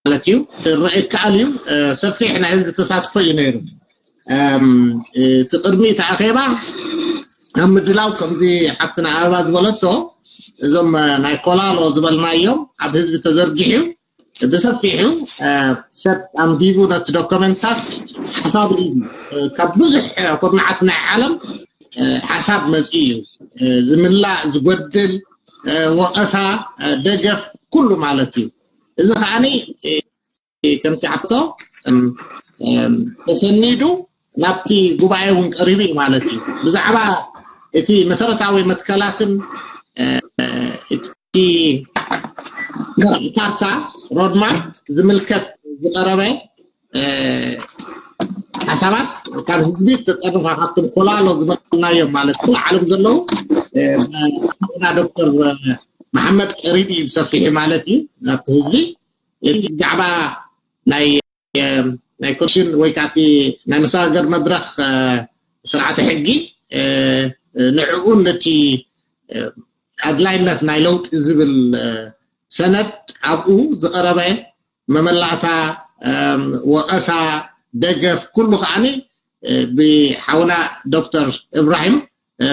ማለት እዩ። ክረአ ይከኣል እዩ። ሰፊሕ ናይ ህዝቢ ተሳትፎ እዩ ነይሩ። እቲ ቅድሚ እቲ ኣኼባ ኣብ ምድላው፣ ከምዚ ሓብትና ኣበባ ዝበለቶ፣ እዞም ናይ ኮላሎ ዝበልናዮም ኣብ ህዝቢ ተዘርጊሑ ብሰፊሑ ሰብ ኣንቢቡ ነቲ ዶክመንታት ሓሳብ ሂቡ፣ ካብ ብዙሕ ኩርናዓት ናይ ዓለም ሓሳብ መፂኡ እዩ። ዝምላእ፣ ዝጎድል፣ ወቐሳ፣ ደገፍ፣ ኩሉ ማለት እዩ። እዚ ከዓኒ ከምቲ ሓቶ ተሰኒዱ ናብቲ ጉባኤ እውን ቀሪቡ እዩ ማለት እዩ። ብዛዕባ እቲ መሰረታዊ መትከላትን እቲ ካርታ ሮድማፕ ዝምልከት ዝቀረበ ሓሳባት ካብ ህዝቢ ተጠርፋ ካብቶም ኮላሎ ዝበልናዮም ማለት ኩሉ ዓለም ዘለዉ ና ዶክተር መሓመድ ቀሪብ እዩ ብሰፊሑ ማለት እዩ ናብቲ ህዝቢ። እቲ ብዛዕባ ናይ ናይ ኮሚሽን ወይ ከዓ ናይ መሰጋገር መድረክ ስርዓተ ሕጊ ንዕኡን ነቲ ኣድላይነት ናይ ለውጢ ዝብል ሰነድ ኣብኡ ዝቀረበ መመላእታ፣ ወቀሳ፣ ደገፍ ኩሉ ከዓኒ ብሓውና ዶክተር እብራሂም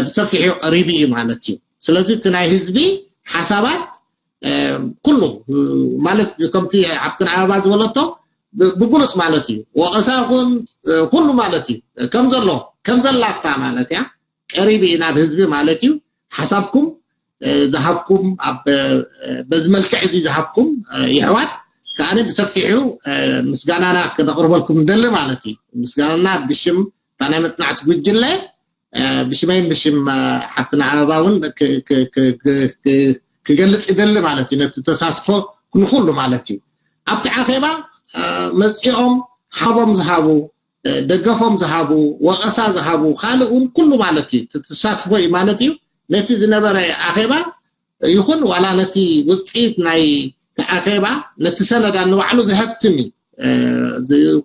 ብሰፊሑ ቀሪቡ እዩ ማለት እዩ። ስለዚ እቲ ናይ ህዝቢ ሓሳባት ኩሉ ማለት ከምቲ ሓብትና ኣበባ ዝበለቶ ብግሉፅ ማለት እዩ። ወቀሳ ይኹን ኩሉ ማለት እዩ። ከም ዘሎ ከም ዘላታ ማለት እያ ቀሪቡ እዩ ናብ ህዝቢ ማለት እዩ። ሓሳብኩም ዝሃብኩም ኣብ በዚ መልክዕ እዚ ዝሃብኩም የሕዋት ከዓኒ ብሰፊሑ ምስጋናና ክነቕርበልኩም ንደሊ ማለት እዩ። ምስጋናና ብሽም እታ ናይ መፅናዕቲ ጉጅለ ብሽመይን ብሽም ሓብትና ኣበባ እውን ክገልፅ ይደሊ ማለት እዩ። ነቲ ተሳትፎ ንኩሉ ማለት እዩ። ኣብቲ ኣኼባ መፂኦም ሓቦም ዝሃቡ፣ ደገፎም ዝሃቡ፣ ወቐሳ ዝሃቡ፣ ካልእ እውን ኩሉ ማለት እዩ። እቲ ተሳትፎ እዩ ማለት እዩ። ነቲ ዝነበረ ኣኼባ ይኹን ዋላ ነቲ ውፅኢት ናይ ኣኼባ ነቲ ሰነዳ ንባዕሉ ዘሀብትም እዩ።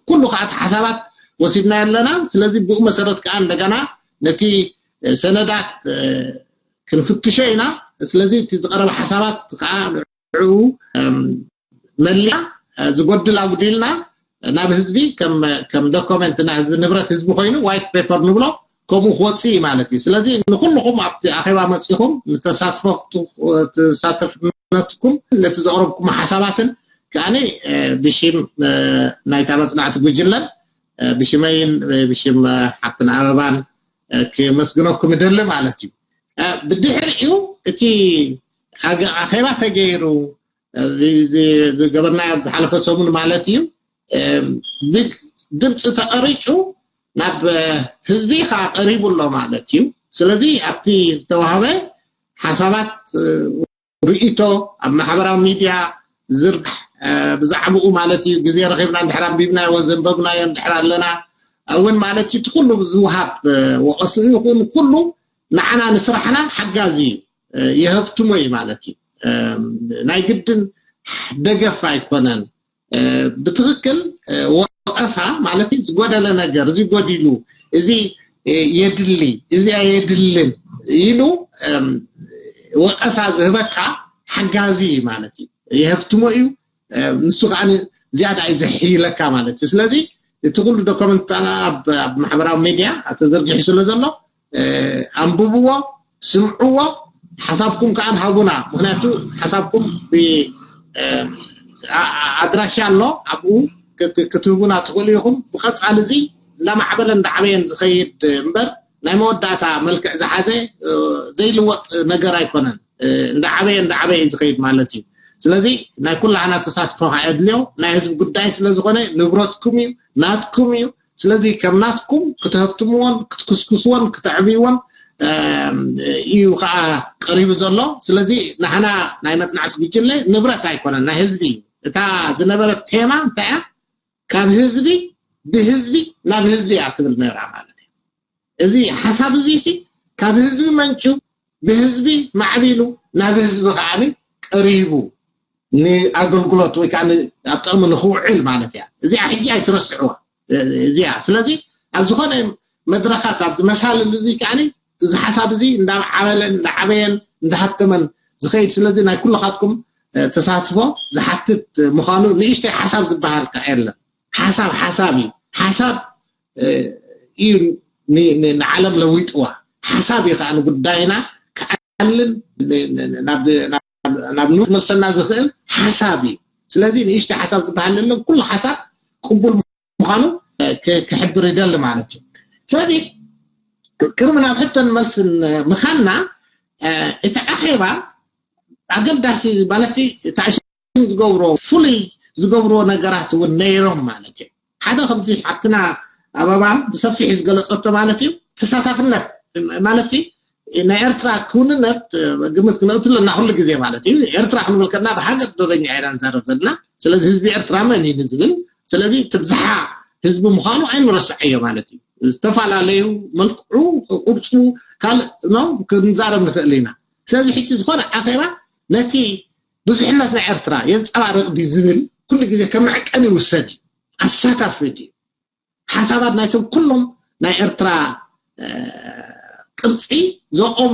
ኩሉ ከዓ እቲ ሓሳባት ወሲድና ኣለና። ስለዚ ብኡ መሰረት ከዓ እንደገና ነቲ ሰነዳት ክንፍትሾ ኢና። ስለዚ እቲ ዝቀረበ ሓሳባት ከዓ ንዕኡ መሊኣ ዝጎድል ኣጉዲልና ናብ ህዝቢ ከም ዶኮመንት ናይ ህዝቢ ንብረት ህዝቢ ኮይኑ ዋይት ፔፐር ንብሎ ከምኡ ክወፅእ እዩ ማለት እዩ። ስለዚ ንኩልኹም ኣብቲ ኣኼባ መፂኹም ንተሳትፎ ተሳተፍነትኩም ነቲ ዘቕረብኩም ሓሳባትን ከዓኒ ብሽም ናይታ መፅናዕቲ ጉጅለን ብሽመይን ብሽም ሓብትን ኣበባን ክመስግነኩም ይደሊ ማለት እዩ። ብድሕሪኡ እቲ ኣገ- ኣኼባ ተገይሩ እዚ ዝገበርናዮ ዝሓለፈ ሰሙን ማለት እዩ። ብድምፂ ተቐሪጩ ናብ ህዝቢ ከዓ ቀሪቡ ኣሎ ማለት እዩ። ስለዚ ኣብቲ ዝተዋሃበ ሓሳባት ርእይቶ ኣብ ማሕበራዊ ሚድያ ዝርጋሕ ብዛዕባኡ ማለት እዩ። ግዜ ረኺብና እንድሕር ኣንቢብናዮ ዘንበብናዮ እንድሕር ኣለና እውን ማለት እዩ። እቲ ኩሉ ዝውሃብ ወቐስኡ ይኹን ኩሉ ንዓና ንስራሕና ሓጋዚ እዩ። የሀብትሞ እዩ ማለት እዩ። ናይ ግድን ደገፍ ኣይኮነን። ብትክክል ወቀሳ ማለት እዩ። ዝጎደለ ነገር፣ እዚ ጎዲሉ፣ እዚ የድሊ፣ እዚ ኣየድልን ኢሉ ወቀሳ ዝህበካ ሓጋዚ እዩ ማለት እዩ። የሀብትሞ እዩ። ንሱ ከዓ ዝያዳ እዩ ዘሕይለካ ማለት እዩ። ስለዚ እቲ ኩሉ ዶኮመንት ኣብ ማሕበራዊ ሚድያ ተዘርጊሑ ስለ ዘሎ ኣንብብዎ፣ ስምዕዎ፣ ሓሳብኩም ከዓ ሃቡና። ምክንያቱ ሓሳብኩም ኣድራሻ ኣሎ፣ ኣብኡ ክትህቡና ትኽእሉ ኢኹም። ብቐፃሊ እዚ እንዳማዕበለ እንዳዓበየን ዝኸይድ እምበር ናይ መወዳእታ መልክዕ ዝሓዘ ዘይልወጥ ነገር ኣይኮነን። እንዳዓበየ እንዳዓበየ እዩ ዝኸይድ ማለት እዩ። ስለዚ ናይ ኩላህና ተሳትፎ ከየድልዮ ናይ ህዝቢ ጉዳይ ስለዝኾነ ንብረትኩም እዩ፣ ናትኩም እዩ። ስለዚ ከም ናትኩም ክትሀብትምዎን ክትክስክስዎን ክተዕብይዎን እዩ ከዓ ቀሪቡ ዘሎ። ስለዚ ንሕና ናይ መፅናዕቲ ጉጅለ ንብረት ኣይኮነን፣ ናይ ህዝቢ እዩ። እታ ዝነበረት ቴማ እንታይ እያ? ካብ ህዝቢ ብህዝቢ ናብ ህዝቢ እያ ትብል ነራ ማለት እዩ። እዚ ሓሳብ እዚ ሲ ካብ ህዝቢ መንጭው ብህዝቢ ማዕቢሉ ናብ ህዝቢ ከዓ ቀሪቡ ንኣገልግሎት ወይ ከዓ ኣብ ጥቕሚ ንክውዕል ማለት እያ። እዚኣ ሕጂ ኣይትረስዕዋ እዚኣ። ስለዚ ኣብ ዝኾነ መድረኻት ኣብዚ መሳልል እዚ ከዓ እዚ ሓሳብ እዚ እንዳዓበለን እንዳዓበየን እንዳሃብተመን ዝኸይድ ስለዚ ናይ ኩልኻትኩም ተሳትፎ ዝሓትት ምዃኑ ንእሽተይ ሓሳብ ዝበሃል ከ የለን። ሓሳብ ሓሳብ እዩ። ሓሳብ እዩ ንዓለም ለዊጥዋ። ሓሳብ እዩ ከዓ ንጉዳይና ክዓልን ናብ ንመልሰና ዝኽእል ሓሳብ እዩ። ስለዚ ንእሽተይ ሓሳብ ዝበሃል የለን። ኩሉ ሓሳብ ቅቡል ምዃኑ ክሕብር ይደሊ ማለት እዩ። ስለዚ ቅድሚ ናብ ሕቶን መልስን ምኻንና እቲ ኣኼባ ኣገዳሲ ማለትሲ ታእሽም ዝገብሮ ፍሉይ ዝገብርዎ ነገራት እውን ነይሮም ማለት እዩ። ሓደ ከምዚ ሓብትና ኣበባ ብሰፊሕ ዝገለፀቶ ማለት እዩ ተሳታፍነት ማለትሲ ናይ ኤርትራ ክውንነት ግምት ክነእቱ ኣለና ኩሉ ግዜ ማለት እዩ። ኤርትራ ክንብል ከለና ብሃገር ደረጃ ኢና ንዛረብ ዘለና። ስለዚ ህዝቢ ኤርትራ መን እዩ ንዝብል ስለዚ ትብዝሓ ህዝቢ ምዃኑ ኣይንረስዐዮ ማለት እዩ። ዝተፈላለዩ መልክዑ ቅርፁ ካልእ ነው ክንዛረብ ንኽእል ኢና። ስለዚ ሕጂ ዝኾነ ኣኼባ ነቲ ብዙሕነት ናይ ኤርትራ የንፀባርቕ ድዩ ዝብል ኩሉ ግዜ ከም መዕቀኒ ይውሰድ እዩ። ኣሳታፊ ድዩ ሓሳባት ናይቶም ኩሎም ናይ ኤርትራ ቅርፂ ዘቆሙ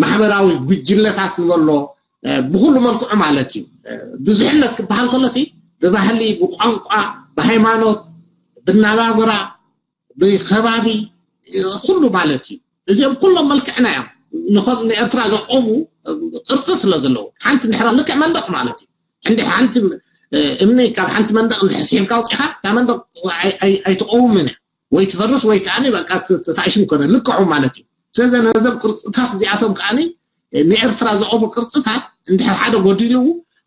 ማሕበራዊ ጉጅለታት ንበሎ ብኩሉ መልክዑ ማለት እዩ። ብዙሕነት ክበሃል ከሎሲ ብባህሊ፣ ብቋንቋ፣ ብሃይማኖት፣ ብናባብራ፣ ብከባቢ ኩሉ ማለት እዩ። እዚኦም ኩሎም መልክዕና እዮም። ንኸም ንኤርትራ ዘቆሙ ቅርፂ ስለ ዘለዉ ሓንቲ ንሕራ ልክዕ መንደቕ ማለት እዩ። እንዲ ሓንቲ እምኒ ካብ ሓንቲ መንደቕ እንድሕር ስሒብካ ኣውፂኻ እታ መንደቕ ኣይትቀውምን እያ ወይ ትፈርስ ወይ ከዓ በቃ ተታእሽም ኮነ ልክዑ ማለት እዩ። ስለዚ ነዞም ቅርፅታት እዚኣቶም ከዓ ንኤርትራ ዘቆሙ ቅርፅታት እንድሕር ሓደ ጎዲልዎ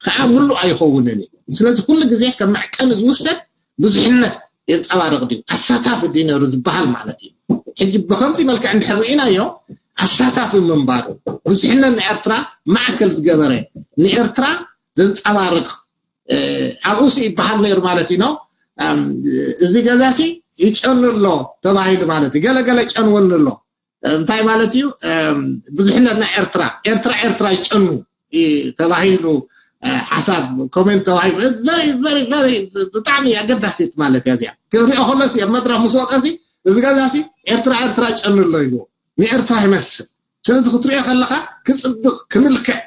ከዓ ምሉእ ኣይኸውንን እዩ። ስለዚ ኩሉ ግዜ ከም መዕቀኒ ዝውሰድ ብዙሕነት የንፀባርቕ ድዩ ኣሳታፊ ድዩ ነይሩ ዝበሃል ማለት እዩ። ሕጂ ብከምዚ መልክዕ እንድሕር ርኢናዮ ኣሳታፊ ምንባሩ ብዙሕነት ንኤርትራ ማዕከል ዝገበረ ንኤርትራ ዘንፀባርቕ ኣብኡሲ ይበሃል ነይሩ ማለት እዩ። እዚ ገዛሲ ይጨኑ ኣሎ ተባሂሉ ማለት እዩ። ገለገለ ጨንወኒ ኣሎ እንታይ ማለት እዩ? ብዙሕነት ናይ ኤርትራ ኤርትራ ኤርትራ ይጨኑ ተባሂሉ ሓሳብ ኮሜንት ተባሂሉ ብጣዕሚ ኣገዳሲት ማለት እያ እዚኣ። ክሪኦ ከሎሲ ኣብ መድረኽ ምስ ወፀሲ እዚ ገዛሲ ኤርትራ ኤርትራ ይጨኑ ኣሎ ኢልዎ ንኤርትራ ይመስል። ስለዚ ክትሪኦ ከለኻ ክፅብቕ ክምልክዕ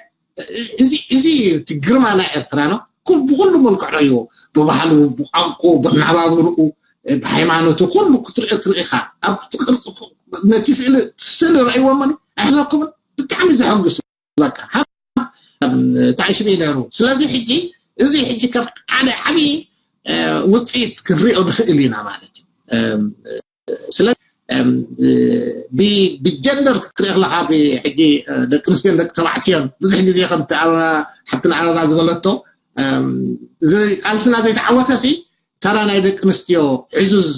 እዚ እዚ እቲ ግርማ ናይ ኤርትራ ነው። ኩ- ብኩሉ መልክዕ ረይዎ ብባህሉ ብቋንቁ ብናባብርኡ ብሃይማኖቱ ኩሉ ክትሪኦ ትርኢ ኢኻ። ኣብቲ ቅርፂ ነቲ ስእሊ ስእሊ ረእይዎ መን ኣይሕዘኩምን። ብጣዕሚ ዘሐጉስ በቃ ሃብ ታሽሚ ነሩ። ስለዚ ሕጂ እዚ ሕጂ ከም ሓደ ዓብዪ ውፅኢት ክንሪኦ ንኽእል ኢና ማለት እዩ። ስለ ብጀንደር ክትርኢ ከለካ ሕጂ ደቂ ኣንስትዮን ደቂ ተባዕትዮን ብዙሕ ግዜ ከምቲ ኣበባ ሓብትና ኣበባ ዝበለቶ እዚ ቃልትና ዘይተዓወተ ሲ ተራ ናይ ደቂ ኣንስትዮ ዕዙዝ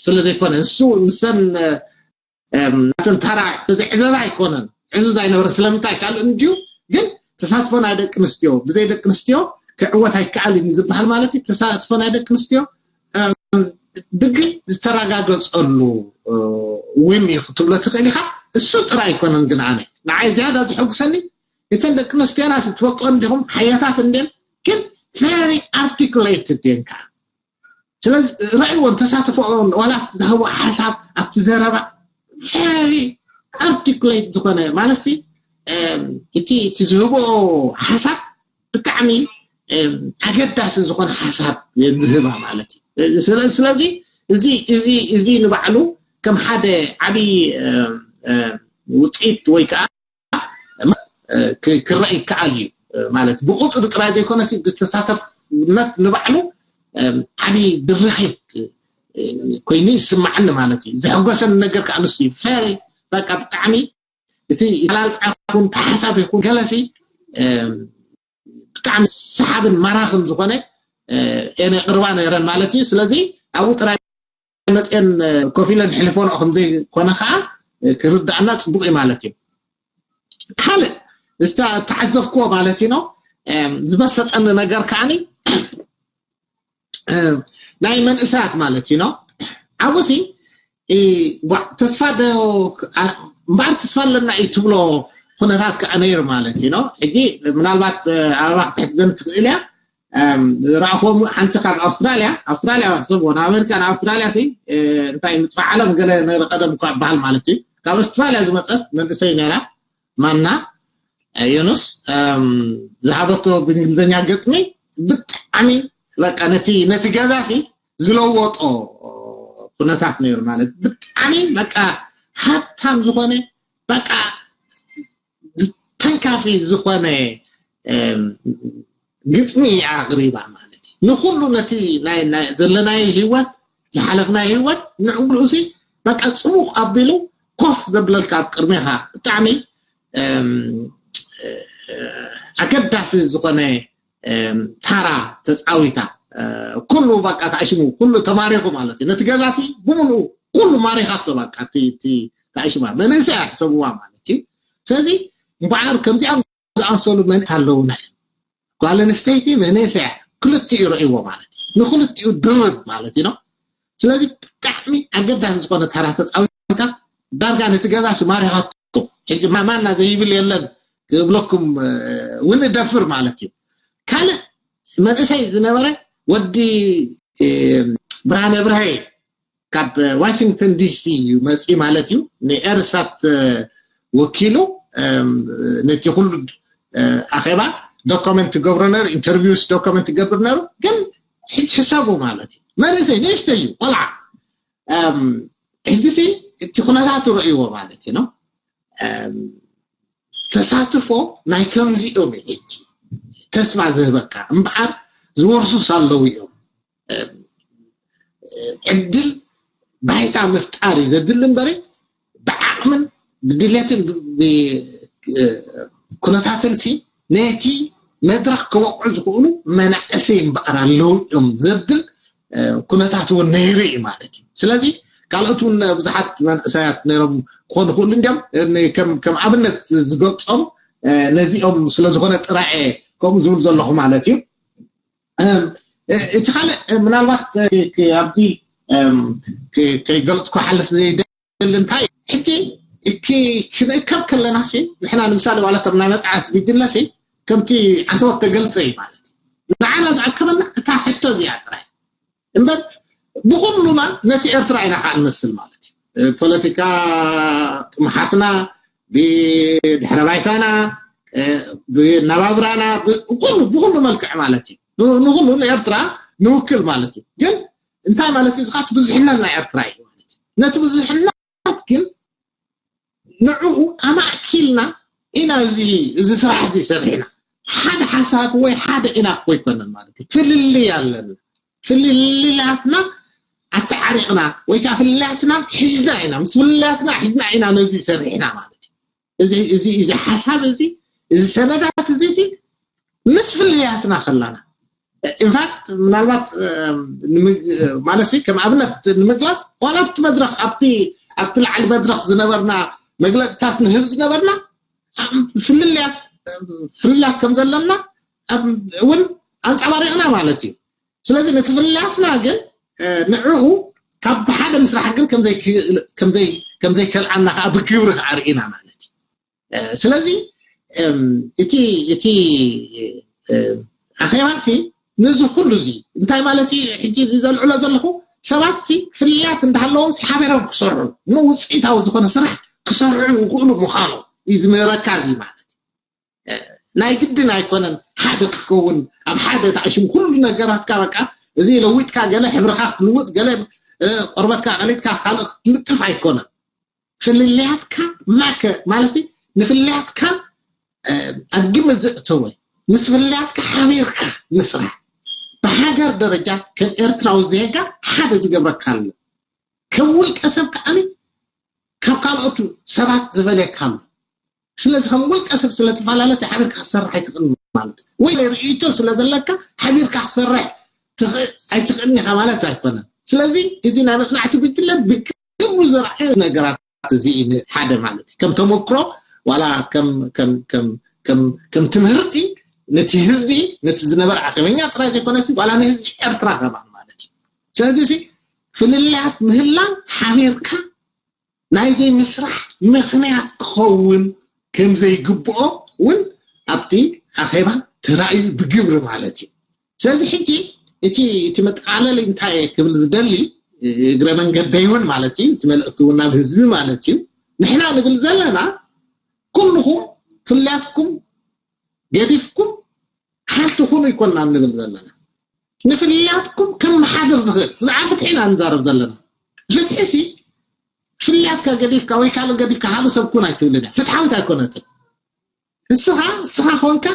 ስለ ዘይኮነ ንሱ ንሰን ናተን ተራ እዚ ዕዘዝ ኣይኮነን። ዕዙዝ ኣይነበረ ስለምንታይ ካልእ እንድዩ ግን ተሳትፎ ናይ ደቂ ኣንስትዮ ብዘይ ደቂ ኣንስትዮ ክዕወት ኣይከኣልን እዩ ዝበሃል ማለት እዩ። ተሳትፎ ናይ ደቂ ኣንስትዮ ብግል ዝተረጋገፀሉ እውን እዩ ክትብሎ ትኽእል ኢኻ። እሱ ጥራይ ኣይኮነን ግን ኣነ ንዓይ ዝያዳ ዘሐጉሰኒ እተን ደቂ ኣንስትዮና ትፈልጥኦ እንዲኹም ሓያታት እንድን ግን very articulated እየን ከዓ ስለዚ ረእይዎን ተሳትፎኦን ዋላ ኣብቲ ዝሃቦ ሓሳብ ኣብቲ ዘረባ very articulate ዝኾነ ማለት እቲ እቲ ዝህቦ ሓሳብ ብጣዕሚ ኣገዳሲ ዝኾነ ሓሳብ ዝህባ ማለት እዩ። ስለዚ እዚ እዚ እዚ ንባዕሉ ከም ሓደ ዓብዪ ውፅኢት ወይ ከዓ ክረአ ይከኣል እዩ ማለት ብቁፅሪ ጥራይ ዘይኮነሲ ብተሳተፍነት ንባዕሉ ዓብዪ ድርኺት ኮይኑ ይስማዓኒ ማለት እዩ። ዘሕጎሰኒ ነገር ከዓ ንሱ እዩ። ፈሪ በቃ ብጣዕሚ እቲ ኣላልፃ ይኹን ተሓሳብ ይኹን ገለሲ ብጣዕሚ ሰሓብን ማራኽን ዝኾነ የነ ቅርባ ነይረን ማለት እዩ። ስለዚ ኣብኡ ጥራይ መፅአን ኮፍ ኢለን ሕልፈንኦ ከምዘይኮነ ከዓ ክርዳእና ፅቡቅ እዩ ማለት እዩ። ካልእ ዝተዓዘብክዎ ማለት እዩ ነው ዝመሰጠኒ ነገር ከዓኒ ናይ መንእሰያት ማለት እዩ ነው ኣብኡሲ ተስፋ እምበኣር ተስፋ ኣለና እዩ ትብሎ ኩነታት ከዓ ነይሩ ማለት እዩ ነው። ሕጂ ምናልባት ኣበባ ክትሕግዘኒ ትኽእል እያ ዝረኣኹዎም ሓንቲ ካብ ኣውስትራልያ ኣውስትራልያ ሰብ ናብ ኣሜሪካ ናብ ኣውስትራልያ ሲ እንታይ ምጥፋእ ዓለም ገለ ነረ ቀደም እኳ ይበሃል ማለት እዩ ካብ ኣውስትራልያ ዝመፀት መንእሰይ ነራ ማና ዮኑስ ዝሃበቶ ብእንግሊዝኛ ገጥሚ ብጣዕሚ በቃ ነቲ ነቲ ገዛሲ ዝለወጦ ኩነታት ነይሩ። ማለት ብጣዕሚ በቃ ሃብታም ዝኾነ በቃ ተንካፊ ዝኾነ ግጥሚ ኣቕሪባ ማለት እዩ። ንኹሉ ነቲ ዘለናዮ ህይወት ዝሓለፍናዮ ህይወት ንዕምሉኡሲ በቃ ፅሙቕ ኣቢሉ ኮፍ ዘብለልካ ኣብ ቅድሜኻ ብጣዕሚ ኣገዳሲ ዝኾነ ታራ ተፃዊታ ኩሉ በቃ ተኣሽሙ ኩሉ ተማሪኹ ማለት እዩ። ነቲ ገዛሲ ብምሉኡ ኩሉ ማሪኻቶ በቃ ተኣሽማ መንእሰያ ሕሰብዋ ማለት እዩ። ስለዚ እምበዓር ከምዚኣም ዝኣመሰሉ መን ኣለውና እዮም። ጓል ኣንስተይቲ መንእሰያ ክልቲኡ ርእይዎ ማለት እዩ። ንክልቲኡ ድርብ ማለት እዩ። ስለዚ ብጣዕሚ ኣገዳሲ ዝኾነ ታራ ተፃዊታ ዳርጋ ነቲ ገዛሲ ማሪኻቶ። ሕጂ ማማና ዘይብል የለን ክብለኩም እውን እደፍር ማለት እዩ። ካልእ መንእሰይ ዝነበረ ወዲ ብርሃነ ብርሀ ካብ ዋሽንግተን ዲሲ እዩ መፅኡ ማለት እዩ። ንኤርሳት ወኪሉ ነቲ ኩሉ ኣኼባ ዶኮመንት ገብሮ ነሩ፣ ኢንተርቪውስ ዶኮመንት ገብር ነሩ። ግን ሕጂ ሕሰቡ ማለት እዩ። መንእሰይ ንእሽተይ እዩ፣ ቆልዓ። ሕጂ ሲ እቲ ኩነታቱ ረእይዎ ማለት እዩ። ተሳትፎ ናይ ከምዚኦም እዩ ሕጂ ተስፋ ዝህበካ እምበኣር ዝወርሱስ ኣለዉ እዮም። ዕድል ባይታ ምፍጣር እዩ ዘድሊ እምበሪ ብዓቕምን ብድሌትን ኩነታትን ሲ ነቲ መድረኽ ክበቕዑ ዝኽእሉ መናእሰይ እምበኣር ኣለዉ እዮም ዘብል ኩነታት እውን ነይሩ እዩ ማለት እዩ። ስለዚ ካልኦት እውን ብዙሓት መንእሰያት ነይሮም ክኾኑ ይኽእሉ እንዲም ከም ኣብነት ዝገልፆም ነዚኦም ስለዝኾነ ጥራኤ ከምኡ ዝብል ዘለኹ ማለት እዩ። እቲ ካልእ ምናልባት ኣብዚ ከይገለፅኩ ሓልፍ ዘይደል እንታይ ሕጂ ክንእከብ ከለና ሲ ንሕና ንምሳሌ ዋላ ከም ናይ መፅዓት ጉጅለ ሲ ከምቲ ዓንተወት ተገልፀ እዩ ማለት እዩ። ንዓና ዝኣከበና እታ ሕቶ እዚኣ ጥራይ እምበር ብኩሉና ነቲ ኤርትራ ኢና ከዓ ንመስል ማለት እዩ። ፖለቲካ ጥሙሓትና ብድሕረ ባይታና ብናባብራና ብኩሉ ብኩሉ መልክዕ ማለት እዩ። ንኩሉ ንኤርትራ ንውክል ማለት እዩ። ግን እንታይ ማለት እዩ ዝካት ብዙሕነት ናይ ኤርትራ እዩ ማለት እዩ። ነቲ ብዙሕነት ግን ንዕኡ ኣማእኪልና ኢና እዚ እዚ ስራሕ እዚ ሰሪሕና ሓደ ሓሳብ ወይ ሓደ ኢና እኮ ይኮነን ማለት እዩ። ፍልልይ ኣለና። ፍልልያትና ኣተዓሪቕና ወይ ከዓ ፍልልያትና ሒዝና ኢና ምስ ፍልልያትና ሒዝና ኢና ነዚ ሰሪሕና ማለት እዩ። እዚ እዚ እዚ ሓሳብ እዚ እዚ ሰነዳት እዚ ሲ ምስ ፍልልያትና ከለና ኢንፋክት ምናልባት ማለት ከም ኣብነት ንምግላፅ ዋላ ኣብቲ መድረክ ኣብቲ ኣብቲ ላዕሊ መድረክ ዝነበርና መግለፅታት ንህብ ዝነበርና ፍልልያት ፍልልያት ከም ዘለና እውን ኣንፀባሪቕና ማለት እዩ። ስለዚ ነቲ ፍልልያትና ግን ንዕኡ ካብ ብሓደ ምስራሕ ግን ከምዘይከልኣና ከዓ ብግብሪ ከዓ ርኢና ማለት እዩ። ስለዚ እቲ እቲ ኣኼባሲ ነዚ ኩሉ እዚ እንታይ ማለት እዩ? ሕጂ እዚ ዘልዕሎ ዘለኹ ሰባትሲ ፍልልያት እንዳሃለዎም ሓቢሮም ክሰርሑ ንውፅኢታዊ ዝኾነ ስራሕ ክሰርሑ ይኽእሉ ምዃኑ እዩ ዝምህረካ እዚ ማለት እዩ። ናይ ግድን ኣይኮነን ሓደ ክትከውን ኣብ ሓደ ተኣሽም ኩሉ ነገራትካ በቃ እዚ ለዊጥካ ገለ ሕብርካ ክትልውጥ ገለ ቆርበትካ ቀሊጥካ ካልእ ክትልጥፍ ኣይኮነን። ፍልልያትካ ማከ ማለት ንፍልልያትካ ኣብ ግምት ዘእተወ ምስ ፍልልያትካ ሓቢርካ ምስራሕ ብሃገር ደረጃ ከም ኤርትራዊ ዜጋ ሓደ ዝገብረካ ኣሎ። ከም ውልቀ ሰብ ከዓኒ ካብ ካልኦቱ ሰባት ዝበለካ ኣሎ። ስለዚ ከም ውልቀ ሰብ ስለትፈላለ ሓቢርካ ክሰርሕ ኣይትኽእል ማለት ወይ ርእይቶ ስለዘለካ ሓቢርካ ክሰርሕ ኣይትኽእልን ኢኻ ማለት ኣይኮነን። ስለዚ እዚ ናይ መፅናዕቲ ጉጅለ ብግብሩ ዘርኣየ ነገራት እዚ ሓደ ማለት እዩ። ከም ተመክሮ ዋላ ከም ትምህርቲ ነቲ ህዝቢ ነቲ ዝነበረ ኣኼበኛ ጥራይ ዘይኮነሲ ዋላ ንህዝቢ ኤርትራ ከማን ማለት እዩ። ስለዚ ፍልልያት ምህላው ሓቢርካ ናይ ዘይምስራሕ ምኽንያት ክኸውን ከም ዘይግብኦ እውን ኣብቲ ኣኼባ ተራእዩ ብግብሪ ማለት እዩ። ስለዚ ሕጂ እቲ እቲ መጠቓለሊ እንታይ እየ ክብል ዝደሊ እግረ መንገደይ እውን ማለት እዩ እቲ መልእኽቲ እውን ናብ ህዝቢ ማለት እዩ። ንሕና ንብል ዘለና ኩልኹም ፍልያትኩም ገዲፍኩም ሓንቲ ኩኑ ይኮና እንብል ዘለና። ንፍልልያትኩም ከመሓድር ዝኽእል ብዛዕባ ፍትሒ ኢና ንዛረብ ዘለና። ፍትሒ ሲ ፍልልያትካ ገዲፍካ ወይ ካልእ ገዲፍካ ሓደ ሰብ ኩን ኣይትብልን እያ። ፍትሓዊት ኣይኮነትን። ንስኻ ንስኻ ኮንካ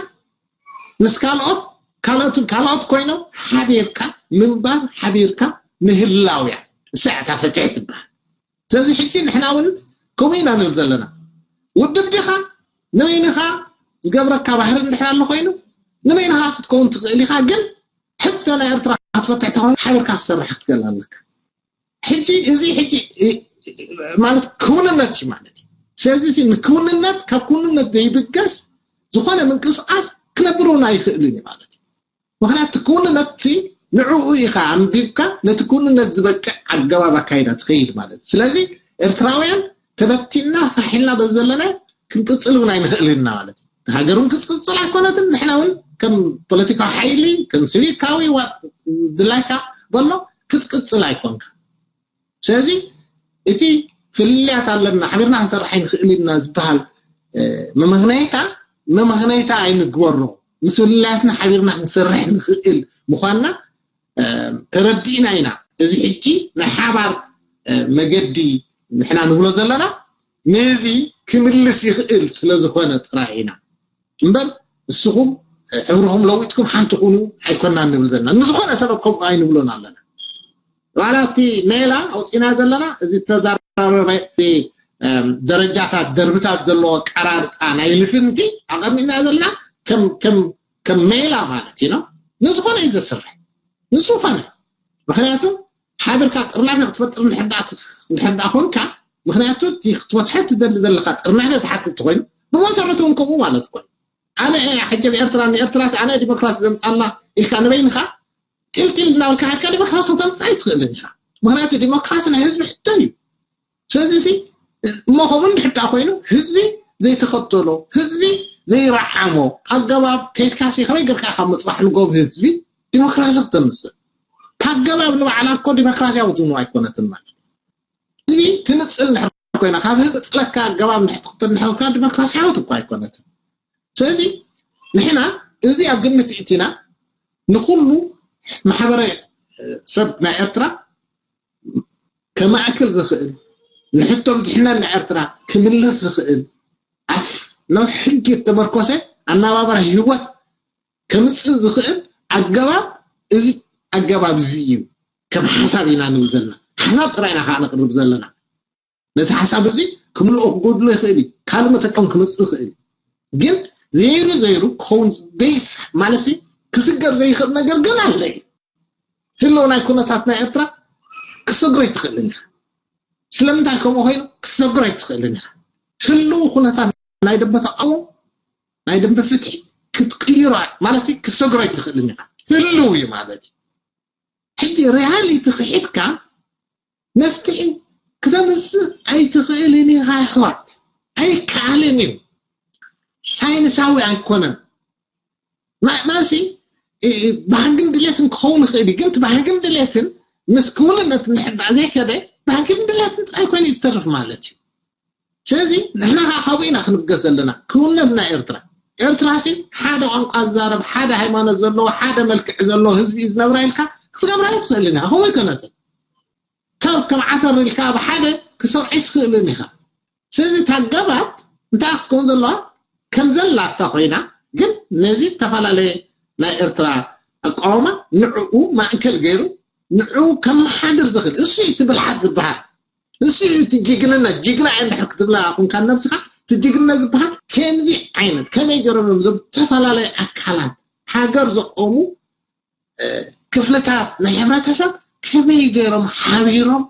ምስ ካልኦት ካልኦት ካልኦት ኮይኖም ሓቢርካ ምንባር ሓቢርካ ምህላው እያ። እሳ እያ እታ ፍትሒ ትበሃል። ስለዚ ሕጂ ንሕና እውን ከምኡ ኢና ንብል ዘለና። ውድብ ዲኻ ንበይንኻ ዝገብረካ ባህሪ እንድሕር ኣሎ ኮይኑ ንበይንኻ ክትከውን ትኽእል ኢኻ። ግን ሕቶ ናይ ኤርትራ ክትፈትሕ ተኾን ሓቢርካ ክትሰርሕ ክትክእል ኣለካ። ሕጂ እዚ ሕጂ ማለት ክውንነት እዩ ማለት እዩ። ስለዚ ንክውንነት ካብ ክውንነት ዘይብገስ ዝኾነ ምንቅስቃስ ክነብር እውን ኣይኽእልን እዩ ማለት እዩ። ምክንያቱ ክውንነት ንዕኡ ኢኻ ኣንቢብካ ነቲ ክውንነት ዝበቅዕ ኣገባብ ኣካይዳ ትኸይድ ማለት እዩ። ስለዚ ኤርትራውያን ተበቲንና ፋሒልና በዚ ዘለና ክንቅፅል እውን ኣይንኽእልን ኢና ማለት እዩ። ሃገር እውን ክትቅፅል ኣይኮነትን፣ ንሕና እውን ከም ፖለቲካዊ ሓይሊ ከም ሲቪካዊ ድላይካ በሎ ክትቅፅል ኣይኮንካ። ስለዚ እቲ ፍልልያት ኣለና ሓቢርና ክንሰርሕ ኣይንኽእል ኢና ዝበሃል መመኽነይታ መመኽነይታ ኣይንግበሮ። ምስ ፍልልያትና ሓቢርና ክንሰርሕ ንኽእል ምዃንና ተረዲእና ኢና። እዚ ሕጂ ናይ ሓባር መገዲ ንሕና ንብሎ ዘለና ነዚ ክምልስ ይኽእል ስለ ዝኾነ ጥራይ ኢና እምበር ንስኹም ሕብርኹም ለዊጥኩም ሓንቲ ኩኑ ኣይኮናን ንብል ዘለና። ንዝኾነ ሰበብ ከምኡ ኣይንብሎን ኣለና። ዋላ እቲ ሜላ ኣውፂና ዘለና እዚ ተዘራረበ ደረጃታት ደርብታት ዘለዎ ቀራርፃ ናይ ልፍንቲ ኣቐሚጥና ዘለና ከም ሜላ ማለት እዩ። ንዝኾነ እዩ ዘስርሕ ንዝኾነ ምክንያቱ ሓቢርካ ጥርናፈ ክትፈጥር እንድሕር ኮንካ ምክንያቱ እቲ ክትፈትሐ ትደሊ ዘለካ ጥርናፈ ዝሓትት ተኮይኑ ብመሰረቱ እውን ከምኡ ማለት እኮ ኣነ ሕጂ ኤርትራ ንኤርትራ ኣነ ዲሞክራሲ ዘምፃላ ኢልካ ንበይንካ ጢልጢል እናበልካ ሃድካ ዲሞክራሲ ተምፃ ኣይትኽእልን ኢካ። ምክንያቱ ዲሞክራሲ ናይ ህዝቢ ሕቶ እዩ። ስለዚ እሞ ከምኡ እንድሕዳ ኮይኑ ህዝቢ ዘይተኸተሎ ህዝቢ ዘይረዓሞ ኣገባብ ከይድካሲ ከመይ ገርካ ካብ ምፅባሕ ንጎብ ህዝቢ ዲሞክራሲ ክተምፅእ ካብ ገባብ ንባዕላ እኮ ዲሞክራሲያዊ ትኑ ኣይኮነትን ማለት ህዝቢ ትንፅል ንሕር ኮይና ካብ ህዝቢ ፅለካ ኣገባብ ንሕትክተል ንሕርካ ዲሞክራሲያዊት እኮ ኣይኮነትን። ስለዚ ንሕና እዚ ኣብ ግምት እቲና ንኩሉ ማሕበረ ሰብ ናይ ኤርትራ ከማእክል ዝኽእል ንሕቶ ብዝሕነን ንኤርትራ ክምልስ ዝኽእል ኣፍ ናብ ሕጊ እተመርኮሰ ኣናባብራ ህይወት ከምፅእ ዝኽእል ኣገባብ እዚ ኣገባብ እዚ እዩ። ከም ሓሳብ ኢና ንብል ዘለና ሓሳብ ጥራይ ኢና ከዓ ነቅርብ ዘለና። ነዚ ሓሳብ እዚ ክምልኦ ክጎድሎ ይኽእል እዩ ካልእ መተካውን ክመፅእ ይኽእል እዩ። ግን ዘይሩ ዘይሩ ክኸውን ደይስ ማለት ክስገር ዘይኽእል ነገር ግን ኣሎ እዩ። ህልው ናይ ኩነታት ናይ ኤርትራ ክሰግሮ ኣይትኽእልን ኢኻ። ስለምንታይ ከምኡ ኮይኑ ክትሰግሮ ኣይትኽእልን ኢኻ። ህልው ኩነታት ናይ ደንበ ተቃውሞ ናይ ደንበ ፍትሒ ክትቅይሮ ማለት ክትሰግሮ ኣይትኽእልን ኢኻ። ህልው እዩ ማለት እዩ። ሕጂ ሪያሊቲ ክሒድካ መፍትሒ ክተምፅእ ኣይትኽእልን ኢኻ ኣሕዋት። ኣይከኣልን እዩ። ሳይንሳዊ ኣይኮነን። ማእማሲ ባህግን ድሌትን ክኸውን ይኽእል እዩ ግን እቲ ባህግን ድሌትን ምስ ክውንነት እንድሕር ደኣ ዘይከደ ባህግን ድሌትን ጥራይ ኮይኑ ይተርፍ ማለት እዩ። ስለዚ ንሕና ከዓ ካብኡ ኢና ክንብገስ ዘለና ክውንነት ናይ ኤርትራ ኤርትራ ሲ ሓደ ቋንቋ ዝዛረብ ሓደ ሃይማኖት ዘለዎ ሓደ መልክዕ ዘለዎ ህዝቢ እዩ ዝነብራ ኢልካ ክትገብራ ኣይትኽእልን ኢኻ። ከምኡ ኣይኮነትን ካብ ከም ዓተር ኢልካ ኣብ ሓደ ክሰብዒ ትኽእልን ኢኻ። ስለዚ እታ ኣገባብ እንታይ ክትከውን ዘለዋ ከም ዘላታ ኮይና ግን ነዚ ዝተፈላለየ ናይ ኤርትራ ኣቃውማ ንዕኡ ማእከል ገይሩ ንዕኡ ከመሓድር ዝኽእል እሱ እዩ እቲ ብልሓት ዝበሃል። እሱ እዩ እቲ ጅግንነት። ጅግና እየ እንድሕር ክትብላ ኮንካ ነብስኻ እቲ ጅግንነት ዝበሃል ከምዚ ዓይነት ከመይ ገይሮም እዮም እዞም ዝተፈላለየ ኣካላት ሃገር ዘቆሙ ክፍልታት ናይ ሕብረተሰብ ከመይ ገይሮም ሓቢሮም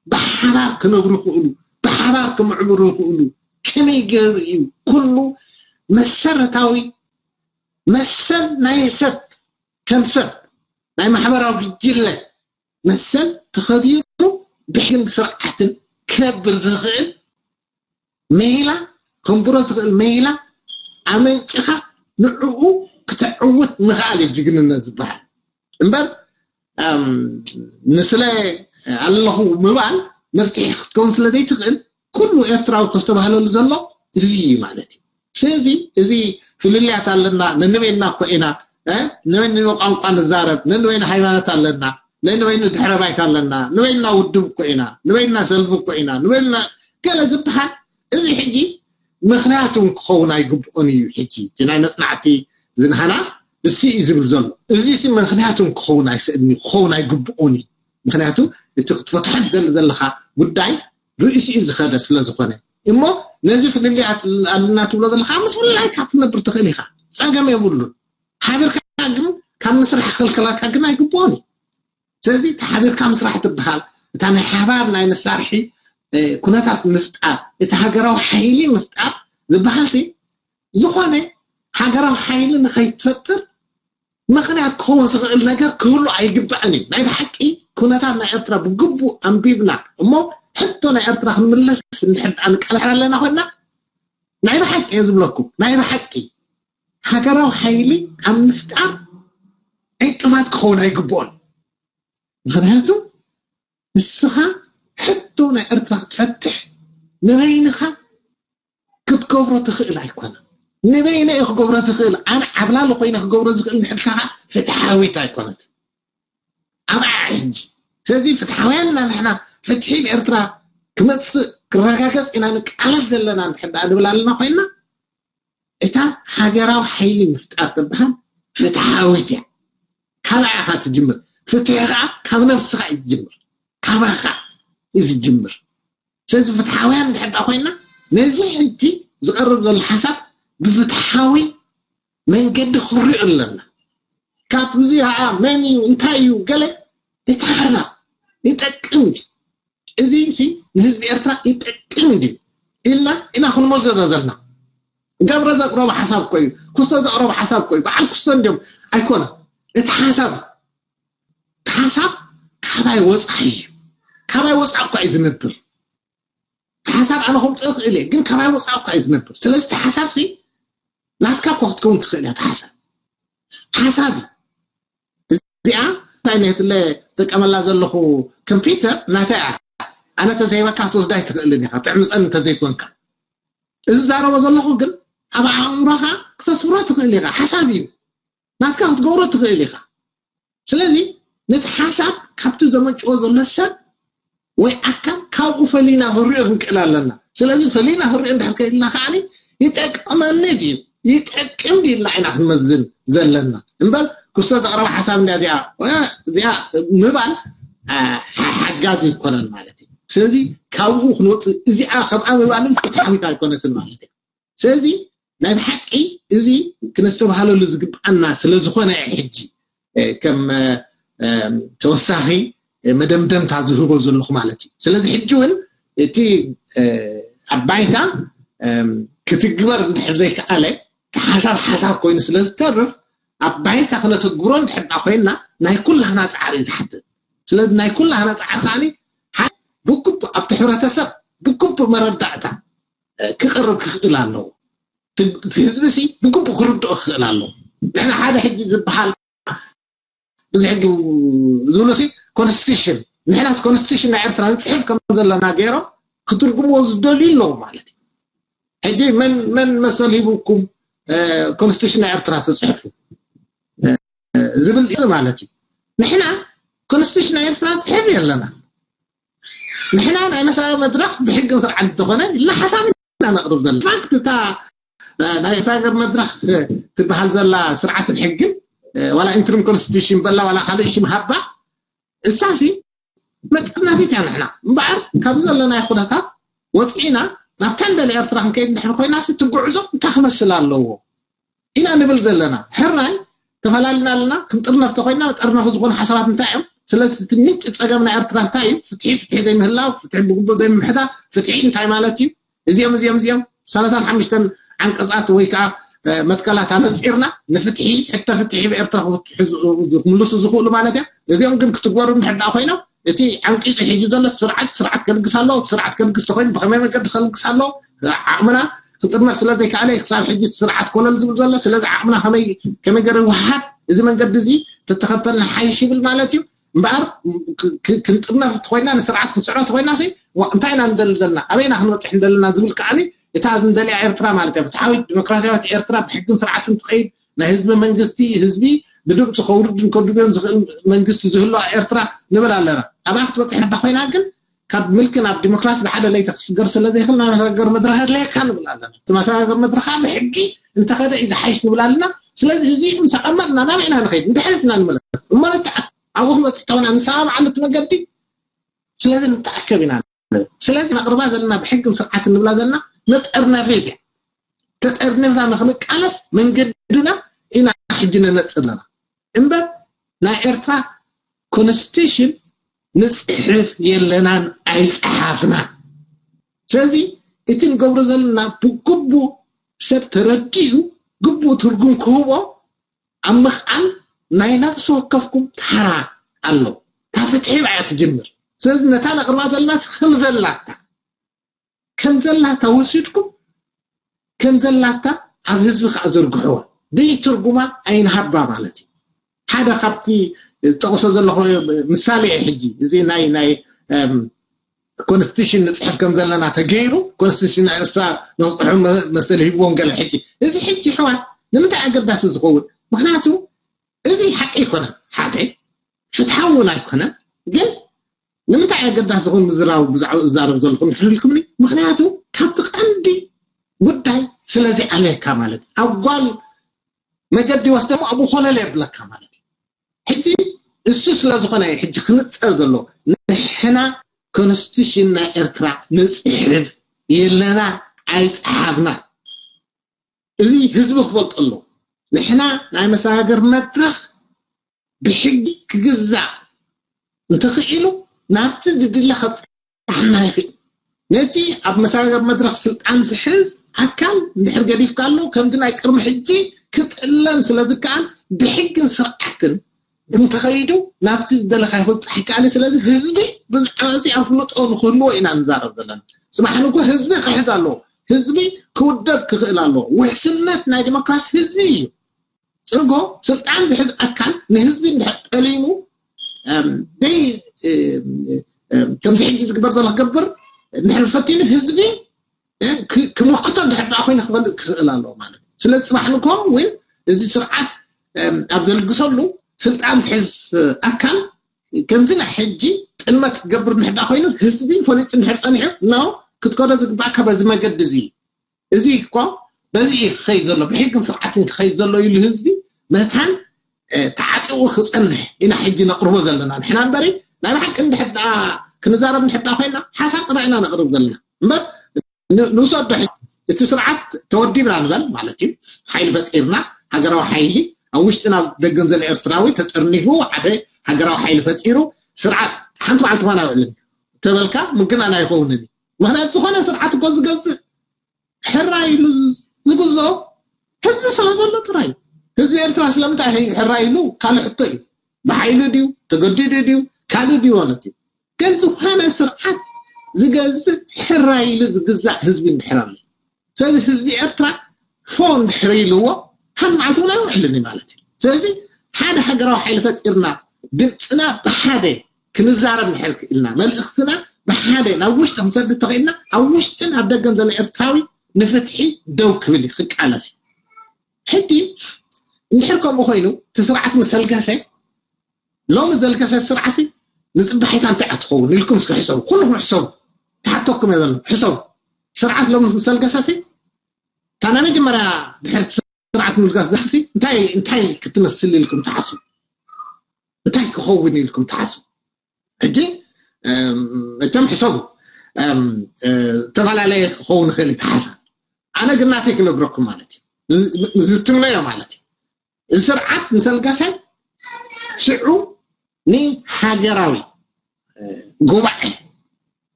ብሓባር ክነብሩ ይኽእሉ፣ ብሓባር ክምዕብሩ ይኽእሉ ከመይ ገይሩ እዩ ኩሉ መሰረታዊ መሰል ናይ ሰብ ከም ሰብ ናይ ማሕበራዊ ጉጅለ መሰል ተኸቢሩ ብሕግን ብስርዓትን ክነብር ዝኽእል ሜላ ከንብሮ ዝኽእል ሜላ ኣመንጭኻ ንዕኡ ክተዕውት ምኽኣል እዩ ጅግንነት ዝበሃል እምበር ንስለ ኣለኹ ምባል መፍትሒ ክትከውን ስለ ዘይትኽእል ኩሉ ኤርትራዊ ከስተባህለሉ ዘሎ እዚ እዩ ማለት እዩ። ስለዚ እዚ ፍልልያት ኣለና፣ ነንበይና እኮ ኢና፣ እ? ንበይኑ ቋንቋ ንዛረብ፣ ነንበይኑ ሃይማኖት ኣለና፣ ነንበይኑ ድሕረ ባይታ ኣለና፣ ንበይና ውድብ እኮ ኢና፣ ንበይና ሰልፊ እኮ ኢና፣ ንበይና ገለ ዝበሃል፣ እዚ ሕጂ ምኽንያት እውን ክኸውን ኣይግብኦን እዩ። ሕጂ እቲ ናይ መጽናዕቲ ዝንሃና እሱ እዩ ዝብል ዘሎ። እዚ ሲ ምኽንያት እውን ክኸውን ኣይኽእልን እዩ፣ ክኸውን ኣይግብኦን እዩ። ምኽንያቱ እቲ ክትፈትሖ ትደሊ ዘለኻ ጉዳይ ርእሲኡ ዝኸደ ስለ ዝኾነ እሞ ነዚ ፍልልይ ኣለና ትብሎ ዘለኻ ምስ ፍልልይካ ክትነብር ትኽእል ኢኻ፣ ጸገም የብሉን። ሓቢርካ ግን ካብ ምስራሕ ክልክለካ ግን ኣይግብኦን እዩ። ስለዚ ተሓቢርካ ምስራሕ ትበሃል እታ ናይ ሓባር ናይ መሳርሒ ኩነታት ምፍጣር፣ እቲ ሃገራዊ ሓይሊ ምፍጣር ዝበሃል ሲ ዝኾነ ሃገራዊ ሓይሊ ንኸይትፈጥር ምኽንያት ክኸውን ዝኽእል ነገር ክህሉ ኣይግባእን እዩ። ናይ ብሓቂ ኩነታት ናይ ኤርትራ ብግቡእ ኣንቢብና እሞ ሕቶ ናይ ኤርትራ ክንምለስ እንድሕር ደኣ ንቃላሕ ኣለና ኮይና ናይ ብሓቂ እየ ዝብለኩም፣ ናይ ብሓቂ ሃገራዊ ሓይሊ ኣብ ምፍጣር ዕንቅፋት ክኸውን ኣይግብኦን። ምኽንያቱ ንስኻ ሕቶ ናይ ኤርትራ ክትፈትሕ ንበይንኻ ክትገብሮ ትኽእል ኣይኮነን። ንበይነ እየ ክገብሮ ዝኽእል፣ ኣነ ዓብላሊ ኮይነ ክገብሮ ዝኽእል ምሕድካኻ ፍትሓዊት ኣይኮነት። ኣብኣ ሕጂ ስለዚ ፍትሓውያን ኢና ንሕና፣ ፍትሒ ንኤርትራ ክመፅእ ክረጋገፅ ኢና ንቃለስ ዘለና እንድሕር ደኣ ንብል ኣለና ኮይንና እታ ሃገራዊ ሓይሊ ምፍጣር ትበሃል ፍትሓዊት እያ። ካባኣ ኢኻ ትጅምር። ፍትሒ ከዓ ካብ ነብስኻ እዩ ዝጅምር፣ ካባኻ እዩ ዝጅምር። ስለዚ ፍትሓውያን እንድሕር ደኣ ኮይና ነዚ ሕጂ ዝቐርብ ዘሎ ሓሳብ ብፍትሓዊ መንገዲ ክሪኦ ኣለና። ካብ እዚ ከዓ መን እዩ እንታይ እዩ ገለ እቲ ሓሳብ ይጠቅም ድዩ? እዚ ሲ ንህዝቢ ኤርትራ ይጠቅም ድዩ ኢልና ኢና ክንመዘዞ ዘለና። ገብረ ዘቕረቦ ሓሳብ እኮ እዩ፣ ኩስቶ ዘቕረቦ ሓሳብ እኮ እዩ። በዓል ኩስቶ እንዲዮም ኣይኮነን እቲ ሓሳብ፣ እቲ ሓሳብ ካባይ ወፃኢ እዩ። ካባይ ወፃኢ እኳ እዩ ዝነብር። እቲ ሓሳብ ኣነ ከምፅኦ ክእል እየ፣ ግን ካባይ ወፃኢ እኳ እዩ ዝነብር። ስለዚ እቲ ሓሳብ ሲ ናትካ እኳ ክትከውን ትኽእል እያ። እቲ ሓሳብ ሓሳብ እዩ። እዚኣ እንታይ ነትለ ዝጥቀመላ ዘለኹ ኮምፒውተር ናታ እያ። ኣነ ተዘይበካ ክትወስዳ ኣይትኽእልን ኢኻ፣ ጥዕምፀን እንተዘይኮንካ። እዚ ዛረቦ ዘለኹ ግን ኣብ ኣእምሮኻ ክተስፍሮ ትኽእል ኢኻ። ሓሳብ እዩ፣ ናትካ ክትገብሮ ትኽእል ኢኻ። ስለዚ ነቲ ሓሳብ ካብቲ ዘመንጭዎ ዘሎ ሰብ ወይ ኣካል ካብኡ ፈሊና ክንሪኦ ክንክእል ኣለና። ስለዚ ፈሊና ክንሪኦ እንድሕር ከኢልና ከዓኒ ይጠቅመኒ ድዩ ይጠቅም ድዩ ኢልና ኢና ክንመዝን ዘለና እምበር ክስቶ ዘቕረባ ሓሳብ እንድያ እዚኣ፣ እዚኣ ምባል ሓጋዚ ኣይኮነን ማለት እዩ። ስለዚ ካብኡ ክንወፅእ እዚኣ ከምኣ ምባልን ፍትሓዊት ኣይኮነትን ማለት እዩ። ስለዚ ናይ ብሓቂ እዚ ክነስተባሃለሉ ዝግብኣና ስለ ዝኾነ ሕጂ ከም ተወሳኺ መደምደምታ ዝህቦ ዘለኹ ማለት እዩ። ስለዚ ሕጂ እውን እቲ ኣብ ባይታ ክትግበር እንድሕር ዘይከኣለ ሓሳብ ሓሳብ ኮይኑ ስለ ዝተርፍ ኣብ ባይታ ክነተግብሮ እንድሕር ኮይንና ናይ ኩላህና ፃዕሪ እዩ ዝሓትት። ስለዚ ናይ ኩላህና ፃዕሪ ከዓኒ ብግቡእ ኣብቲ ሕብረተሰብ ብግቡእ መረዳእታ ክቐርብ ክኽእል ኣለዎ። ህዝቢ ሲ ብግቡእ ክርድኦ ክኽእል ኣለዎ። ንሕና ሓደ ሕጂ ዝበሃል ብዙሕ ሕጊ ዝብሉ ሲ ኮንስቲቱሽን ንሕናስ ኮንስቲቱሽን ናይ ኤርትራ ንፅሕፍ ከም ዘለና ገይሮም ክትርጉምዎ ዝደልዩ ኣለዉ ማለት እዩ። ሕጂ መን መን መሰል ሂቡኩም ኮንስቲቱሽን ናይ ኤርትራ ትፅሕፉ ዝብል ማለት እዩ። ንሕና ኮንስቲቱሽን ናይ ኤርትራ ንፅሕፍ ኣለና። ንሕና ናይ መሳሪ መድረኽ ብሕግን ስርዓት እንተኾነ ኢልና ሓሳብ ኢና ነቕርብ ዘለና። ፋክት እታ ናይ ሳገር መድረኽ ትበሃል ዘላ ስርዓትን ሕግን ዋላ ኢንትሪም ኮንስቲቱሽን በላ ዋላ ካልእ ሽም ሃባ እሳሲ መጠናፊት እያ። ንሕና እምበኣር ካብ ዘለናይ ኩነታት ወፂእና ናብ ተንደል ኤርትራ ክንከይድ እንድሕር ኮይናሲ እቲ ጉዕዞ እንታይ ክመስል ኣለዎ ኢና ንብል ዘለና። ሕራይ ተፈላልና ኣለና። ክንጥርነፍ ተኮይና ጠርነፉ ዝኾኑ ሓሳባት እንታይ እዮም? ስለዚ እቲ ምንጪ ፀገም ናይ ኤርትራ እንታይ እዩ? ፍትሒ፣ ፍትሒ ዘይምህላው፣ ፍትሒ ብግቡእ ዘይምምሕዳር፣ ፍትሒ እንታይ ማለት እዩ? እዚኦም እዚኦም እዚኦም ሰላሳን ሓሙሽተን ዓንቀፃት ወይ ከዓ መትከላት ኣነፂርና ንፍትሒ ሕቶ ፍትሒ ብኤርትራ ክምልሱ ዝኽእሉ ማለት እዮም። እዚኦም ግን ክትግበሩ እንድሕር ኮይኖም እቲ ዓንቂፁ ሒዙ ዘሎ ስርዓት ስርዓት ከልግስ ኣለዎ። ስርዓት ከልግስ ተኮይኑ ብከመይ መንገዲ ከልግስ ኣለዎ? ዓቕምና ክጥርነፍ ስለ ዘይከኣለ ክሳብ ሕጂ ስርዓት ኮለል ዝብል ዘሎ። ስለዚ ዓቕምና ከመይ ከመይ ገይሩ ይወሃሃድ? እዚ መንገዲ እዚ ተተኸተልና ሓይሽ ይብል ማለት እዩ። እምበኣር ክንጥርነፍ ተኮይና ንስርዓት ክንስዕሮ ተኮይና ሲ እንታይ ኢና ንደሊ ዘለና ኣበይና ክንበፅሕ ንደለና ዝብል ከዓኒ እታ ንደልያ ኤርትራ ማለት እያ። ፍትሓዊት ዲሞክራሲያዊት ኤርትራ ብሕግን ስርዓትን ትኸይድ፣ ናይ ህዝቢ መንግስቲ፣ ህዝቢ ብድምፂ ከውርድን ከድብዮን ዝኽእል መንግስቲ ዝህልዋ ኤርትራ ንብል ኣለና። ኣብኣ ክትበፅሕ እንዳ ኮይና ግን ካብ ምልኪ ናብ ዲሞክራሲ ብሓደ ለይቲ ክስገር ስለ ዘይኽእል ናይ መሰጋገሪ መድረኽ ኣድለየካ ንብል ኣለና። እቲ መሰጋገሪ መድረኽ ከዓ ብሕጊ እንተኸደ እዩ ዝሓይሽ ንብል ኣለና። ስለዚ እዚ ምስ ኣቐመጥና ናበይ ኢና ንኸይድ? ንድሕሪት ኢና ንመለስ። እሞ ነቲ ኣብኡ ክመፅእ እተወና ንሰማማዓሉ እቲ መገዲ ስለዚ ንተኣከብ ኢና። ስለዚ ነቕርባ ዘለና ብሕግን ስርዓትን ንብላ ዘለና መጠርነፊት እያ። ተጠርኒፍና ንክንቃለስ መንገድና ኢና ሕጂ ነነፅር ኣለና። እምበር ናይ ኤርትራ ኮንስቲቱሽን ንፅሕፍ የለናን ኣይፀሓፍናን። ስለዚ እቲ ንገብሮ ዘለና ብግቡእ ሰብ ተረዲኡ ግቡእ ትርጉም ክህቦ ኣብ ምኽኣል ናይ ነብሲ ወከፍኩም ተራ ኣሎ። ካብ ፍትሒ እያ ትጅምር። ስለዚ ነታ ነቕርባ ዘለና ከም ዘላታ ከም ዘላታ ወሲድኩም ከም ዘላታ ኣብ ህዝቢ ከዓ ዘርግሕዋ ብትርጉማ ኣይንሃባ ማለት እዩ። ሓደ ካብቲ ዝጠቕሶ ዘለኹ ምሳሌ እዩ። ሕጂ እዚ ናይ ናይ ኮንስቲቱሽን ንፅሕፍ ከም ዘለና ተገይሩ ኮንስቲቱሽን ናይ ኤርትራ ንክፅሑ መሰል ሂብዎም ገለ። ሕጂ እዚ ሕጂ ሕዋት ንምንታይ ኣገዳሲ ዝኸውን? ምክንያቱ እዚ ሓቂ ኣይኮነን። ሓደ ፍትሓዊ እውን ኣይኮነን። ግን ንምንታይ ኣገዳሲ ዝኸውን ምዝራቡ ብዛዕባ እዛረብ ዘለኹ ንሕልልኩምኒ? ምክንያቱ ካብቲ ቀንዲ ጉዳይ ስለዚ ኣለካ ማለት ኣብ ጓል መገዲ ወስደሞ ኣብኡ ኮለል የብለካ ማለት እዩ። ሕጂ እሱ ስለ ዝኾነ እዩ ሕጂ ክንፀር ዘሎ። ንሕና ኮንስቲቱሽን ናይ ኤርትራ ንፅሕፍ የለና ኣይፀሓፍና። እዚ ህዝቢ ክፈልጦ ኣሎ። ንሕና ናይ መሰጋገር መድረኽ ብሕጊ ክግዛእ እንተኽኢሉ ናብቲ ዝድለ ከብፅሓና ይኽእል። ነቲ ኣብ መሰጋገር መድረኽ ስልጣን ዝሕዝ ኣካል እንድሕር ገዲፍካ ኣሎ ከምዚ ናይ ቅድሚ ሕጂ ክጥለም ስለ ዝከኣል ብሕግን ስርዓትን እንተኸይዱ ናብቲ ዝደለኻዮ ክብፃሕ ይከኣል። ስለዚ ህዝቢ ብዛዕባ እዚ ኣፍልጦ ንክህልዎ ኢና ንዛረብ ዘለና። ፅባሕ ንጎ ህዝቢ ክሕዝ ኣለዎ። ህዝቢ ክውደብ ክኽእል ኣለዎ። ውሕስነት ናይ ዲሞክራሲ ህዝቢ እዩ። ፅንጎ ስልጣን ዝሕዝ ኣካል ንህዝቢ እንድሕር ጠሊሙ ደይ ከምዚ ሕጂ ዝግበር ዘሎ ክገብር እንድሕር ፈቲኑ ህዝቢ ክምክቶ እንድሕር ደኣ ኮይነ ክፈልጥ ክኽእል ኣለዎ ማለት እዩ። ስለዚ ፅባሕ ንግሆ እውን እዚ ስርዓት ኣብ ዘልግሰሉ ስልጣን ዝሕዝ ኣካል ከምዚ ናይ ሕጂ ጥልመት ክገብር እንድሕር ደኣ ኮይኑ ህዝቢ ፈሊጡ እንድሕር ፀኒሑ ኖ ክትከዶ ዝግባእካ በዚ መገዲ እዚ እዩ። እዚ እኮ በዚ እዩ ክኸይድ ዘሎ፣ ብሕግን ስርዓትን ክኸይድ ዘሎ ኢሉ ህዝቢ መታን ተዓጢቑ ክፀንሕ ኢና ሕጂ ነቕርቦ ዘለና ንሕና እምበሪ ናይ ብሓቂ እንድሕር ደኣ ክንዛረብ እንድሕር ደኣ ኮይና ሓሳብ ጥራይ ኢና ነቕርብ ዘለና እምበር ንውሰዶ ሕጂ እቲ ስርዓት ተወዲብና ንበል ማለት እዩ። ሓይሊ ፈጢርና ሃገራዊ ሓይሊ ኣብ ውሽጥን ኣብ ደገን ዘሎ ኤርትራዊ ተጠርኒፉ ሓደ ሃገራዊ ሓይሊ ፈጢሩ ስርዓት ሓንቲ በዓል ትማን ኣይውዕልን ተበልካ ምግናን ኣይኸውንን እዩ። ምክንያቱ ዝኾነ ስርዓት እኮ ዝገዝእ ሕራይ ኢሉ ዝግዝኦ ህዝቢ ስለ ዘሎ ጥራይ እዩ። ህዝቢ ኤርትራ ስለምንታይ ሕራይ ኢሉ ካልእ ሕቶ እዩ። ብሓይሊ ድዩ ተገዲዱ ድዩ ካልእ ድዩ ማለት እዩ። ግን ዝኾነ ስርዓት ዝገዝእ ሕራይ ኢሉ ዝግዛእ ህዝቢ እንድሕር ኣሎ። ስለዚ ህዝቢ ኤርትራ ፎ እንድሕር ኢልዎ ሓንቲ መዓልቲ እውን ኣይውዕልን እዩ ማለት እዩ። ስለዚ ሓደ ሃገራዊ ሓይሊ ፈጢርና ድምፅና ብሓደ ክንዛረብ እንድሕር ክኢልና መልእኽትና ብሓደ ናብ ውሽጢ ክንሰድድ ተኽኢልና ኣብ ውሽጥን ኣብ ደገን ዘሎ ኤርትራዊ ንፍትሒ ደው ክብል እዩ ክቃለስ እዩ። ሕጂ እንድሕር ከምኡ ኮይኑ እቲ ስርዓት ምስ ኣልገሰ ሎሚ ዘልገሰ ስርዓሲ ንፅባሒታ እንታይ እያ ትኸውን ኢልኩም እስከ ሕሰቡ። ኩልኩም ሕሰቡ። ተሓተኩም እየ ዘሎ። ሕሰቡ። ስርዓት ሎሚ ምስ ኣልገሰሲ እታ ናይ መጀመርያ ድሕሪ ስርዓት ምልጋስ ዛሕሲ እንታይ እንታይ ክትመስል ኢልኩም ትሓስቡ? እንታይ ክኸውን ኢልኩም ትሓስቡ? ሕጂ መቸም ሕሰቡ። ዝተፈላለየ ክኸውን ይኽእል እዩ ተሓሳብ። ኣነ ግን ናተይ ክነግረኩም ማለት እዩ። ዝትምነዮ ማለት እዩ። እዚ ስርዓት ምስ ኣልገሰ ሽዑ ንሃገራዊ ጉባኤ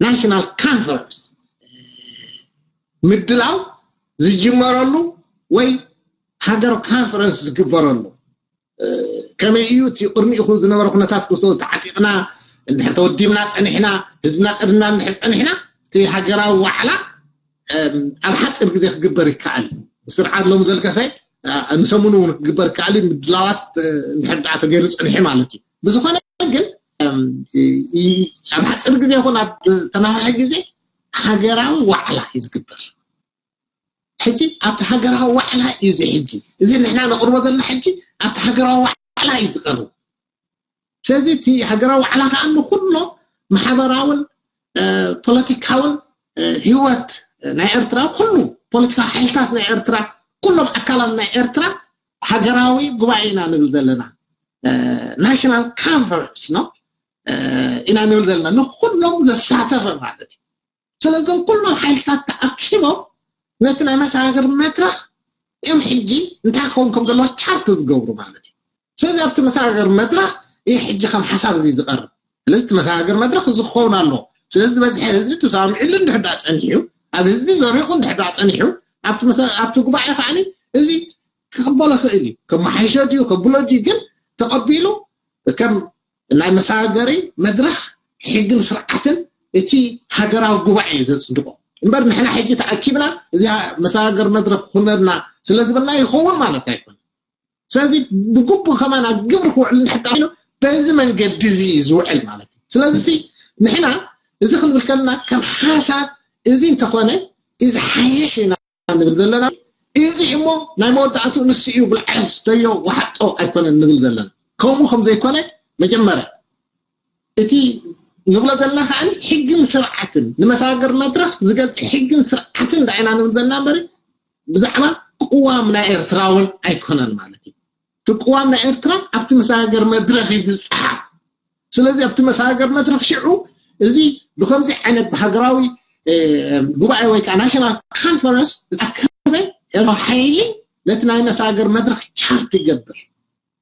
ናሽናል ካንፈረንስ ምድላው ዝጅመረሉ ወይ ሃገር ካንፈረንስ ዝግበረሉ ከመይ እዩ እቲ ቅድሚኡ ዝነበረ ኩነታት ክሶ ተዓጢቕና እንድሕር ተወዲብና ፀኒሕና ህዝብና ቀድምና እንድሕር ፀኒሕና እቲ ሃገራዊ ዋዕላ ኣብ ሓፂር ግዜ ክግበር ይከኣል። ስርዓት ሎም ዘልከሰ ንሰሙኑ እውን ክግበር ይከኣል እዩ። ምድላዋት እንድሕር ደኣ ተገይሩ ፀኒሑ ማለት እዩ። ብዝኾነ ግን ኣብ ሓፂር ግዜ ይኹን ኣብ ተናፋሒ ግዜ ሃገራዊ ዋዕላ እዩ ዝግበር። ሕጂ ኣብቲ ሃገራዊ ዋዕላ እዩ እዚ። ሕጂ እዚ ንሕና ነቕርቦ ዘለና ሕጂ ኣብቲ ሃገራዊ ዋዕላ እዩ ዝቐርብ። ስለዚ እቲ ሃገራዊ ዋዕላ ከዓ ንኩሎ ማሕበራውን ፖለቲካውን ህይወት ናይ ኤርትራ፣ ኩሉ ፖለቲካዊ ሓይልታት ናይ ኤርትራ፣ ኩሎም ኣካላት ናይ ኤርትራ ሃገራዊ ጉባኤ ኢና ንብል ዘለና። ናሽናል ኮንፈረንስ ነው ኢና ንብል ዘለና፣ ንኩሎም ዘሳተፈ ማለት እዩ። ስለዞም ኩሎም ሓይልታት ተኣኪቦም ነቲ ናይ መሰጋገሪ መድረኽ እዮም ሕጂ እንታይ ክኸውን ከም ዘለዎ ቻርት ዝገብሩ ማለት እዩ። ስለዚ ኣብቲ መሰጋገሪ መድረኽ እዩ ሕጂ ከም ሓሳብ እዚ ዝቐርብ። ስለዚ እቲ መሰጋገሪ መድረኽ እዚ ክኸውን ኣለዎ። ስለዚ ዝበዝሐ ህዝቢ ተሰማሚዕሉ እንድሕር ደኣ ጸኒሑ፣ ኣብ ህዝቢ ዘሪቑ እንድሕር ደኣ ጸኒሑ፣ ኣብቲ መሰ-፣ ኣብቲ ጉባኤ ከዓኒ እዚ ክቕበሎ ክእል እዩ። ከመሓይሾ ድዩ፣ ከብሎ ድዩ፣ ግን ተቐቢሉ ከም ናይ መሰጋገሪ መድረኽ ሕግን ስርዓትን እቲ ሃገራዊ ጉባኤ ዘጽድቆ እምበር ንሕና ሕጂ ተኣኪብና እዚ መሰጋገሪ መድረኽ ክኹነልና ስለ ዝበልና ይኸውን ማለት ኣይኮነን። ስለዚ ብግቡእ ከማን ኣብ ግብሪ ክውዕል እንድሕር ደኣ ኮይኑ በዚ መንገዲ እዚ እዩ ዝውዕል ማለት እዩ። ስለዚ ሲ ንሕና እዚ ክንብል ከለና ከም ሓሳብ እዚ እንተኾነ እዚ ሓይሽ ኢና ንብል ዘለና። እዚ እሞ ናይ መወዳእቱ ንሱ እዩ፣ ብልዓ ስተዮ ወሓጦ ኣይኮነን ንብል ዘለና። ከምኡ ከም ዘይኮነ መጀመርያ እቲ ንብሎ ዘለና ከዓ ሕግን ስርዓትን ንመሰጋገሪ መድረኽ ዝገልጽ ሕግን ስርዓትን ዳይና ንብል ዘለና እምበር ብዛዕባ ቅዋም ናይ ኤርትራ እውን ኣይኮነን ማለት እዩ። እቲ ቅዋም ናይ ኤርትራ ኣብቲ መሰጋገሪ መድረኽ እዩ ዝጸሓፍ። ስለዚ ኣብቲ መሰጋገሪ መድረኽ ሽዑ እዚ ብከምዚ ዓይነት ብሃገራዊ ጉባኤ ወይ ከዓ ናሽናል ኮንፈረንስ ዝኣከበ ኤርትራዊ ሓይሊ ነቲ ናይ መሰጋገሪ መድረኽ ቻርት ይገብር።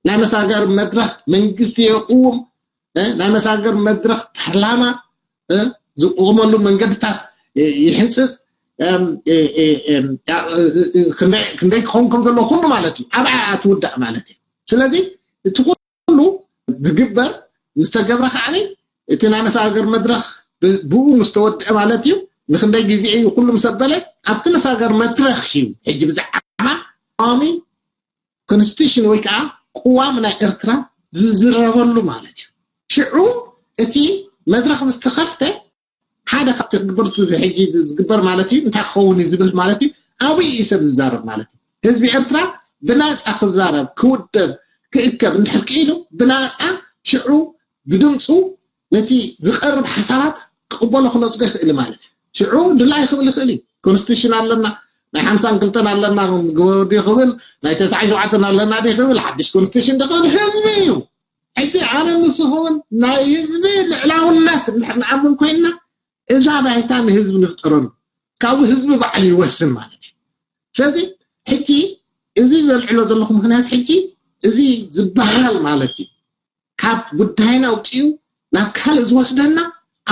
ናይ መሰጋገሪ መድረኽ መንግስቲ የቕውም፣ ናይ መሰጋገሪ መድረኽ ፓርላማ ዝቆመሉ መንገድታት ይሕንፅፅ፣ ክንደይ ክኸውን ከም ዘለዎ ኩሉ ማለት እዩ። ኣብኣ ትውዳእ ማለት እዩ። ስለዚ እቲ ኩሉ ዝግበር ምስ ተገብረ ከዓኒ እቲ ናይ መሰጋገሪ መድረኽ ብኡ ምስ ተወድአ ማለት እዩ። ንክንደይ ግዜ እዩ ኩሉ ምስ ኣበለ ኣብቲ መሰጋገሪ መድረኽ እዩ ሕጂ ብዛዕባ ቋሚ ኮንስቲቱሽን ወይ ከዓ ቅዋም ናይ ኤርትራ ዝዝረበሉ ማለት እዩ። ሽዑ እቲ መድረኽ ምስ ተኸፍተ ሓደ ካብቲ ክግበር ሕጂ ዝግበር ማለት እዩ እንታይ ክኸውን እዩ ዝብል ማለት እዩ። ኣብኡ እዩ ሰብ ዝዛረብ ማለት እዩ። ህዝቢ ኤርትራ ብናፃ ክዛረብ፣ ክውደብ፣ ክእከብ እንድሕር ክኢሉ ብናፃ ሽዑ ብድምፁ ነቲ ዝቐርብ ሓሳባት ክቕበሎ ክነፅጎ ይኽእል ማለት እዩ። ሽዑ ድላይ ክብል ይኽእል እዩ። ኮንስቲቱሽን ኣለና፣ ናይ ሓምሳን ክልተን ኣለና፣ ግበሩ ድዩ ክብል፣ ናይ ተስዓን ሸውዓተን ኣለና ድዩ ክብል፣ ሓድሽ ኮንስቲቱሽን ድዩ ክብል ህዝቢ እዩ። ሕጂ ኣነ ንስኹምን ናይ ህዝቢ ልዕላውነት እንድሕር ንኣምን ኮይንና እዛ ባይታ ንህዝቢ ንፍጠረሉ፣ ካብኡ ህዝቢ ባዕሉ ይወስን ማለት እዩ። ስለዚ ሕጂ እዚ ዘልዕሎ ዘለኹ ምክንያት ሕጂ እዚ ዝበሃል ማለት እዩ ካብ ጉዳይና ኣውፂኡ ናብ ካልእ ዝወስደና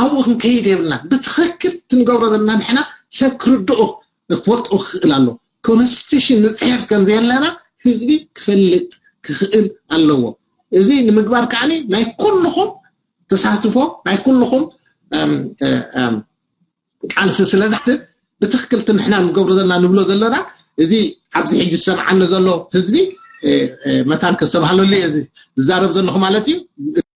ኣብኡ ክንከይድ የብልና። ብትኽክል ትንገብሮ ዘለና ንሕና ሰብ ክርድኦ ክፈልጦ ክኽእል ኣሎ። ኮንስቲቱሽን ንፅሕፍ ከም ዘለና ህዝቢ ክፈልጥ ክኽእል ኣለዎ። እዚ ንምግባር ከዓኒ ናይ ኩልኹም ተሳትፎ ናይ ኩልኹም ቃልሲ ስለዛሕት ብትክክልቲ ንሕና ንገብሮ ዘለና ንብሎ ዘለና እዚ ኣብዚ ሕጂ ዝሰምዓኒ ዘሎ ህዝቢ መታን ከስተባህለሉ እየ ዝዛረብ ዘለኹ ማለት እዩ።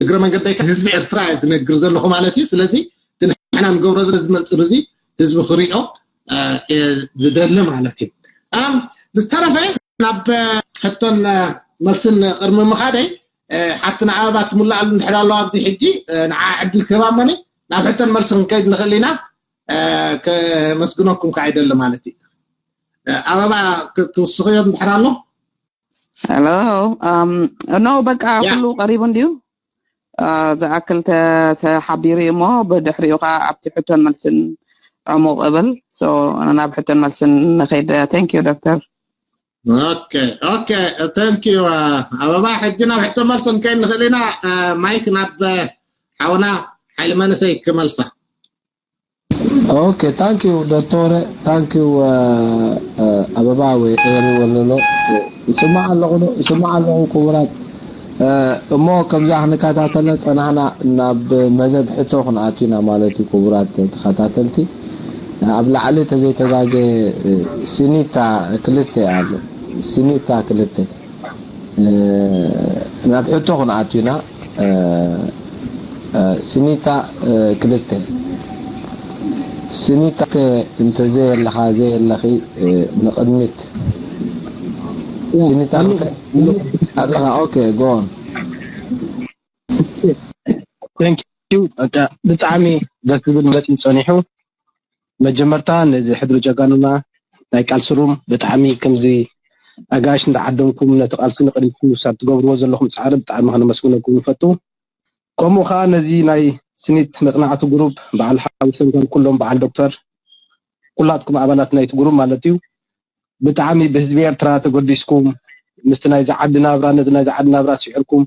እግረ መንገደይ ህዝቢ ኤርትራ ዝነግር ዘለኹ ማለት እዩ። ስለዚ እቲ ንሕና ንገብሮ ዘለና እዚ መንፅር እዚ ህዝቢ ክሪኦ ዝደሊ ማለት እዩ። ብዝተረፈ ናብ ሕቶን መልስን ቅድሚ ምኻደይ ሓፍትና ኣበባ ትምላኣሉ እንድሕር ኣለዋ ኣብዚ ሕጂ ንዓ ዕድል ክህባ እሞኒ ናብ ሕቶን መልሲ ክንከይድ ንኽእል ኢና። ከመስግነኩም ከዓ ይደሊ ማለት እዩ። ኣበባ ክትውስኽዮ እንድሕር ኣሎ? ሄሎ ኖ በቃ ኩሉ ቀሪቡ እንድዩ። ዝኣክል ተሓቢሩ እዩ እሞ ብድሕሪኡ ከዓ ኣብቲ ሕቶን መልስን ዕሙቕ እብል። ናብ ሕቶን መልስን ንኸይድ። Thank you ዶክተር። ኦኬ ኦኬ thank you ኣበባ። ሕጂ ናብ ሕቶ መልሲ ክንከይድ ንኽእል ኢና። ማይክ ናብ ሓውና ሓይሊ መንእሰይ ክመልሳ። ኦኬ thank you ዶክተር thank you ኣበባ ወይ ኤሪ ወለሎ። ይስማዕ ኣለኹ ዶ? ይስማዕ ኣለኹ ክቡራት። እሞ ከምዛ ክንከታተለ ጸናሕና ናብ መደብ ሕቶ ክንኣቱ ኢና ማለት እዩ። ክቡራት ተኸታተልቲ ኣብ ላዕሊ ተዘይተጋገ ሲኒታ ክልተ ኣሎ። ሲኒታ ክልተ ናብ ሕቶ ክንኣቱ ኢና። ሲኒታ ክልተ ስኒታ፣ እንተ ዘየለኻ፣ ዘየለኺ፣ እ፣ ንቕድሚት። ስኒታ፣ ኣለኹ። እንተ ኣለኻ፣ ኦኬ፣ ጎ ኦን። Thank you። በቃ ብጣዕሚ ደስ ዝብል መጽኢ ጸኒሑ። መጀመርታ ነዚ ሕድሪ ጀጋኑና ናይ ቃልሲ ሩም ብጣዕሚ ከምዚ ኣጋይሽ እንዳዓደምኩም ነቲ ቃልሲ ንቕድሚት ንምውሳድ ትገብርዎ ዘለኹም ጻዕሪ ብጣዕሚ ከነመስግነኩም ንፈቱ። ከምኡ ኸዓ ነዚ ናይ ስኒት መጽናዕቲ ግሩፕ በዓል ሓውሰን ከም ኩሎም በዓል ዶክተር ኩላትኩም ኣባላት ናይቲ ግሩፕ ማለት እዩ። ብጣዕሚ ብህዝቢ ኤርትራ ተገዲስኩም ምስቲ ናይዚ ዓዲ ናብራ ነዚ ናይዚ ዓዲ ናብራ ስዒርኩም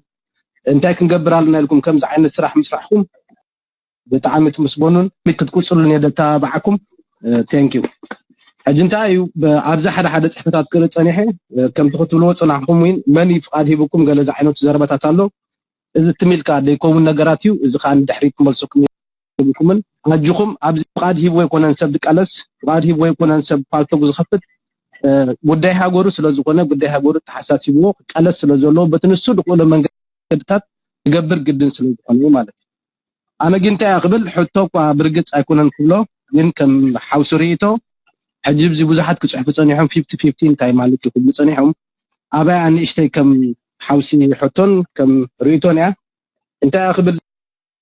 እንታይ ክንገብር ኣለና ኢልኩም ከምዚ ዓይነት ስራሕ ምስራሕኩም ብጣዕሚ ትምስገኑን ክትቅጽሉን እየ ደተባብዓኩም። ቴንክ ዩ። ሕጂ እንታይ እዩ ብ-፣ ኣብዚ ሓደ ሓደ ጽሕፈታት ክርኢ ጸኒሐ፣ እ፣ ከምቲ ክትብልዎ ጽናሕኩም እውን መን እዩ ፍቓድ ሂብኩም ገለ ዝዓይነቱ ዘረባታት ኣሎ። እዚ ትም ኢልካ ዘይከውን ነገራት እዩ። እዚ ከዓ ንድሕሪት ክመልሰኩም የብልኩምን። ኣጆኹም ኣብዚ ፍቓድ ሂብዎ ኣይኮነን ሰብ ድቃለስ፣ ፍቓድ ሂብዎ ኣይኮነን ሰብ ፓልቶግ ዝኸፍት፣ እ፣ ጉዳይ ሃገሩ ስለ ዝኾነ ጉዳይ ሃገሩ ተሓሳሲብዎ ክቃለስ ስለ ዘለዎ በቲ ንሱ ዝኽእሎ መንገድታት ክገብር ግድን ስለ ዝኾነ እዩ ማለት እዩ። ኣነ ግን እንታይ እየ ክብል ሕቶ እኳ ብርግጽ ኣይኮነን ክብሎ፣ ግን ከም ሓውሲ ርእይቶ ሕጂ ኣብዚ ብዙሓት ክጽሕፉ ጸኒሖም ፊፍቲ ፊፍቲ እንታይ ማለት እዩ ክብሉ ጸኒሖም። ኣባይ ኣንእሽተይ ከም ሓውሲ ሕቶን ከም ርእይቶን እያ። እንታይ እየ ክብል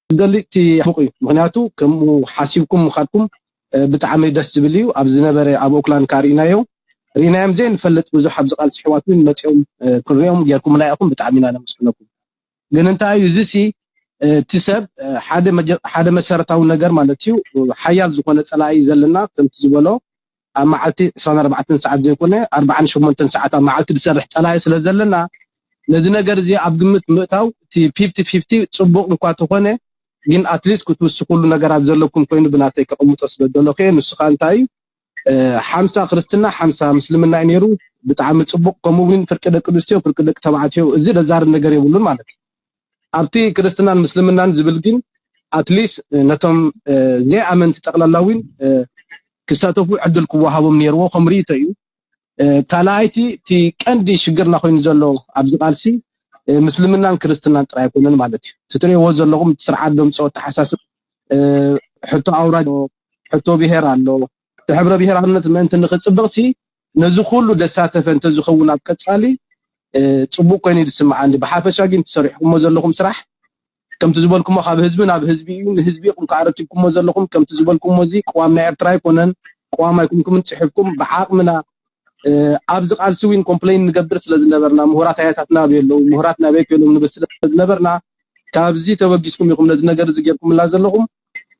ዝደሊ እቲ ሕቡቕ እዩ። ምኽንያቱ ከምኡ ሓሲብኩም ምኻድኩም፣ እ፣ ብጣዕሚ ደስ ዝብል እዩ። ኣብ ዝነበረ ኣብ ኦክላንድ ከኣ ርኢናዮ። ርኢናዮም ዘይንፈልጥ ብዙሕ ኣብዚ ቃልሲ ኣሕዋት እውን መጺኦም፣ እ፣ ክንሪኦም ጌርኩምና ኢኹም። ብጣዕሚ ኢና ነመስግነኩም። ግን እንታይ እዩ እዚ ሲ፣ እ፣ እቲ ሰብ፣ እ፣ ሓደ መጀ-፣ ሓደ መሰረታዊ ነገር ማለት እዩ፣ እ፣ ሓያል ዝኾነ ጸላኢ ዘለና ከምቲ ዝበሎ ኣብ መዓልቲ ዕስራን ኣርባዕተን ሰዓት ዘይኮነ ኣርባዓን ሸሞንተን ሰዓት ኣብ መዓልቲ ዝሰርሕ ጸላኢ ስለ ዘለና ነዚ ነገር እዚ ኣብ ግምት ምእታው እቲ ፊፍቲ ፊፍቲ ጽቡቕ እንኳ ተኾነ ግን ኣትሊስት ክትውስኹሉ ነገራት ዘለኩም ኮይኑ ብናተይ ከቐምጦ ስለ ዝደለኹ እየ። ንሱ ኸኣ እንታይ እዩ፣ እ፣ ሓምሳ ክርስትና ሓምሳ ምስልምና እዩ ነይሩ። ብጣዕሚ ጽቡቕ። ከምኡ እውን ፍርቂ ደቂ ኣንስትዮ ፍርቂ ደቂ ተባዕትዮ እዚ ዘዛርብ ነገር የብሉን ማለት እዩ። ኣብቲ ክርስትናን ምስልምናን ዝብል ግን ኣትሊስት ነቶም፣ እ፣ ዘይኣመንቲ ጠቕላላ እውን፣ እ፣ ክሳተፉ ዕድል ክወሃቦም ነይርዎ ከም ርእይቶ እዩ። እ፣ ካልኣይቲ እቲ ቀንዲ ሽግርና ኮይኑ ዘሎ ኣብዚ ቃልሲ፣ እ፣ ምስልምናን ክርስትናን ጥራይ ኣይኮነን ማለት እዩ። እቲ ትርእይዎ ዘለኹም እቲ ስርዓት ዘምፅኦ ኣተሓሳስብ፣ እ፣ ሕቶ ኣውራጅ፣ ሕቶ ብሄር ኣሎ። እቲ ሕብረ ብሄራውነት ምእንቲ ንክፅብቕሲ ነዚ ኩሉ ደሳተፈ እንተዝኸውን ኣብ ቀፃሊ፣ እ፣ ፅቡቅ ኮይኑ እዩ ዝስምዓኒ። ብሓፈሻ ግን ትሰሪሕኩሞ ዘለኹም ስራሕ ከምቲ ዝበልኩሞ ካብ ህዝቢ ናብ ህዝቢ እዩ። ንህዝቢ ኢኹም ከዓ ረኪብኩሞ ዘለኹም። ከምቲ ዝበልኩሞ እዚ ቅዋም ናይ ኤርትራ ኣይኮነን። ቅዋም ኣይኮንኩምን ፅሒፍኩም። ብዓቕምና፣ እ፣ ኣብዚ ቃልሲ እውን ኮምፕሌን ንገብር ስለ ዝነበርና፣ ምሁራት ኣያታትና ኣበይ ኣለዉ፣ ምሁራት ናበይ ከይዶም ንብል ስለ ዝነበርና፣ ካብዚ ተበጊስኩም ኢኹም ነዚ ነገር እዚ ጌርኩምልና ዘለኹም።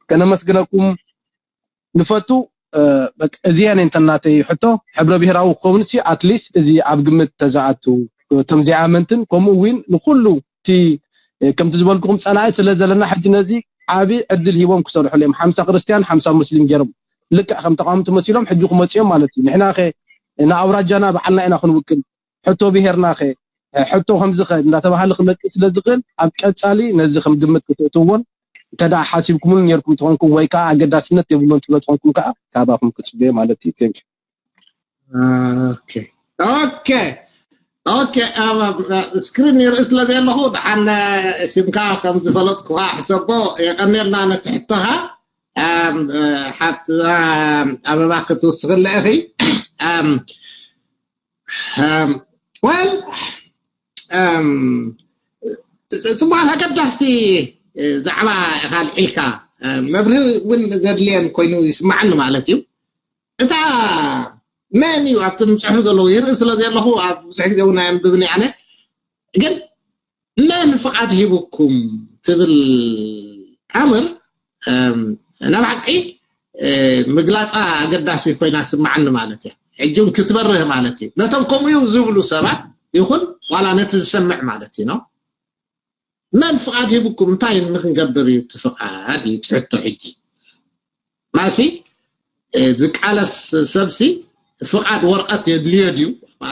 ከነመስግነኩም ንፈቱ። እ፣ በቃ፣ እዚ እያ ነንተ ናተይ ሕቶ። ሕብረ ብሄራዊ ክኸውን ሲ ኣትሊስት እዚ ኣብ ግምት ተዝኣቱ፣ እቶም ዘይኣመንትን፣ ከምኡ እውን ንኩሉ እቲ፣ እ፣ ከምቲ ዝበልኩኹም ጸላኢ ስለ ዘለና፣ ሕጂ ነዚ ዓቢ ዕድል ሂቦም ክሰርሑሉ እዮም። ሓምሳ ክርስትያን፣ ሓምሳ ሙስሊም ገይሮም፣ ልክዕ ከም ተቃወምቲ መሲሎም ሕጂ ክመጹ እዮም ማለት እዩ። ንሕና ኸ ንኣውራጃና ባዕልና ኢና ክንውክል? ሕቶ ብሄርና ኸ፣ ሕቶ ከምዚ ኸ እንዳተባሃለ ክመጽእ ስለ ዝኽእል፣ ኣብ ቀጻሊ ነዚ ከም ግምት ክትእትውዎን፣ እንተ ደኣ ሓሲብኩምሉ ነይርኩም ትኾንኩም፣ ወይ ከኣ ኣገዳስነት የብሉን ትብሎ ትኾንኩም ከኣ፣ ካባኹም ክጽበዮ ማለት እዩ። ቴንክ ዩ። ኦኬ። ኦኬ። ኦኬ። ኣብ፣ ኣብ ስክሪን ይርኢ ስለ ዘለኹ፣ ደሓን ስምካ ከም ዝፈለጥኩኻ ሕሰቦ። የቐንየልና ነቲ ሕቶኻ። ኣም፣ ሓት-፣ ኣም፣ ኣበባ ክትውስኽለ ኢኺ። ኣም፣ ኣም፣ ወል፣ ኣም፣ ጽ-፣ ጽቡቓት ኣገዳስቲ ዛዕባ ኢኻ ኣልዒልካ። ኣም፣ መብርሂ እውን ዘድልየን ኮይኑ ይስምዓኒ ማለት እዩ። እታ መን እዩ ኣብቲ ዝጽሕፉ ዘለዉ ይርኢ ስለ ዘለኹ ኣብ ብዙሕ ግዜ እውን ኣየንብብን እየ ኣነ። ግን መን ፍቓድ ሂቡኩም ትብል ኣምር፣ እም፣ ናብ ሓቂ፣ እ፣ ምግላጻ ኣገዳሲ ኮይና ትስምዓኒ ማለት እያ። ሕጂ እውን ክትበርህ ማለት እዩ። ነቶም ከምኡ እዩ ዝብሉ ሰባት ይኹን ዋላ ነቲ ዝሰምዕ ማለት እዩ ነው። መን ፍቓድ ሂቡኩም? እንታይ ንክንገብር እዩ እቲ ፍቓድ እዩ እቲ ሕቶ ሕጂ። ማሲ፣ እ፣ ዝቃለስ ሰብሲ ፍቓድ ወረቐት የድልዮ ድዩ?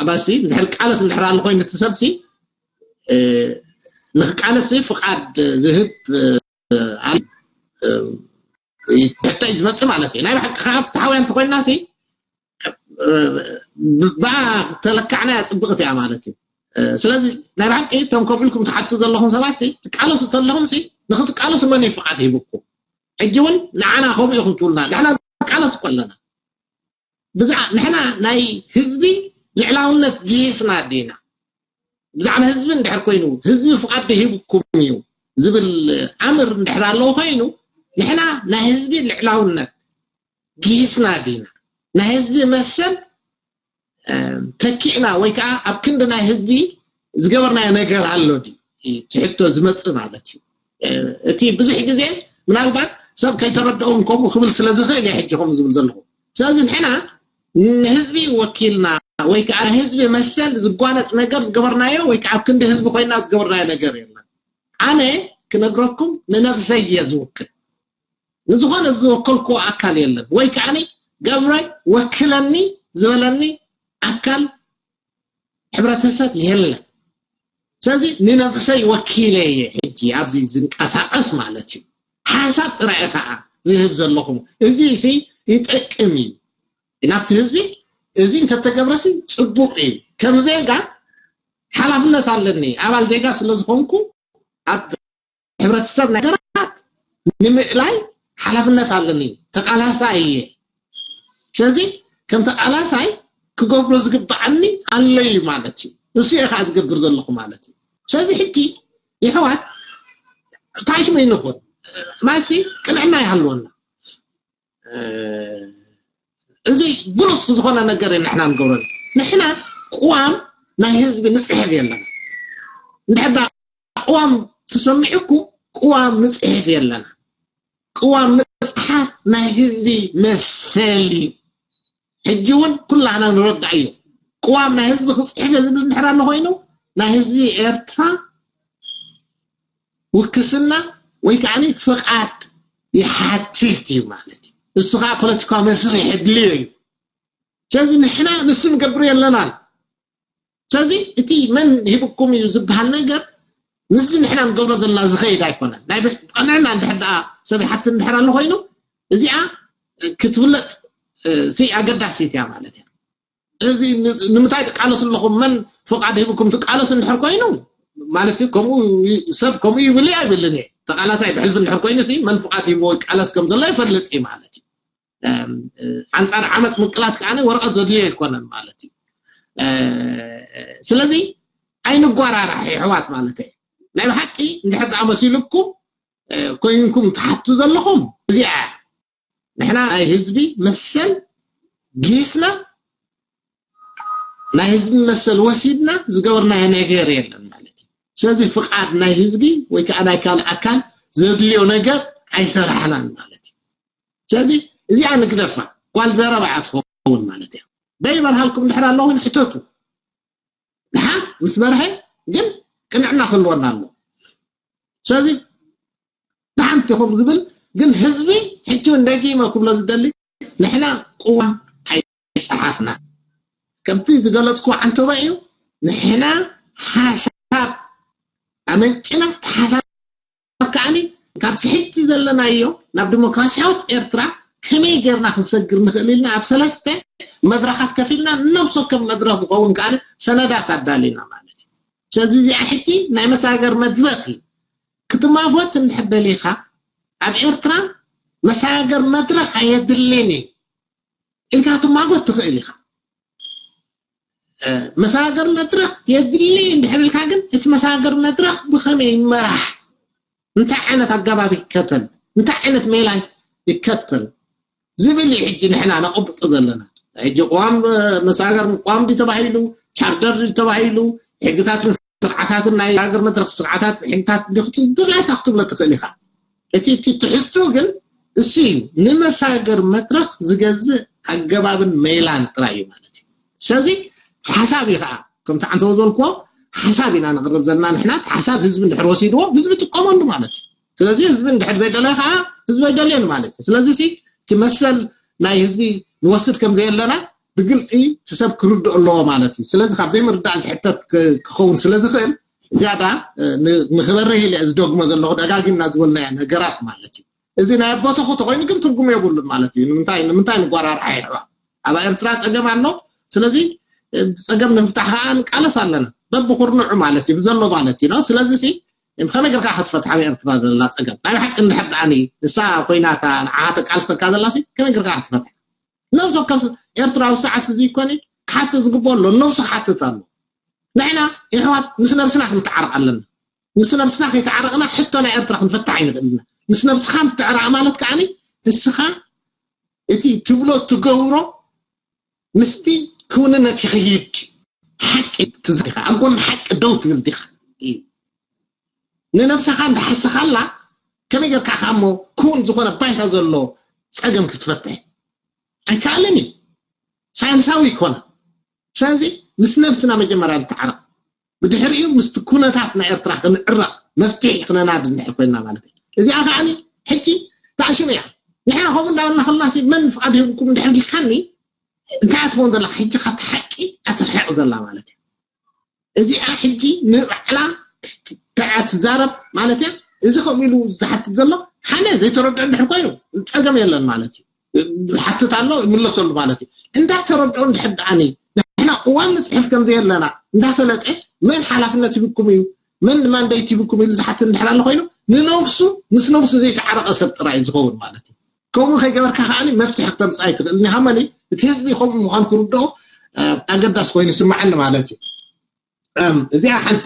ማሲ፣ እንድሕር ቃለስ እንድሕር ኣሎ ኮይኑ እቲ ሰብሲ፣ እ፣ ንክቃለስ ፍቓድ ዝህብ፣ እ፣ ኣል-፣ እ፣ ትሕቶ እዩ ዝመጽእ ማለት እዩ። ናይ ብሓቂ ከዓ ፍትሓውያን እንተኮይንና ሲ፣ እ፣ ብ-፣ ብኣ ተለካዕናያ ጽብቕቲ እያ ማለት እዩ። እ፣ ስለዚ ናይ ብሓቂ እቶም ከምኡ ኢልኩም ትሓቱ ዘለኹም ሰባት ሲ፣ ትቃለሱ እንተለኹም ሲ፣ ንክትቃለሱ መን እዩ ፍቓድ ሂቡኩም? ሕጂ እውን ንዓና ከምኡ ኢኹም ትብሉና። ንሕና ንቃለስ እኮ ኣለና። ብዛዕ ንሕና ናይ ህዝቢ ልዕላውነት ጊስና ዲና? ብዛዕባ ህዝቢ እንድሕር ኮይኑ፣ ህዝቢ ፍቓድ ዶ ሂብኩም እዩ ዝብል ኣምር እንድሕር ኣለዎ ኮይኑ፣ ንሕና ናይ ህዝቢ ልዕላውነት ጊስና ዲና? ናይ ህዝቢ መሰል ተኪእና ወይ ከዓ ኣብ ክንዲ ናይ ህዝቢ ዝገበርናዮ ነገር ኣሎ ድዩ? እቲ ሕቶ ዝመፅእ ማለት እዩ። እቲ ብዙሕ ግዜ ምናልባት ሰብ ከይተረድኦም ከምኡ ክብል ስለ ዝኽእል እየ ሕጂ ከምኡ ዝብል ዘለኹ። ስለዚ ንሕና ንህዝቢ ወኪልና ወይ ከዓ ንህዝቢ መሰል ዝጓነፅ ነገር ዝገበርናዮ ወይ ከዓ ኣብ ክንዲ ህዝቢ ኮይና ዝገበርናዮ ነገር የለን። ኣነ ክነግረኩም ንነብሰይ እየ ዝውክል። ንዝኾነ ዝወከልኩዎ ኣካል የለን። ወይ ከዓ ገብረ ወክለኒ ዝበለኒ ኣካል ሕብረተሰብ የለን። ስለዚ ንነብሰይ ወኪለ እየ ሕጂ ኣብዚ ዝንቀሳቐስ ማለት እዩ። ሓሳብ ጥራይ ከዓ ዝህብ ዘለኹም። እዚ ሲ ይጠቅም እዩ ናብቲ ህዝቢ። እዚ እንተተገብረሲ ፅቡቅ እዩ። ከም ዜጋ ሓላፍነት ኣለኒ። ኣባል ዜጋ ስለ ዝኾንኩ ኣብ ሕብረተሰብ ነገራት ንምእላይ ሓላፍነት ኣለኒ። ተቃላሳይ እየ። ስለዚ ከም ተቃላሳይ ክገብሮ ዝግባዓኒ ኣሎ እዩ ማለት እዩ። እሱ እየ ከዓ ዝገብር ዘለኹ ማለት እዩ። ስለዚ ሕጂ ይሕዋት ታሽመ ይንኹን ማሲ ቅንዕና ይሃልወና። እዚ ግሉስ ዝኾነ ነገር እዩ ንሕና ንገብረሉ። ንሕና ቅዋም ናይ ህዝቢ ንፅሕፍ የለና። እንድሕር ዳ ቅዋም ተሰሚዑኩም ቅዋም ንፅሕፍ የለና። ቅዋም ምፅሓፍ ናይ ህዝቢ መሰል እዩ። ሕጂ እውን ኩላህና ንረዳእ እዩ። ቅዋም ናይ ህዝቢ ክፅሕፍ እየ ዝብል እንድሕር ኣሎ ኮይኑ ናይ ህዝቢ ኤርትራ ውክስና ወይ ከዓ ፍቓድ ይሓትት እዩ ማለት እዩ። እሱ ከዓ ፖለቲካዊ መስርሕ የድልዮ እዩ። ስለዚ ንሕና ንሱ ንገብር የለናን። ስለዚ እቲ መን ሂብኩም እዩ ዝበሃል ነገር ምስዚ ንሕና ንገብሮ ዘለና ዝኸይድ ኣይኮነን። ናይ ብሕቲ ቀንዕና እንድሕር ደኣ ሰብ ይሓትት እንድሕር ኣሎ ኮይኑ እዚኣ ክትብለጥ ሲ ኣገዳሲት እያ ማለት እያ። እዚ ንምንታይ ትቃለሱ ኣለኹም? መን ፍቓድ ሂብኩም ትቃለሱ እንድሕር ኮይኑ ማለት ሲ ከምኡ ሰብ ከምኡ ይብል ኣይብልን እየ። ተቃላሳይ ብሕልፊ እንድሕር ኮይኑ ሲ መን ፍቓድ ሂብዎ ይቃለስ ከም ዘሎ ይፈልጥ እዩ ማለት እዩ። ኣንፃር ዓመፅ ምቅላስ ከዓ ወረቐት ዘድልዮ ኣይኮነን ማለት እዩ። ስለዚ ኣይንጓራራሕ የሕዋት ማለት እየ። ናይ ብሓቂ እንድሕር ደኣ መሲሉኩም ኮይንኩም ትሓቱ ዘለኹም እዚኣ ንሕና ናይ ህዝቢ መሰል ጊስና ናይ ህዝቢ መሰል ወሲድና ዝገበርናዮ ነገር የለን ማለት እዩ። ስለዚ ፍቓድ ናይ ህዝቢ ወይ ከዓ ናይ ካልእ ኣካል ዘድልዮ ነገር ኣይሰራሕናን ማለት እዩ። ስለዚ እዚኣ ንግደፋ። ጓል ዘረባ እያ ትኸውን ማለት እያ። ደይ በርሃልኩም እንድሕር ኣለኹም ሕተቱ። ንሓ ምስ በርሀ ግን ቅንዕና ክህልወና ኣሎ። ስለዚ ንሓንቲ ኢኹም ዝብል ግን ህዝቢ ሕጂ እውን ደጊመ ክብሎ ዝደሊ ንሕና ቅዋም ኣይፀሓፍና። ከምቲ ዝገለፅኩ ዓንተባ እዩ። ንሕና ሓሳብ ኣመንጭና እቲ ሓሳብ ከዓኒ ካብዚ ሕጂ ዘለናዮ ናብ ዲሞክራሲያዊት ኤርትራ ከመይ ጌርና ክንሰግር ንኽእል ኢልና ኣብ ሰለስተ መድረኻት ከፊልና ነብሶ ከም መድረኽ ዝኸውን ከዓኒ ሰነዳት ኣዳሊና ማለት እዩ። ስለዚ እዚኣ ሕጂ ናይ መሳገር መድረኽ እዩ። ክትማጎት እንድሕር ደሊኻ ኣብ ኤርትራ መሳገር መድረኽ ኣየድልን እዩ ኢልካ ክትማጎት ትኽእል ኢኻ። መሳገር መድረኽ የድሊ እንድሕር ኢልካ ግን እቲ መሳገር መድረኽ ብኸመይ ይመራሕ፣ እንታይ ዓይነት ኣገባብ ይከተል፣ እንታይ ዓይነት ሜላ ይከተል ዝብል እዩ ሕጂ ንሕና ነቐብጦ ዘለና። ሕጂ ቅዋም መሳገር ቅዋም ድዩ ተባሂሉ፣ ቻርተር ድዩ ተባሂሉ፣ ሕግታትን ስርዓታትን ናይ ሃገር መድረኽ ስርዓታት ሕግታት ክትድር ኣይታ ክትብሎ ትኽእል ኢኻ። እቲ እቲ ትሕዝቱ ግን እሱ እዩ። ንመሳገር መድረኽ ዝገዝእ ኣገባብን ሜላን ጥራይ እዩ ማለት እዩ። ስለዚ ሓሳብ እዩ ከዓ ከምቲ ዓንተቦ ዝበልክዎ ሓሳብ ኢና ነቕርብ ዘለና ንሕና። እቲ ሓሳብ ህዝቢ እንድሕር ወሲድዎ ህዝቢ ይጥቀመሉ ማለት እዩ። ስለዚ ህዝቢ እንድሕር ዘይደለዮ ከዓ ህዝቢ ኣይደልዮን ማለት እዩ። ስለዚ ሲ እቲ መሰል ናይ ህዝቢ ንወስድ ከም ዘየለና ብግልፂ እቲ ሰብ ክርድኦ ኣለዎ ማለት እዩ። ስለዚ ካብ ዘይምርዳእ ዝሕተት ክኸውን ስለ ዝኽእል ዝያዳ ንክበርህ ኢለ ዝደግሞ ዘለኹ ደጋጊምና ዝበልናዮ ነገራት ማለት እዩ። እዚ ናይ ኣቦተኹ ተኮይኑ ግን ትርጉም የብሉን ማለት እዩ። ንምንታይ ንምንታይ ንጓራርዓ ይሕዋ ኣብ ኤርትራ ፀገም ኣሎ። ስለዚ ፀገም ንምፍታሕ ከዓ ንቃለስ ኣለና በብኩርንዑ ማለት እዩ ብዘሎ ማለት እዩ። ስለዚ ሲ ከመይ ጌርካ ክትፈትሓ? ኣብ ኤርትራ ዘላ ፀገም ናይ ብሓቂ እንድሕር ደኣኒ እሳ ኮይናታ ንዓኻ ተቃልሰካ ዘላሲ ከመይ ጌርካ ክትፈትሓ? ነብሶ ከም ኤርትራዊ ሰዓት እዚ ይኮነ ክሓትት ዝግብኦ ኣሎ፣ ነብሱ ክሓትት ኣሎ። ንሕና የሕዋት ምስ ነብስና ክንተዓረቕ ኣለና። ምስ ነብስና ከይተዓረቕና ሕቶ ናይ ኤርትራ ክንፈትሕ ኣይንኽእል ኢና። ምስ ነብስኻ ምትዕራቕ ማለት ከዓኒ ንስኻ እቲ ትብሎ ትገብሮ ምስቲ ክውንነት ይኸይድ። ሓቂ ትዛረብ ዲኻ? ኣብ ጎኒ ሓቂ ደው ትብል ዲኻ? እዩ። ንነብስኻ እንዳሓሰኻላ ከመይ ጌርካ ከኣ እሞ ክውን ዝኾነ ባይታ ዘሎ ጸገም ክትፈትሕ ኣይከኣልን እዩ። ሳይንሳዊ ይኮነ። ስለዚ ምስ ነብስና መጀመርያ ንተዓረቕ። ብድሕሪኡ ምስቲ ኩነታት ናይ ኤርትራ ክንዕረቕ መፍትሒ ክነናድ እንድሕር ኮይና ማለት እዩ። እዚኣ ከዓኒ ሕጂ ተኣሽሙ እያ። ንሕና ከምኡ እንዳበልና ከለናሲ መን ፍቓድ ሂብኩም እንድሕር ኢልካኒ እንታይ እያ ትኸውን ዘላ? ሕጂ ካብቲ ሓቂ እያ ትርሕቕ ዘላ ማለት እዩ። እዚኣ ሕጂ ንባዕላ ትዛረብ ማለት እያ። እዚ ከምኡ ኢሉ ዝሓትት ዘሎ ሓደ ዘይተረድኦ እንድሕር ኮይኑ ጸገም የለን ማለት እዩ። ሓትት ኣሎ ይምለሰሉ ማለት እዩ። እንዳተረድኦ እንድሕር ደኣኒ ንሕና እዋን ንፅሕፍ ከም ዘየለና እንዳፈለጠ መን ሓላፍነት ይብኩም እዩ መን ማንዴት ይብኩም ኢሉ ዝሓትት እንድሕር ኣሎ ኮይኑ ንነብሱ ምስ ነብሱ ዘይተዓረቐ ሰብ ጥራይ እዩ ዝኸውን ማለት እዩ። ከምኡ ከይገበርካ ከዓኒ መፍትሒ ክተምፅእ ኣይትኽእልን ኢኻ። መን እቲ ህዝቢ ከምኡ ምዃኑ ክርድኦ ኣገዳሲ ኮይኑ ይስምዓኒ ማለት እዩ። እዚኣ ሓንቲ።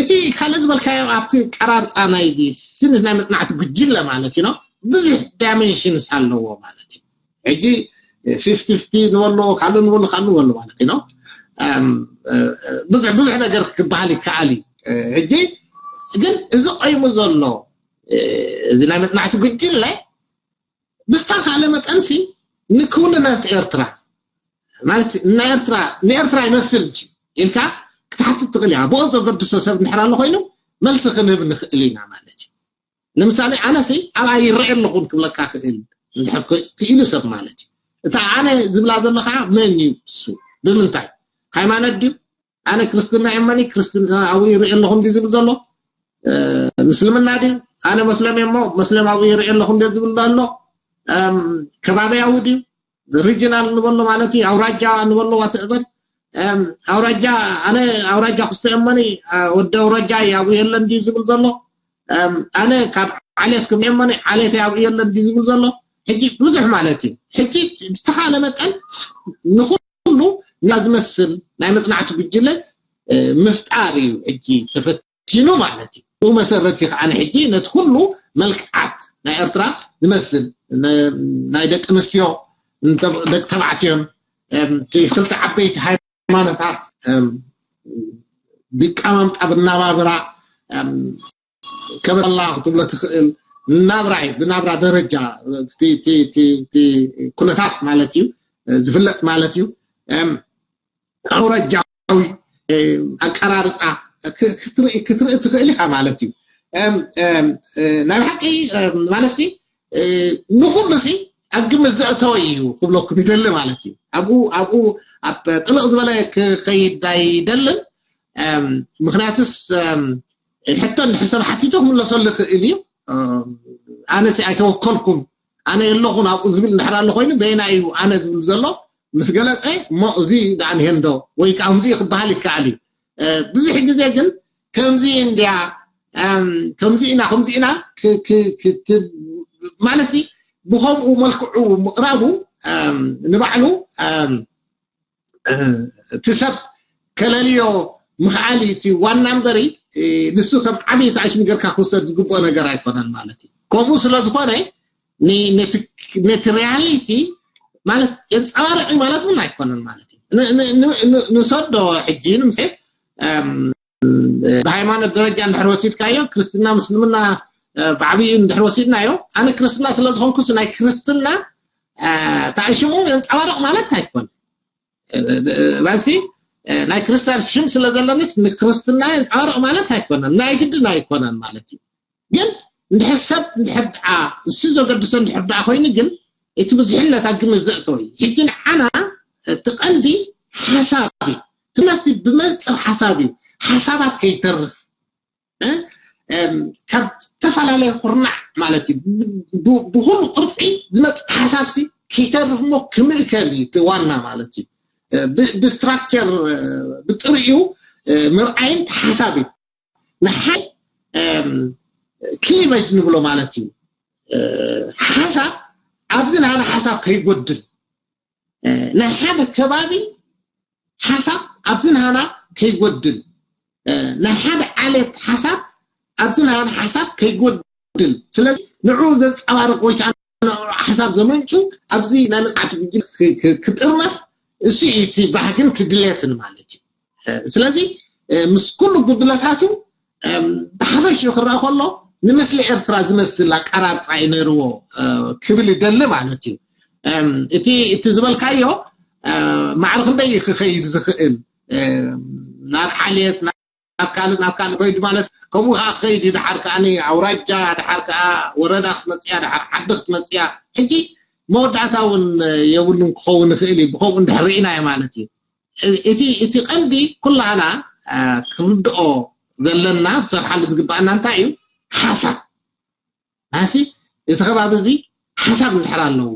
እቲ ካልእ ዝበልካዮ ኣብቲ ቀራርፃ ናይዚ ስኒት ናይ መፅናዕቲ ጉጅለ ማለት እዩ ብዙሕ ዳይሜንሽንስ ኣለዎ ማለት እዩ። ሕጂ ፊፍቲ ፊፍቲ ንበሎ ካልእ ንበሎ ካልእ ንበሎ ማለት እዩ። ብዙሕ ብዙሕ ነገር ክበሃል ይከኣል እዩ። ሕጂ ግን እዚ ቆይሙ ዘሎ እዚ ናይ መፅናዕቲ ጉጅለ ብዝተኻለ መጠንሲ ንክውንነት ኤርትራ ማለት ንኤርትራ ንኤርትራ ይመስል ኢልካ ክትሓትት ትኽእል ኢኻ። ብኦ ዘገድሶ ሰብ እንድሕር ኣሎ ኮይኑ መልሲ ክንህብ ንኽእል ኢና ማለት እዩ። ንምሳሌ ኣነሲ ኣብኣ ይረአ ኣለኹን ክብለካ ክእል እንድሕር ክኢሉ ሰብ ማለት እዩ። እታ ኣነ ዝብላ ዘሎ ከዓ መን እዩ እሱ ብምንታይ ሃይማኖት ድዩ? ኣነ ክርስትና እየ እመኒ ክርስትና ኣብኡ ይርኢ ኣለኹ እንዲ ዝብል ዘሎ ምስልምና ድዩ? ኣነ መስለም እየ እሞ መስለም ኣብኡ ይርኢ ኣለኹ እንዲ ዝብል ኣሎ ከባቢያዊ ድዩ? ሪጅናል ንበሎ ማለት እዩ ኣውራጃ ንበሎ ዋትእበር ኣውራጃ ኣነ ኣውራጃ ክስተ እየ እመኒ ወዲ ኣውራጃ እየ ኣብኡ የለን እንዲ ዝብል ዘሎ ኣነ ካብ ዓሌት ክም እየ እመኒ ዓሌት እየ ኣብኡ የለን እንዲ ዝብል ዘሎ ሕጂ ብዙሕ ማለት እዩ። ሕጂ ብዝተኻለ መጠን ንኹ ኩሉ እና ዝመስል ናይ መፅናዕቲ ጉጅለ ምፍጣር እዩ ሕጂ ተፈቲኑ ማለት እዩ። ብኡ መሰረት እዩ ከዓ ሕጂ ነቲ ኩሉ መልክዓት ናይ ኤርትራ ዝመስል ናይ ደቂ ኣንስትዮ ደቂ ተባዕትዮን ክልተ ዓበይቲ ሃይማኖታት ብቃማምጣ ብናባብራ ከመላ ክትብሎ ትኽእል ናብራይ ብናብራ ደረጃ ኩነታት ማለት እዩ ዝፍለጥ ማለት እዩ። ኣውራጃዊ ኣቀራርፃ ክትርኢ ትኽእል ኢኻ ማለት እዩ። ናይ ብሓቂ ማለት ንኩሉ ሲ ኣብ ግምት ዘእተወ እዩ ክብለኩም ይደሊ ማለት እዩ። ኣብኡ ኣብኡ ኣብ ጥልቕ ዝበለ ክኸይድ ኣይደልን። ምክንያቱስ ሕቶ እንድሕር ሰብ ሓቲቱ ክምለሰሉ ይኽእል እዩ። ኣነ ሲ ኣይተወከልኩን ኣነ የለኹን ኣብኡ ዝብል እንድሕር ኣሎ ኮይኑ በየና እዩ ኣነ ዝብል ዘሎ ምስ ገለፀ እሞ እዚ ደኣ ንሄንዶ ወይ ከዓ ከምዚ ክበሃል ይከኣል እዩ። ብዙሕ ግዜ ግን ከምዚ እንድያ ከምዚ ኢና ከምዚ ኢና ማለት ብከምኡ መልክዑ ምቕራቡ ንባዕሉ እቲ ሰብ ከለልዮ ምኽኣል እዩ እቲ ዋና እምበሪ ንሱ ከም ዓብዪ ተኣሽሙ ጌርካ ክውሰድ ዝግብኦ ነገር ኣይኮነን ማለት እዩ። ከምኡ ስለ ዝኾነ ነቲ ሪያሊቲ ማለት የንፀባርቂ ማለት እውን ኣይኮነን ማለት እዩ። ንሰዶ ሕጂ ንምስ ብሃይማኖት ደረጃ እንድሕር ወሲድካዮ ክርስትና ምስልምና ብዓብዩ እንድሕር ወሲድናዮ ኣነ ክርስትና ስለ ዝኾንኩስ ናይ ክርስትና ተኣሽሙ የንፀባርቕ ማለት ኣይኮነን። ባሲ ናይ ክርስትያን ሽም ስለ ዘለንስ ንክርስትና የንፀባርቕ ማለት ኣይኮነን፣ ናይ ግድን ኣይኮነን ማለት እዩ። ግን እንድሕር ሰብ እንድሕር ደኣ እሱ ዘገድሶ እንድሕር ደኣ ኮይኑ ግን እቲ ብዙሕነት ኣብ ግምት ዘእተወ እዩ። ሕጂ ንዓና እቲ ቀንዲ ሓሳብ እዩ። ትነሲ ብመንፅር ሓሳብ እዩ። ሓሳባት ከይተርፍ ካብ ዝተፈላለየ ኩርናዕ ማለት እዩ ብኩሉ ቅርፂ ዝመፅእ ሓሳብ ሲ ከይተርፍ ሞ ክምእከል እዩ ዋና ማለት እዩ። ብስትራክቸር ብጥሪኡ ምርኣይን ሓሳብ እዩ። ንሓይ ክሊቨጅ ንብሎ ማለት እዩ። ሓሳብ ኣብዚ ናና ሓሳብ ከይጎድል፣ ናይ ሓደ ከባቢ ሓሳብ ኣብዚ ናና ከይጎድል፣ ናይ ሓደ ዓሌት ሓሳብ ኣብዚ ናና ሓሳብ ከይጎድል፣ ስለዚ ንዑ ዘንፀባርቕ ወይ ከዓ ሓሳብ ዘመንጩ ኣብዚ ናይ መፅናዕቲ ጉጅለ ክጥርነፍ፣ እሱ እዩ እቲ ባህግን እቲ ድሌትን ማለት እዩ። ስለዚ ምስ ኩሉ ጉድለታቱ ብሓፈሽኡ ክረኣ ከሎ፣ ንምስሊ ኤርትራ ዝመስል ኣቀራርፃ እዩ ነይርዎ ክብል ይደሊ ማለት እዩ። እቲ እቲ ዝበልካዮ ማዕረ ክንደይ ክኸይድ ዝኽእል፣ ናብ ዓሌት ናብ ካልእ ናብ ካልእ ኮይድ ማለት ከምኡ ከዓ ክኸይድ እዩ። ድሓር ከዓ ኣውራጃ፣ ድሓር ከዓ ወረዳ ክትመፅያ፣ ድሓር ዓዲ ክትመፅያ። ሕጂ መወዳእታ እውን የብሉን ክኸውን ይኽእል እዩ። ብከምኡ እንድሕር ርኢናዮ ማለት እዩ። እቲ እቲ ቀንዲ ኩላና ክንርድኦ ዘለና፣ ክሰርሓሉ ዝግባኣና እንታይ እዩ? ሓሳብ ናሲ እዚ ከባቢ እዚ ሓሳብ እንድሕር ኣለዎ፣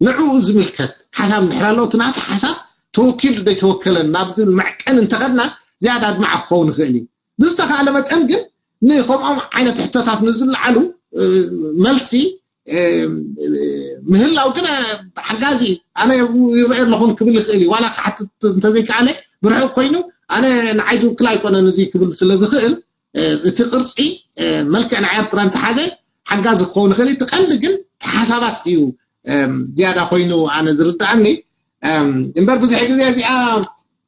ንዕኡ ዝምልከት ሓሳብ እንድሕር ኣለዎ፣ እቲ ናቱ ሓሳብ ተወኪሉ ዘይተወከለን ናብ ዝብል መዕቀን እንተኸድና ዝያዳ ኣድማዕ ክኸውን ይኽእል እዩ። ብዝተኻእለ መጠን ግን ንከምኦም ዓይነት ሕቶታት ንዝለዓሉ መልሲ ምህላው ግን ሓጋዚ እዩ። ኣነ ይረአ ኣለኹን ክብል ይኽእል እዩ። ዋላ ክሓትት እንተዘይከኣለ ብርሑቕ ኮይኑ ኣነ ንዓይ ዝውክል ኣይኮነን እዚ ክብል ስለ ዝኽእል እቲ ቅርፂ መልክዕ ናይ ኤርትራ እንተሓዘ ሓጋዚ ክኸውን ይኽእል እዩ። እቲ ቀንዲ ግን ተሓሳባት እዩ ዝያዳ ኮይኑ ኣነ ዝርድኣኒ። እምበር ብዙሕ ግዜ እዚኣ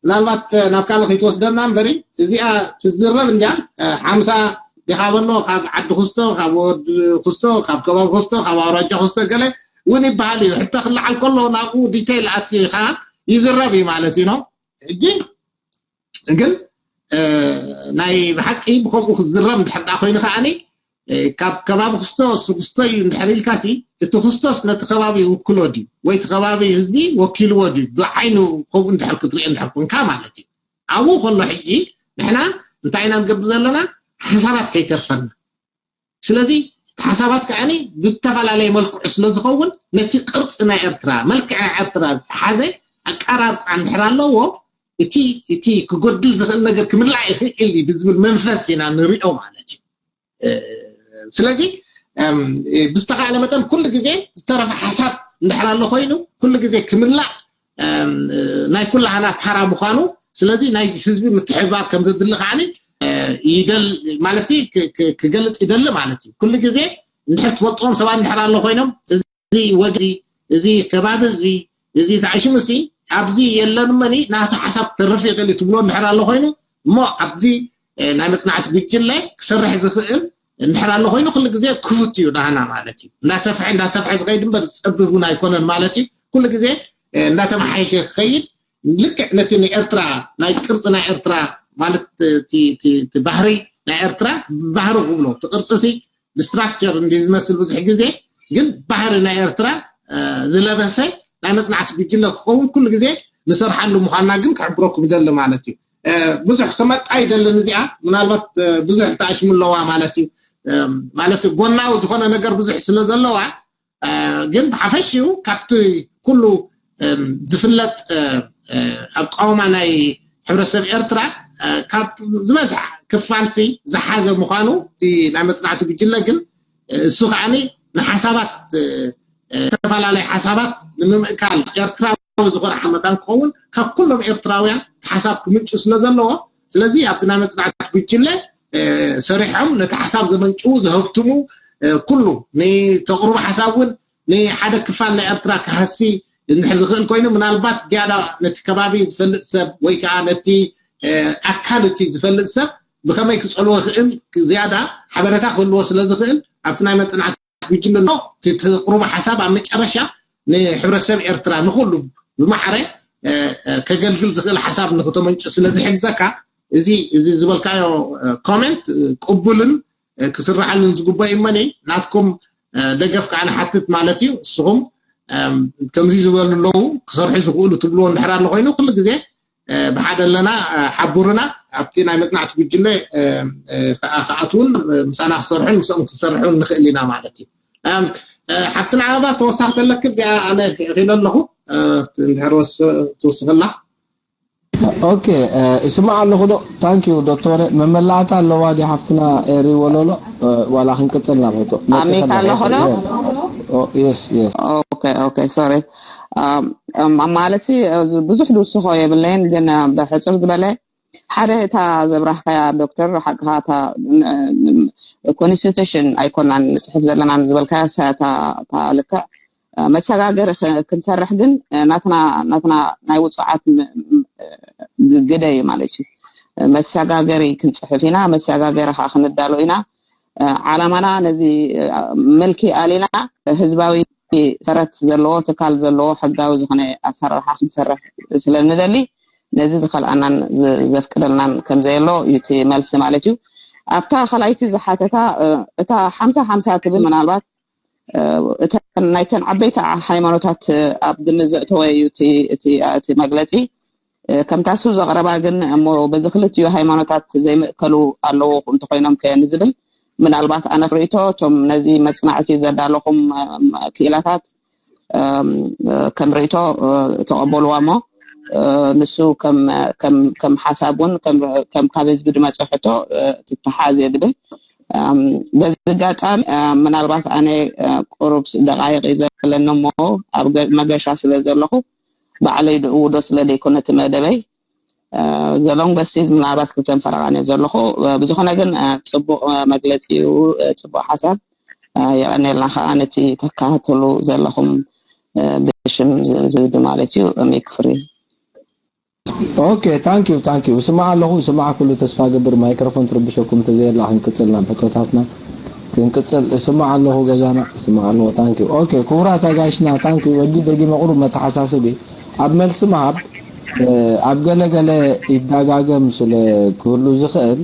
ምናልባት ናብ ካልእ ከይትወስደና እምበሪ እዚኣ ትዝረብ እንዲያ ሓምሳ ዲኻ በሎ ካብ ዓዲ ክስቶ ካብ ወዲ ክስቶ ካብ ከባቢ ክስቶ ካብ ኣውራጃ ክስቶ ገለ እውን ይበሃል እዩ። ሕቶ ክለዓል ከሎ ናብኡ ዲቴይል ኣትዩ ከዓ ይዝረብ እዩ ማለት እዩ ነው። ሕጂ ግን ናይ ብሓቂ ብከምኡ ክዝረብ እንድሕር ደኣ ኮይኑ ከዓኒ ካብ ከባቢ ክስቶ እሱ ክስቶ እዩ እንድሕር ኢልካሲ እቲ ክስቶስ ነቲ ከባቢ ይውክሎ ድዩ ወይ እቲ ከባቢ ህዝቢ ወኪልዎ ድዩ ብዓይኑ ከምኡ እንድሕር ክትሪኦ እንድሕር ኮንካ ማለት እዩ። ኣብኡ ከሎ ሕጂ ንሕና እንታይ ኢና ንገብር ዘለና? ሓሳባት ከይተርፈና። ስለዚ እቲ ሓሳባት ከዓኒ ብተፈላለየ መልክዑ ስለ ዝኸውን ነቲ ቅርፂ ናይ ኤርትራ መልክዕ ናይ ኤርትራ ዝሓዘ ኣቀራርፃ እንድሕር ኣለዎ እቲ እቲ ክጎድል ዝኽእል ነገር ክምላእ ይኽእል እዩ ብዝብል መንፈስ ኢና ንሪኦ ማለት እዩ። ስለዚ ብዝተኻእለ መጠን ኩሉ ግዜ ዝተረፈ ሓሳብ እንድሕር ኣሎ ኮይኑ ኩሉ ግዜ ክምላእ ናይ ኩላህና ታራ ምዃኑ፣ ስለዚ ናይ ህዝቢ ምትሕብባር ከም ዘድሊ ከዓኒ ይደል ማለት ክገልፅ ይደሊ ማለት እዩ። ኩሉ ግዜ እንድሕር ትፈልጥዎም ሰባት እንድሕር ኣሎ ኮይኖም እዚ ወገዚ እዚ ከባቢ እዚ እዚ ተዓሽሙ ሲ ኣብዚ የለን መኒ ናቱ ሓሳብ ክተርፍ ይኽእል እዩ ትብሎ እንድሕር ኣሎ ኮይኑ እሞ ኣብዚ ናይ መፅናዕቲ ጉጅለ ክሰርሕ ዝኽእል እንድሕር ኣሎ ኮይኑ ኩሉ ግዜ ክፉት እዩ ናህና ማለት እዩ። እንዳሰፍሐ እንዳሰፍሐ ዝኸይድ እምበር ዝፀብብ እውን ኣይኮነን ማለት እዩ። ኩሉ ግዜ እንዳተመሓየሸ ክኸይድ ልክዕ ነቲ ንኤርትራ ናይ ቅርፂ ናይ ኤርትራ ማለት እቲ ባህሪ ናይ ኤርትራ ባህሪ ክብሎ እቲ ቅርፂ ሲ ብስትራክቸር እንዲ ዝመስል ብዙሕ ግዜ ግን ባህሪ ናይ ኤርትራ ዝለበሰ ናይ መፅናዕቲ ጉጅለ ክኸውን ኩሉ ግዜ ንሰርሓሉ ምዃንና ግን ክሕብረኩም ይደሊ ማለት እዩ። ብዙሕ ክመጣ ይደልን እዚኣ ምናልባት ብዙሕ ተኣሽሙ ኣለዋ ማለት እዩ። ማለት ጎናዊ ዝኾነ ነገር ብዙሕ ስለ ዘለዋ ግን ብሓፈሽኡ ካብቲ ኩሉ ዝፍለጥ ኣቃውማ ናይ ሕብረተሰብ ኤርትራ ካብ ዝበዝሕ ክፋልሲ ዝሓዘ ምዃኑ እቲ ናይ መፅናዕቲ ጉጅለ ግን እሱ ከዓኒ ንሓሳባት ዝተፈላለዩ ሓሳባት ንምምእካል ኤርትራዊ ዝኾነ ሓመታን ክኸውን ካብ ኩሎም ኤርትራውያን ሓሳብ ክምንጩ ስለ ዘለዎ ስለዚ ኣብቲ ናይ መፅናዕቲ ጉጅለ ሰሪሖም ነቲ ሓሳብ ዘመንጭዉ ዘህብትሙ ኩሉ ንተቕርቡ ሓሳብ እውን ንሓደ ክፋል ናይ ኤርትራ ክሃሲ እንድሕር ዝኽእል ኮይኑ ምናልባት ዝያዳ ነቲ ከባቢ ዝፈልጥ ሰብ ወይ ከዓ ነቲ ኣካል እቲ ዝፈልጥ ሰብ ብኸመይ ክፀልዎ ይኽእል ዝያዳ ሓበሬታ ክህልዎ ስለ ዝኽእል ኣብቲ ናይ መፅናዕቲ ጉጅለ እቲ ተቕርቦ ሓሳብ ኣብ መጨረሻ ንሕብረተሰብ ኤርትራ ንኹሉ ብማዕረ ከገልግል ዝኽእል ሓሳብ ንክተመንጩ ስለ ዝሕግዘካ እዚ እዚ ዝበልካዮ ኮሜንት ቅቡልን ክስራሓሉን ዝግበእ እዩ እመኒ ናትኩም ደገፍ ከዓ ንሓትት ማለት እዩ። ንስኹም ከምዚ ዝበሉ ኣለዉ ክሰርሑ ዝኽእሉ ትብልዎ እንድሕር ኣሎ ኮይኑ ኩሉ ግዜ ብሓደ ኣለና ሓቡርና ኣብቲ ናይ መፅናዕቲ ጉጅለ ከዓ ክኣትውን ምሳና ክሰርሑን ምስኦም ክሰርሑን ንኽእል ኢና ማለት እዩ። ሓብትና ኣበባ ተወሳኺ ተለኪ እዚኣ ኣነ ኢለ ኣለኹ እንድሕር ትወስኽላ። ኦኬ፣ ይስማዕ ኣለኹ ዶ? ታንኪዩ ዶክተር። መመላእታ ኣለዋ ዲ ሓፍትና ኤሪ ወለሎ? ዋላ ክንቅጽል ናብ ሕቶ ኣሜካ ኣለኹ ዶ? የስ የስ። ኦኬ ኦኬ ሶሪ። ማለት ብዙሕ ድውስኾ የብለይን፣ ግን ብሕፅር ዝበለ ሓደ እታ ዘብራህካያ ዶክተር ሓቅኻ እታ ኮንስቲቱሽን ኣይኮናን ንፅሕፍ ዘለና ዝበልካያ እታ ልክዕ መሰጋገሪ ክንሰርሕ ግን ናትና ናትና ናይ ውፅዓት ግደ እዩ ማለት እዩ። መሰጋገሪ ክንፅሕፍ ኢና፣ መሰጋገሪ ከዓ ክንዳሎ ኢና። ዓላማና ነዚ ምልኪ ኣሊና ህዝባዊ ሰረት ዘለዎ ትካል ዘለዎ ሕጋዊ ዝኾነ ኣሰራርሓ ክንሰርሕ ስለ ንደሊ ነዚ ዝኸልኣናን ዘፍቅደልናን ከምዘየሎ እዩ እቲ መልሲ ማለት እዩ። ኣብታ ካልኣይቲ ዝሓተታ እታ ሓምሳ ሓምሳ ትብል ምናልባት እተን ናይተን ዓበይቲ ሃይማኖታት ኣብ ግምት ዘእተወ እዩ እቲ መግለፂ። ከምታ እሱ ዘቕረባ ግን እሞ በዚ ክልቲኡ ሃይማኖታት ዘይምእከሉ ኣለዉ እንተኮይኖም ከ ንዝብል ምናልባት ኣነ ርእይቶ እቶም ነዚ መፅናዕቲ ዘዳለኹም ክኢላታት ከም ርእይቶ ተቐበልዋ እሞ ንሱ ከም ሓሳብ እውን ከም ካብ ህዝቢ ድመፀ ሕቶ ትተሓዝ እየ ዝብል። በዚ ኣጋጣሚ ምናልባት ኣነ ቁሩብ ደቃይቅ እዩ ዘለኒ እሞ ኣብ መገሻ ስለ ዘለኹ ባዕለይ ድእውዶ ስለ ደይኮነ እቲ መደበይ ዘሎም ገሲዝ ምናልባት ክልተን ፈረቓን እየ ዘለኹ። ብዝኾነ ግን ፅቡቕ መግለፂ እዩ፣ ፅቡቕ ሓሳብ። የቐኔልና ከዓ ነቲ ተካታተሉ ዘለኹም ብሽም ህዝቢ ማለት እዩ ሚክፍሪ ኦኬ ታንኪዩ ታንኪዩ። ስማዕ ኣለኹ ስማዕ ኩሉ ተስፋ ገብር ማይክሮፎን ትርብሸኩም ተዘየላ ክንቅፅል ናብ ሕቶታትና ክንቅፅል። ስማዕ ኣለኹ ገዛና ስማዕ ኣለኹ ታንኪዩ። ኦኬ ክቡራት ኣጋይሽና ታንኪዩ። ወዲ ደጊመ ቁሩብ መተሓሳስቢ ኣብ መልሲ ምሃብ ኣብ ገለ ገለ ይዳጋገም ስለ ክህሉ ዝኽእል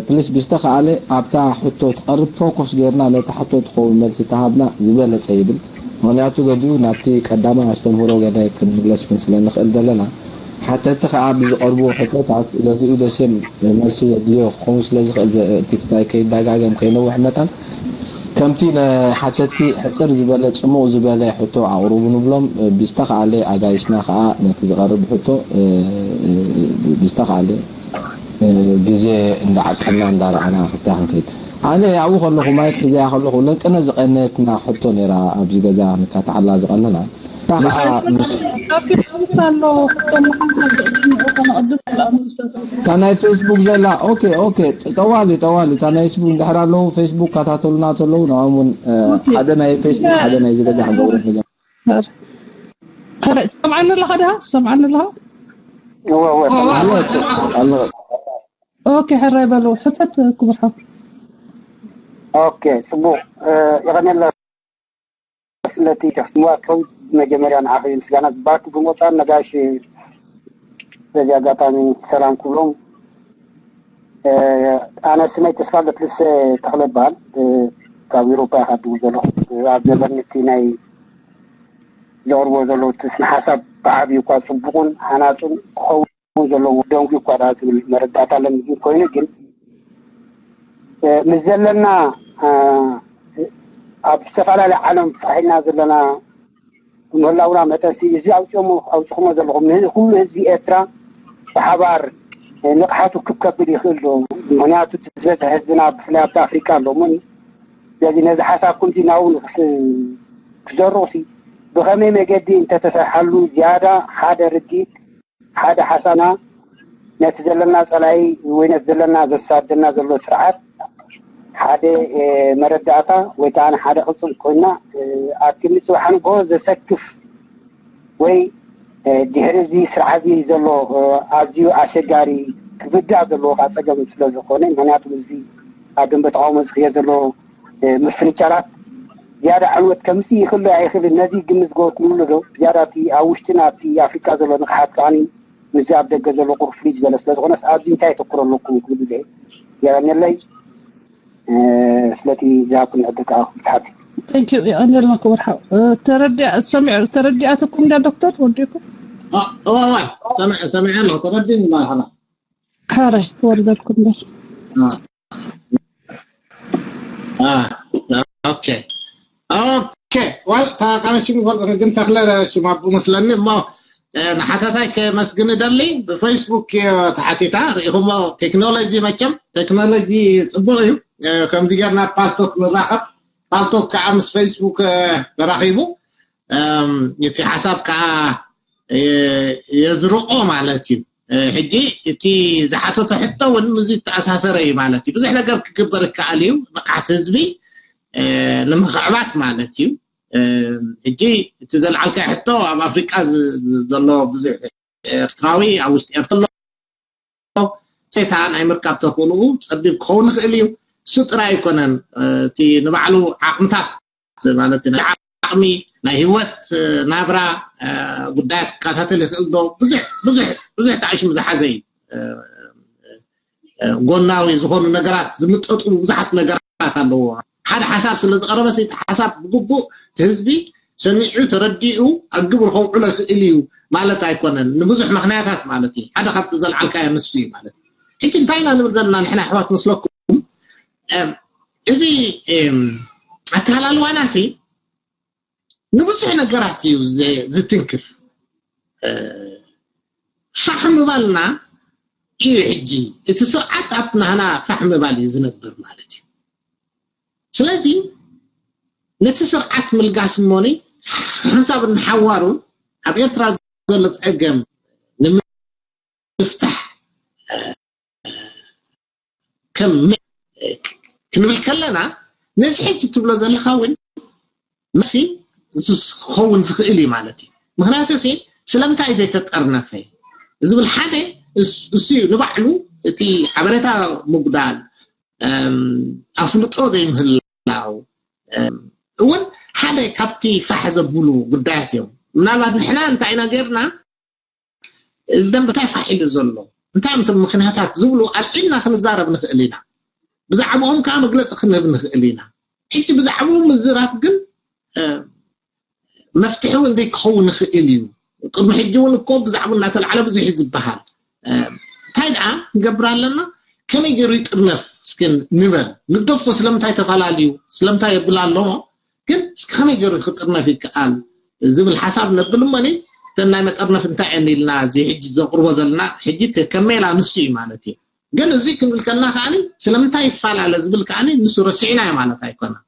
ፕሊስ ብዝተኻእለ ኣብታ ሕቶ ትቐርብ ፎኮስ ጌርና ነታ ሕቶ ትኸውን መልሲ ተሃብና ዝበለፀ ይብል። ምኽንያቱ ገሊኡ ናብቲ ቀዳማይ ኣስተምህሮ ገለ ክንምለስ እውን ስለ ንኽእል ዘለና ሓተቲ ከዓ ብዝቐርብዎ ሕቶታት ገሊኡ ደሴም መልሲ ዘድልዮ ክኸውን ስለ ዝኽእል እቲ ከይዳጋገም ከይነውሕ መጠን ከምቲ ንሓተቲ ሕፅር ዝበለ ፅሙቕ ዝበለ ሕቶ ኣቕርቡ ንብሎም። ብዝተኻእለ ኣጋይሽና ከዓ ነቲ ዝቐርብ ሕቶ ብዝተኻእለ ግዜ እንዳዓቀና እንዳረኣና ክስታ ክንከይድ። ኣነ ኣብኡ ከለኹ ማይክ ሒዘያ ከለኹ ለንቅነ ዝቐነትና ሕቶ ነይራ ኣብዚ ገዛ ንካታዓላ ዝቐነና ኣብ ፌስቡክ ኣሎ ሕቶ ምሓንሳብ ዘእድንኦ ከነቕድም ኣለኣኑ ውሳታት እታ ናይ ፌስቡክ ዘላ ኦኬ ኦኬ ጠዋሊ ጠዋሊ እታ ናይ ፌስቡክ እንድሕር ኣለዉ ፌስቡክ ካታተሉና ተለዉ ንኦም እውን ሓደ ናይ ፌስቡክ ሓደ ናይ ዝገዛ ሓገውረት ንገ ሕረ ትሰምዓኒ ኣለኻ ድሃ ትሰምዓኒ ኣለኻ እወ እወ ኣሎ ኦኬ ሕራይ በሉ ሕተት ክቡር ሓው ኦኬ ጽቡቕ የቐኔለ ስለቲ ተስምዋቶም መጀመርያ ንዓኺ ምስጋና ግባር ክብሉ መውፃን ነጋሽ በዚ ኣጋጣሚ ሰላም ክብሎም ኣነ ስመይ ተስፋለት ልብሰ ተኽለ ይበሃል ካብ ኤሮፓ ኢኻ ድው ዘለኹ ኣብ ዘለኒ እቲ ናይ ዘቕርቦ ዘለዉ እቲ ስነ ሓሳብ ብዓብዩ እኳ ፅቡቁን ሃናፁን ክኸውን ዘለዎ ደንጉ እኳ ደኣ ዝብል መረዳእታ ኣለኒ ግን ኮይኑ ግን ምስ ዘለና ኣብ ዝተፈላለየ ዓለም ተሳሒልና ዘለና ምህላውና መጠን እዚ ኣውፅኦሞ ኣውፅኹሞ ዘለኹም ንህዚ ኩሉ ህዝቢ ኤርትራ ብሓባር ንቕሓቱ ክብ ከብል ይኽእል ዶ? ምክንያቱ እቲ ዝበዝሐ ህዝብና ብፍላይ ኣብቲ ኣፍሪካ ኣሎ እሞ ስለዚ ነዚ ሓሳብኩም እዚ ናብኡ ክዘርቑ ሲ ብኸመይ መገዲ እንተተሰርሓሉ ዝያዳ ሓደ ርድኢት ሓደ ሓሳና ነቲ ዘለና ፀላኢ ወይ ነቲ ዘለና ዘሳደና ዘሎ ስርዓት ሓደ መረዳእታ ወይ ከዓ ሓደ ቅፅል ኮይና ኣብቲ ምፅባሕ ንጎ ዘሰክፍ ወይ ድሕሪ እዚ ስርዓት እዚ ዘሎ ኣዝዩ ኣሸጋሪ ክብዳእ ዘለዎ ከዓ ፀገም ስለ ዝኾነ ምክንያቱ እዚ ኣብ ደንበ ተቃውሞ ዝክየ ዘሎ ምፍንጫላት ዝያዳ ዕንወት ከምፅእ ይኽእል ኣይኽእልን ነዚ ግምት ዝገበርኩምሉ ዶ ዝያዳ እቲ ኣብ ውሽጥን ኣብቲ ኣፍሪካ ዘሎ ንቕሓት ከዓ ምስዚ ኣብ ደገ ዘሎ ቁሩብ ፍልይ ዝበለ ስለ ዝኾነስ ኣብዚ እንታይ የተኩር ኣለኩም ክብል እየ የቐንየለይ ስለቲ ዝሃብኩኒ ዕድል ከዓ ክትሓቲ Thank you የቐንየልና ክቡር ሓው ተረዲኣ ሰሚዕ ተረዲኣትኩም ዳ ዶክተር ወዲኩም እዋ እዋ ሰሚዐ ኣለኹ ተረዲኒ ማሓላ ሓረ ክወርደልኩም በር ኦኬ ኦኬ ዋል ታቃነ ሽሙ ፈልጥ ግን ተክለ ሽሙ ኣቡ መስለኒ እሞ ንሓታታይ ከመስግን ደሊ። ብፌስቡክ ተሓቲታ ርኢኹሞ። ቴክኖሎጂ መቸም ቴክኖሎጂ ጽቡቕ እዩ። ከምዚ ጌርና ፓልቶክ ንራኸብ፣ ፓልቶክ ከዓ ምስ ፌስቡክ ተራኺቡ እቲ ሓሳብ ከዓ የዝርቆ ማለት እዩ። ሕጂ እቲ ዝሓተቶ ሕቶ እውን ምስ ዝተኣሳሰረ እዩ ማለት እዩ። ብዙሕ ነገር ክግበር ይከኣል እዩ። ንቕሓት ህዝቢ ንምኽዕባት ማለት እዩ። ሕጂ እቲ ዘልዓልካ ሕቶ ኣብ ኣፍሪቃ ዘሎ ብዙሕ ኤርትራዊ ኣብ ውሽጢ ኤርትራ ኣሎ። ሴታ ናይ ምርካብ ተኽእልኡ ጸቢብ ክኸውን ይኽእል እዩ። እሱ ጥራይ ኣይኮነን፣ እቲ ንባዕሉ ዓቕምታት ማለት ናይ ዓቕሚ ናይ ህይወት ናብራ ጉዳያት ክከታተል ይኽእል ዶ? ብዙሕ ብዙሕ ብዙሕ ተኣሽሙ ዝሓዘ እዩ። ጎናዊ ዝኾኑ ነገራት ዝምጠጡ ብዙሓት ነገራት ኣለዎ። ሓደ ሓሳብ ስለ ዝቐረበ እቲ ሓሳብ ብግቡእ እቲ ህዝቢ ሰሚዑ ተረዲኡ ኣብ ግብሪ ከውዕሎ ይኽእል እዩ ማለት ኣይኮነን። ንብዙሕ ምኽንያታት ማለት እዩ። ሓደ ካብቲ ዘልዓልካዮ ንሱ እዩ ማለት እዩ። ሕጂ እንታይ ኢና ንብል ዘለና ንሕና ኣሕዋት መስለኩም? እዚ ኣተሃላልዋና ሲ ንብዙሕ ነገራት እዩ ዝትንክፍ። ፋሕ ምባልና እዩ ሕጂ እቲ ስርዓት ኣብ ናህና ፋሕ ምባል እዩ ዝነብር ማለት እዩ። ስለዚ ነቲ ስርዓት ምልጋስ እሞኒ ሓንሳብ ንሓዋሩ ኣብ ኤርትራ ዘሎ ጸገም ንምፍታሕ ከም ክንብል ከለና ነዚ ሕጂ ትብሎ ዘለካ እውን መሲ ክኸውን ዝኽእል እዩ ማለት እዩ። ምክንያቱ ሲ ስለምንታይ ዘይተጠርነፈ ዝብል ሓደ እሱ እዩ። ንባዕሉ እቲ ሓበሬታ ምጉዳል፣ ኣፍልጦ ዘይምህላው እውን ሓደ ካብቲ ፋሕ ዘብሉ ጉዳያት እዮም። ምናልባት ንሕና እንታይ ኢና ጌርና፣ እዚ ደንበ እንታይ ፋሕ ኢሉ ዘሎ፣ እንታይ እዮም እቶም ምክንያታት ዝብሉ ኣልዒልና ክንዛረብ ንኽእል ኢና። ብዛዕባኦም ከዓ መግለፂ ክንህብ ንኽእል ኢና። ሕጂ ብዛዕባኡ ምዝራብ ግን መፍትሒ እውን ዘይክኸውን ይኽእል እዩ። ቅድሚ ሕጂ እውን እኮ ብዛዕባ እናተላዕለ ብዙሕ እዩ ዝበሃል። እንታይ ደኣ ክንገብር ኣለና? ከመይ ገይሩ ይጥርነፍ እስኪ ንበል። ንግደፎ ስለምንታይ ተፈላለዩ ስለምንታይ የብል ኣሎ፣ ግን እስኪ ከመይ ገይሩ ክጥርነፍ ይከኣል ዝብል ሓሳብ ነብል እሞ እተን ናይ መጠርነፍ እንታይ እየን ኢልና እዚ ሕጂ ዘቕርቦ ዘለና ሕጂ ከም ሜላ ንሱ እዩ ማለት እዩ። ግን እዚ ክንብል ከልና ከዓኒ ስለምንታይ ይፈላለ ዝብል ከዓኒ ንሱ ረሲዕናዮ ማለት ኣይኮነን።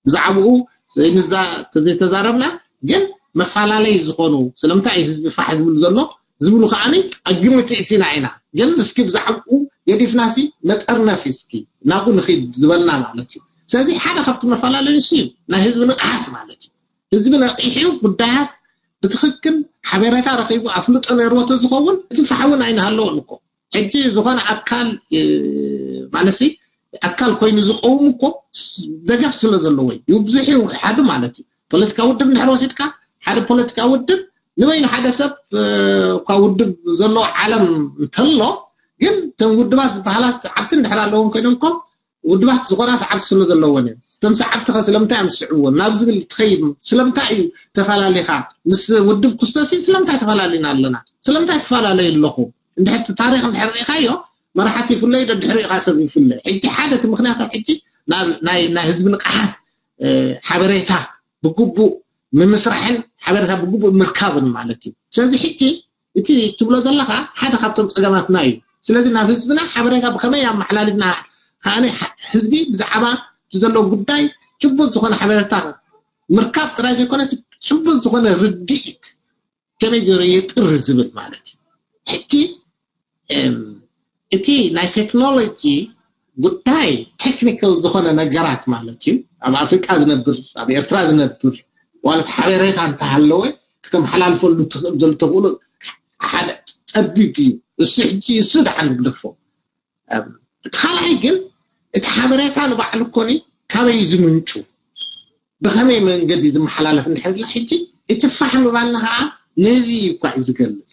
ብዛዕባኡ ዘይንዛ ተዘይተዛረብና ግን መፈላለይ ዝኾኑ ስለምንታይ ህዝቢ ፋሕ ዝብል ዘሎ ዝብሉ ከዓኒ ኣብ ግምት እቲና ኢና። ግን እስኪ ብዛዕባኡ ገዲፍናሲ መጠርነፍ እስኪ ናብኡ ንኺድ ዝበልና ማለት እዩ። ስለዚ ሓደ ካብቲ መፈላለዩ እሱ እዩ ናይ ህዝቢ ንቕሓት ማለት እዩ። ህዝቢ ነቒሑ ጉዳያት ብትኽክል ሓበሬታ ረኺቡ ኣፍልጦ ነይርዎ ተዝኸውን እቲ ፋሕ እውን ኣይንሃለዎን እኮ። ሕጂ ዝኾነ ኣካል ማለትሲ ኣካል ኮይኑ ዝቀውም እኮ ደገፍ ስለ ዘለዎ እዩ። ብዙሕ ይውሓዱ ማለት እዩ። ፖለቲካ ውድብ እንድሕር ወሲድካ ሓደ ፖለቲካ ውድብ ንበይኑ ሓደ ሰብ እኳ ውድብ ዘሎ ዓለም እንተሎ ግን እተን ውድባት ዝበሃላ ዓብቲ እንድሕር ኣለዎም ኮይኖም እኮ ውድባት ዝኾና ሰዓብቲ ስለ ዘለወን እዮም። እቶም ሰዓብቲ ከ ስለምንታይ እዮም ዝስዕብዎ ናብ ዝብል ትኸይድ። ስለምንታይ እዩ ተፈላሊኻ ምስ ውድብ ክስቶሲ ስለምንታይ ተፈላሊና ኣለና? ስለምንታይ ትፈላለዩ ኣለኹም? እንድሕር እቲ ታሪኽ እንድሕር ርኢኻዮ መራሕቲ ይፍለዩ ዶ ድሕሪ ኢኻ ሰብ ይፍለ። ሕጂ ሓደ እቲ ምክንያታት ሕጂ ናይ ህዝቢ ንቕሓት ሓበሬታ ብግቡእ ምምስራሕን ሓበሬታ ብግቡእ ምርካብን ማለት እዩ። ስለዚ ሕጂ እቲ ትብሎ ዘለኻ ሓደ ካብቶም ፀገማትና እዩ። ስለዚ ናብ ህዝብና ሓበሬታ ብኸመይ ኣመሓላሊፍና ከዓኒ ህዝቢ ብዛዕባ እቲ ዘሎ ጉዳይ ጭቡጥ ዝኾነ ሓበሬታ ምርካብ ጥራይ ዘይኮነስ ጭቡጥ ዝኾነ ርድኢት ከመይ ገይሩ የጥሪ ዝብል ማለት እዩ። ሕጂ እቲ ናይ ቴክኖሎጂ ጉዳይ ቴክኒካል ዝኾነ ነገራት ማለት እዩ። ኣብ ኣፍሪቃ ዝነብር ኣብ ኤርትራ ዝነብር ማለት ሓበሬታ እንተሃለወ ክተመሓላልፈሉ ትኽእል ዘሎ ተኽእሎ ሓደ ጸቢብ እዩ። እሱ ሕጂ እሱ ደሓን ንግደፎ። እቲ ካልኣይ ግን እቲ ሓበሬታ ንባዕሉ ኮኒ ካበይ ዝምንጩ ብኸመይ መንገዲ ዝመሓላለፍ እንድሕር ላ ሕጂ እቲ ፋሕ ምባልና ከዓ ነዚ እኳ እዩ ዝገልፅ።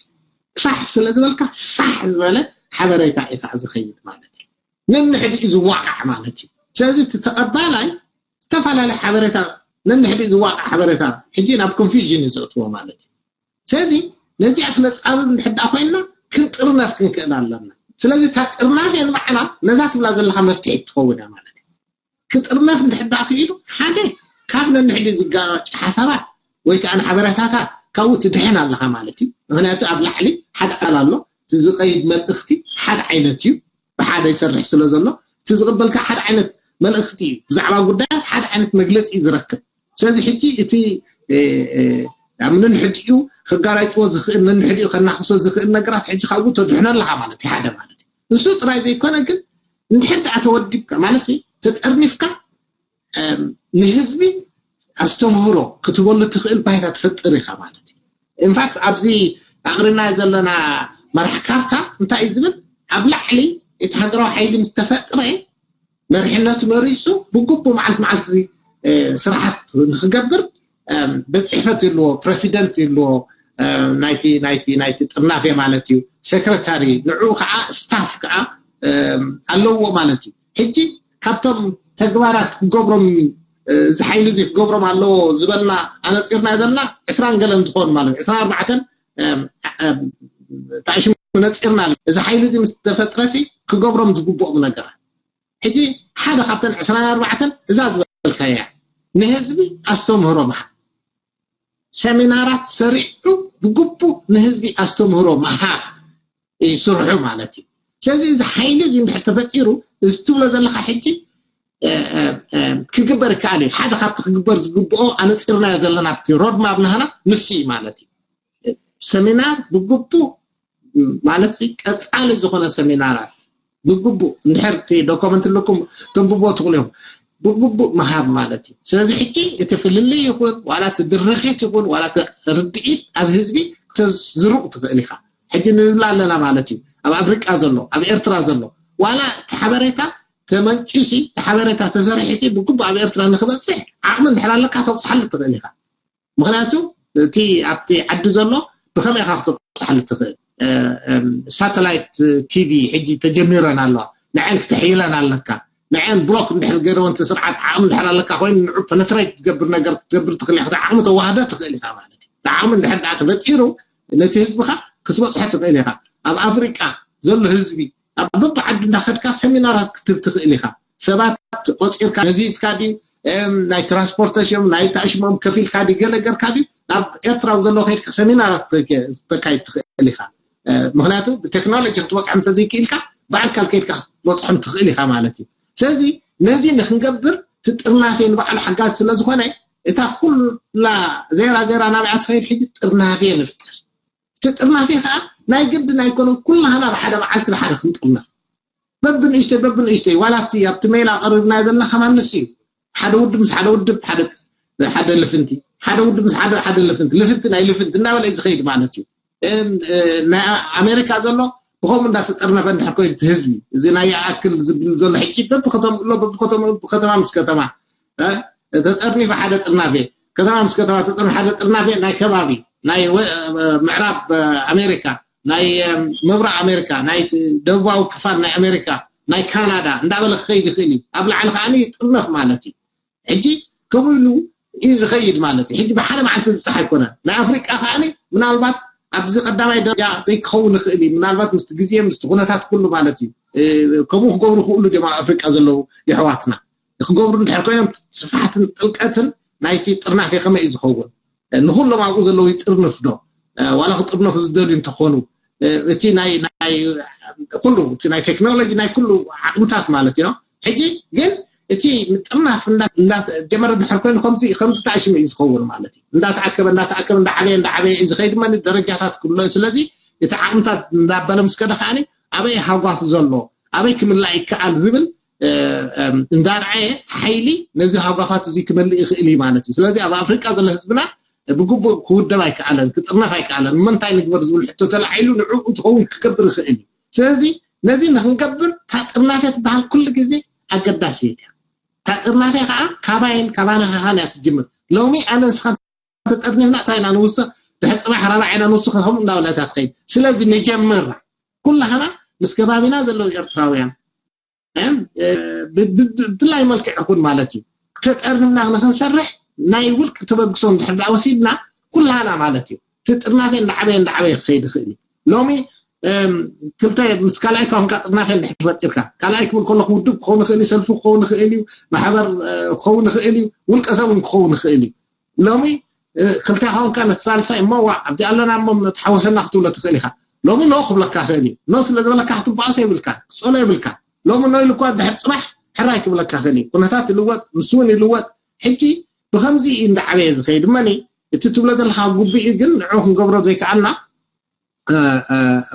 ፋሕ ስለ ዝበልካ ፋሕ ዝበለ ሓበሬታ እዩ ከዓ ዝኸይድ ማለት እዩ። ነንሕድኡ ዝዋቃዕ ማለት እዩ። ስለዚ እቲ ተቐባላይ ዝተፈላለየ ሓበሬታ ነንሕድኡ ዝዋቃዕ ሓበሬታ ሕጂ ናብ ኮንፊዥን እዩ ዘእትዎ ማለት እዩ። ስለዚ ነዚኣ ክነፃብብ እንድሕር ኮይንና ክንጥርነፍ ክንክእል ኣለና። ስለዚ እታ ጥርናፍ እየ ንባዕላ ነዛ ትብላ ዘለካ መፍትሒ ትኸውን እያ ማለት እዩ። ክጥርነፍ እንድሕር ክኢሉ ሓደ ካብ ነንሕድኡ ዝጋጭ ሓሳባት ወይ ከዓ ንሓበሬታታት ካብኡ ትድሕን ኣለኻ ማለት እዩ። ምክንያቱ ኣብ ላዕሊ ሓደ ኣካል ኣሎ። እቲ ዝቐይድ መልእኽቲ ሓደ ዓይነት እዩ፣ ብሓደ ይሰርሕ ስለ ዘሎ እቲ ዝቕበልካ ሓደ ዓይነት መልእኽቲ እዩ። ብዛዕባ ጉዳያት ሓደ ዓይነት መግለፂ እዩ ዝረክብ። ስለዚ ሕጂ እቲ ኣብ ነንሕዲኡ ከጋራጭዎ ዝኽእል፣ ነንሕዲኡ ከናኽሶ ዝኽእል ነገራት ሕጂ ካብኡ ተድሕኖ ኣለኻ ማለት እዩ። ሓደ ማለት እዩ። ንሱ ጥራይ ዘይኮነ ግን እንድሕር ደኣ ተወዲብካ ማለት ተጠርኒፍካ ንህዝቢ ኣስተምህሮ ክትበሉ ትኽእል ባይታ ትፈጥር ኢኻ ማለት እዩ። ኢንፋክት ኣብዚ ኣቕሪብናዮ ዘለና መራሕ ካርታ እንታይ እዩ ዝብል? ኣብ ላዕሊ እቲ ሃገራዊ ሓይሊ ምስ ተፈጥረ መሪሕነቱ መሪፁ ብግቡእ መዓልቲ መዓልቲ ስርዓት ንክገብር ቤት ፅሕፈት ይልዎ፣ ፕረሲደንት ይልዎ፣ ናይቲ ናይቲ ናይቲ ጥርናፌ ማለት እዩ፣ ሴክረታሪ፣ ንዕኡ ከዓ ስታፍ ከዓ ኣለዎ ማለት እዩ። ሕጂ ካብቶም ተግባራት ክገብሮም እዚ ሓይሊ እዚ ክገብሮም ኣለዎ ዝበልና ኣነፂርና ዘለና ዕስራን ገለን ዝኾኑ ማለት ዕስራን ኣርባዕተን ታእሽሙ ነፂርና ኣሎ። እዚ ሓይሊ እዚ ምስ ተፈጥረሲ ክገብሮም ዝግብኦም ነገራት ሕጂ ሓደ ካብተን ዕስራን ኣርባዕተን እዛ ዝበልካያ ንህዝቢ ኣስተምህሮ ምሃብ፣ ሰሚናራት ሰሪዑ ብግቡእ ንህዝቢ ኣስተምህሮ ምሃብ ይስርሑ ማለት እዩ። ስለዚ እዚ ሓይሊ እዚ እንድሕር ተፈጢሩ እዚ ትብሎ ዘለካ ሕጂ ክግበር ይከኣል እዩ። ሓደ ካብቲ ክግበር ዝግብኦ ኣነፂርናዮ ዘለና ኣብቲ ሮድማፕ ናህና ንሱ እዩ ማለት እዩ። ሰሚናር ብግቡእ ማለት ቀፃሊ ዝኾነ ሰሚናራት ብግቡእ እንድሕር እቲ ዶኮመንት ኣለኩም ተንብቦ ትኽእሉ እዮም። ብግቡእ ምሃብ ማለት እዩ። ስለዚ ሕጂ እቲ ፍልልይ ይኹን ዋላ እቲ ድርኺት ይኹን ዋላ እቲ ርድኢት ኣብ ህዝቢ ክተዝርቕ ትኽእል ኢኻ። ሕጂ ንብላ ኣለና ማለት እዩ። ኣብ ኣፍሪቃ ዘሎ፣ ኣብ ኤርትራ ዘሎ ዋላ እቲ ሓበሬታ ተመንጭሲ፣ እቲ ሓበሬታ ተሰሪሒሲ ብግቡእ ኣብ ኤርትራ ንክበፅሕ ዓቕሚ እንድሕር ኣለካ ተብፅሓሉ ትኽእል ኢኻ። ምክንያቱ እቲ ኣብቲ ዓዲ ዘሎ ብከመይ ኢካ ክትብፅሓሉ ትኽእል? ሳተላይት ቲቪ ሕጂ ተጀሚረን ኣለዋ። ንዐን ክተሕይለን ኣለካ። ንዐን ብሎክ እንድሕር ገይረወን እቲ ስርዓት ዓቕሚ እንድሕር ኣለካ ኮይኑ ንዑ ፐነትሬት ትገብር ነገር ክትገብር ትኽእል ኢካ። ዓቕሚ ተዋህደ ትኽእል ኢካ ማለት እዩ። ዓቕሚ እንድሕር ደኣ ተፈጢሩ ነቲ ህዝብካ ክትበፅሖ ትኽእል ኢካ። ኣብ ኣፍሪቃ ዘሎ ህዝቢ ኣብ በብዓዱ እንዳኸድካ ሰሚናራት ክትብ ትኽእል ኢኻ። ሰባት ቆፂርካ መዚዝካ ድዩ ናይ ትራንስፖርቴሽን ናይ ታእሽሞም ከፊልካ ድዩ ገለ ገርካ ድዩ ናብ ኤርትራ ዘሎ ከይድካ ሰሚናራት ተካይድ ትኽእል ኢኻ። ምክንያቱ ብቴክኖሎጂ ክትበፅሖም እንተዘይክኢልካ ብኣካል ከይድካ ክትበፅሖም ትኽእል ኢኻ ማለት እዩ። ስለዚ ነዚ ንክንገብር እቲ ጥርናፌ ንባዕሉ ሓጋዝ ስለ ዝኾነ እታ ኩላ ዜራ ዜራ ናብኣ ትኸይድ ሕጂ ጥርናፌ ንፍጠር። እቲ ጥርናፌ ከዓ ናይ ግድን ኣይኮነን ኩላህና ብሓደ መዓልቲ ብሓደ ክንጥርነፍ በብንእሽተይ በብንእሽተይ ዋላ እቲ ኣብቲ ሜላ ኣቐሪብናዮ ዘለና ከማን ንሱ እዩ። ሓደ ውድብ ምስ ሓደ ውድብ ሓደ ሓደ ልፍንቲ ሓደ ውድብ ምስ ሓደ ሓደ ልፍንቲ ልፍንቲ ናይ ልፍንቲ እንዳበለ እዩ ዝኸይድ ማለት እዩ። ናይ ኣሜሪካ ዘሎ ብኸምኡ እንዳተጠርነፈ እንድሕር ኮይኑ እቲ ህዝቢ እዚ ናይ ይኣክል ዝብል ዘሎ ሕጂ በብከተምኡ ኣሎ በብከተማ ምስ ከተማ ተጠርኒፈ ሓደ ጥርናፌ ከተማ ምስ ከተማ ተጠርኒ ሓደ ጥርናፌ ናይ ከባቢ ናይ ምዕራብ ኣሜሪካ ናይ ምብራቕ ኣሜሪካ ናይ ደቡባዊ ክፋል ናይ ኣሜሪካ ናይ ካናዳ እንዳበለ ክኸይድ ይኽእል እዩ። ኣብ ላዕሊ ከዓ ጥርነፍ ማለት እዩ። ሕጂ ከምኡ ኢሉ እዩ ዝኸይድ ማለት እዩ። ሕጂ ብሓደ መዓልቲ ዝብፃሕ ኣይኮነን። ናይ ኣፍሪቃ ከዓ ምናልባት ኣብዚ ቀዳማይ ደረጃ ዘይክኸውን ይኽእል እዩ። ምናልባት ምስቲ ግዜ ምስቲ ኩነታት ኩሉ ማለት እዩ። ከምኡ ክገብሩ ክእሉ ድም ኣብ ኣፍሪቃ ዘለዉ የሕዋትና ክገብሩ እንድሕር ኮይኖም ስፋሕትን ጥልቀትን ናይቲ ጥርናፌ ከመይ እዩ ዝኸውን? ንኩሎም ኣብኡ ዘለዉ ይጥርንፍ ዶ? ዋላ ክጥርነፉ ዝደልዩ እንተኾኑ እቲ ናይ ናይ ኩሉ እቲ ናይ ቴክኖሎጂ ናይ ኩሉ ዓቕምታት ማለት እዩ። ሕጂ ግን እቲ ምጥርናፍ እንዳጀመረ ድሕር ኮይኑ ከምዚ ከምዚ ተኣሽሙ እዩ ዝኸውን ማለት እዩ። እንዳተኣከበ እንዳተኣከበ እንዳዓበየ እንዳዓበየ እዩ ዝኸይድ ማለት ደረጃታት ክብሎ እዩ። ስለዚ እቲ ዓቕምታት እንዳበለ ምስ ከደ ከዓኒ ኣበይ ሃጓፍ ዘሎ ኣበይ ክምላእ ይከኣል ዝብል እንዳርኣየ ሓይሊ ነዚ ሃጓፋት እዚ ክመልእ ይኽእል እዩ ማለት እዩ። ስለዚ ኣብ ኣፍሪቃ ዘሎ ህዝብና ብግቡእ ክውደብ ኣይከኣለን፣ ክጥርነፍ ኣይከኣለን። ምንታይ ንግበር ዝብል ሕቶ ተላዒሉ ንዕኡ ዝኸውን ክገብር ይኽእል እዩ። ስለዚ ነዚ ንክንገብር እታ ጥርናፌ ትበሃል ኩሉ ግዜ ኣገዳሲት እያ። እታ ጥርናፌ ከዓ ካባይን ካባና ካኻን እያ ትጅምር። ሎሚ ኣነ ንስኻ ተጠርኒፍና እንታይ ኢና ንውስኽ፣ ድሕር ፅባሕ ራብዓ ኢና ንውስኽ፣ ከምኡ እንዳበለታ ትኸይድ። ስለዚ ንጀምር ኩላህና ምስ ከባቢና ዘለዉ ኤርትራውያን ብፍላይ መልክዕ ይኹን ማለት እዩ ተጠርኒፍና ንክንሰርሕ ናይ ውልቂ ተበግሶ እንድሕር ዳ ወሲድና ኩላህና ማለት እዩ እቲ ጥርናፌ እንዳዓበየ እንዳዓበየ ክኸይድ ይኽእል እዩ። ሎሚ ክልተ ምስ ካልኣይ ካንካ ጥርናፌ እንድሕር ፈጢርካ ካልኣይ ክብል ከለኩ ውድብ ክኸውን ይኽእል እዩ፣ ሰልፊ ክኸውን ይኽእል እዩ፣ ማሕበር ክኸውን ይኽእል እዩ፣ ውልቀ ሰብ እውን ክኸውን ይኽእል እዩ። ሎሚ ክልተ ኾንካ ነቲ ሳልሳይ እሞ ዋ ኣብዚ ኣለና እሞ ተሓወሰና ክትብሎ ትኽእል ኢኻ። ሎሚ ኖ ክብለካ ክእል እዩ። ኖ ስለ ዝበለካ ክትበኣሶ የብልካ፣ ክትፀሎ የብልካ። ሎሚ ኖ ኢሉ እኳ ድሕር ፅባሕ ሕራይ ክብለካ ክእል እዩ። ኩነታት ይልወጥ፣ ንሱ እውን ይልወጥ። ሕጂ ብከምዚ እዩ እንዳዓበየ ዝኸይድ። እመኒ እቲ ትብሎ ዘለካ ግቡእ እዩ፣ ግን ንዑ ክንገብሮ ዘይከኣልና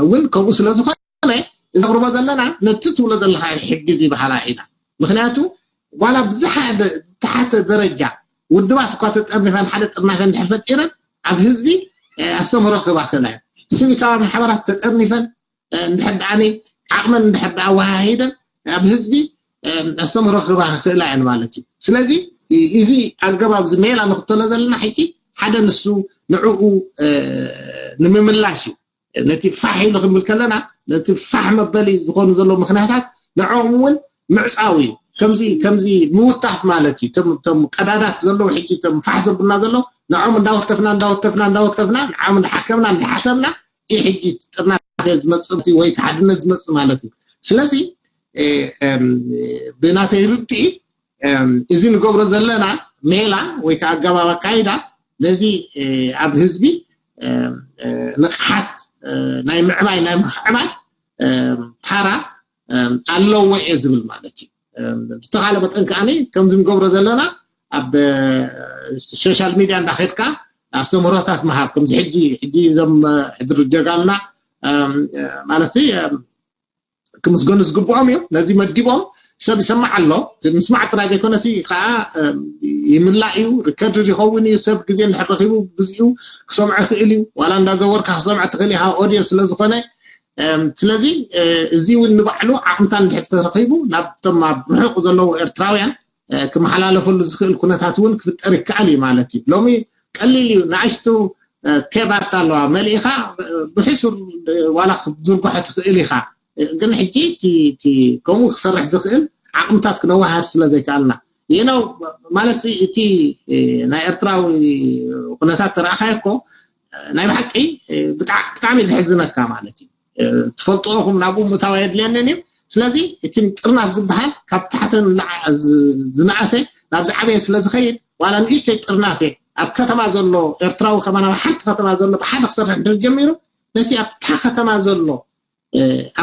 እውን ከምኡ ስለ ዝኾነ እዚ ኣቕርቦ ዘለና ነቲ ትብሎ ዘለካ ይሕግዝ ይበሃላ ኢና። ምክንያቱ ዋላ ብዝሓደ ተሓተ ደረጃ ውድባት እኳ ተጠርኒፈን ሓደ ጥርናፈ እንድሕር ፈጢረን ኣብ ህዝቢ ኣስተምህሮ ክህባ ክእላ እየን። ሲቪካዊ ማሕበራት ተጠርኒፈን እንድሕር ደኣ ዓቕመን እንድሕር ደኣ ኣወሃሂደን ኣብ ህዝቢ ኣስተምህሮ ክህባ ክእላ እየን ማለት እዩ። ስለዚ እዚ ኣገባብ እዚ ሜላ ንክተሎ ዘለና ሕጂ ሓደ ንሱ ንዕኡ ንምምላሽ እዩ። ነቲ ፋሕ ኢሉ ክንብል ከለና ነቲ ፋሕ መበሊ ዝኾኑ ዘለዉ ምክንያታት ንዕኦም እውን ምዕፃው እዩ። ከምዚ ከምዚ ምውታፍ ማለት እዩ። እቶም ቀዳዳት ዘለዉ ሕጂ እቶም ፋሕ ዘብሉና ዘለዉ ንዕኦም እንዳወተፍና እንዳወተፍና እንዳወተፍና ንዓም እንዳሓከምና እንዳሓሰብና እዩ ሕጂ ጥርናፈ ዝመፅእ ወይ ተሓድነት ዝመፅእ ማለት እዩ። ስለዚ ብናተይ ርድኢት እዚ ንገብሮ ዘለና ሜላ ወይ ከዓ ኣገባብ ኣካይዳ ነዚ ኣብ ህዝቢ ንቕሓት ናይ ምዕባይ ናይ ምኽዕባት ታራ ኣለዎ እየ ዝብል ማለት እዩ። ብዝተኻለ መጠን ከዓኒ ከምዚ ንገብሮ ዘለና ኣብ ሶሻል ሚድያ እንዳኸድካ ኣስተምህሮታት ምሃብ ከምዚ ሕጂ ሕጂ እዞም ሕድሪ ጀጋኑና ማለት ክምስገኑ ዝግብኦም እዮም። ነዚ መዲቦም ሰብ ይሰማዕ ኣሎ። ምስማዕ ጥራይ ዘይኮነሲ ከዓ ይምላእ እዩ፣ ሪከርድ ይኸውን እዩ። ሰብ ግዜ እንድሕር ረኺቡ ብግዚኡ ክሰምዖ ይኽእል እዩ። ዋላ እንዳዘወርካ ክሰምዖ ትኽእል ኢኻ፣ ኦድዮ ስለ ዝኾነ። ስለዚ እዚ እውን ንባዕሉ ዓቕምታ እንድሕር ተረኺቡ ናብቶም ኣብ ርሑቕ ዘለዉ ኤርትራውያን ክመሓላለፈሉ ዝኽእል ኩነታት እውን ክፍጠር ይከኣል እዩ ማለት እዩ። ሎሚ ቀሊል እዩ፣ ንኣሽቱ ቴባት ኣለዋ መሊእኻ ብሕሱር ዋላ ክትዝርግሖ ትኽእል ኢኻ። ግን ሕጂ እቲ ከምኡ ክሰርሕ ዝኽእል ዓቕምታት ክነወሃድ ስለ ዘይከኣልና ይነው ማለት እቲ ናይ ኤርትራዊ ኩነታት ተረኣኻዮ እኮ ናይ ብሓቂ ብጣዕሚ ዘሕዝነካ ማለት እዩ። ትፈልጥኹም ናብኡ ምእታው የድልየንን እዩ። ስለዚ እቲ ጥርናፍ ዝበሃል ካብ ታሕተ ዝነኣሰ ናብ ዝዓበየ ስለ ዝኸይድ ዋላ ንእሽተይ ጥርናፍ እየ ኣብ ከተማ ዘሎ ኤርትራዊ ከማን ኣብ ሓንቲ ከተማ ዘሎ ብሓደ ክሰርሕ እንድር ጀሚሩ ነቲ ኣብታ ከተማ ዘሎ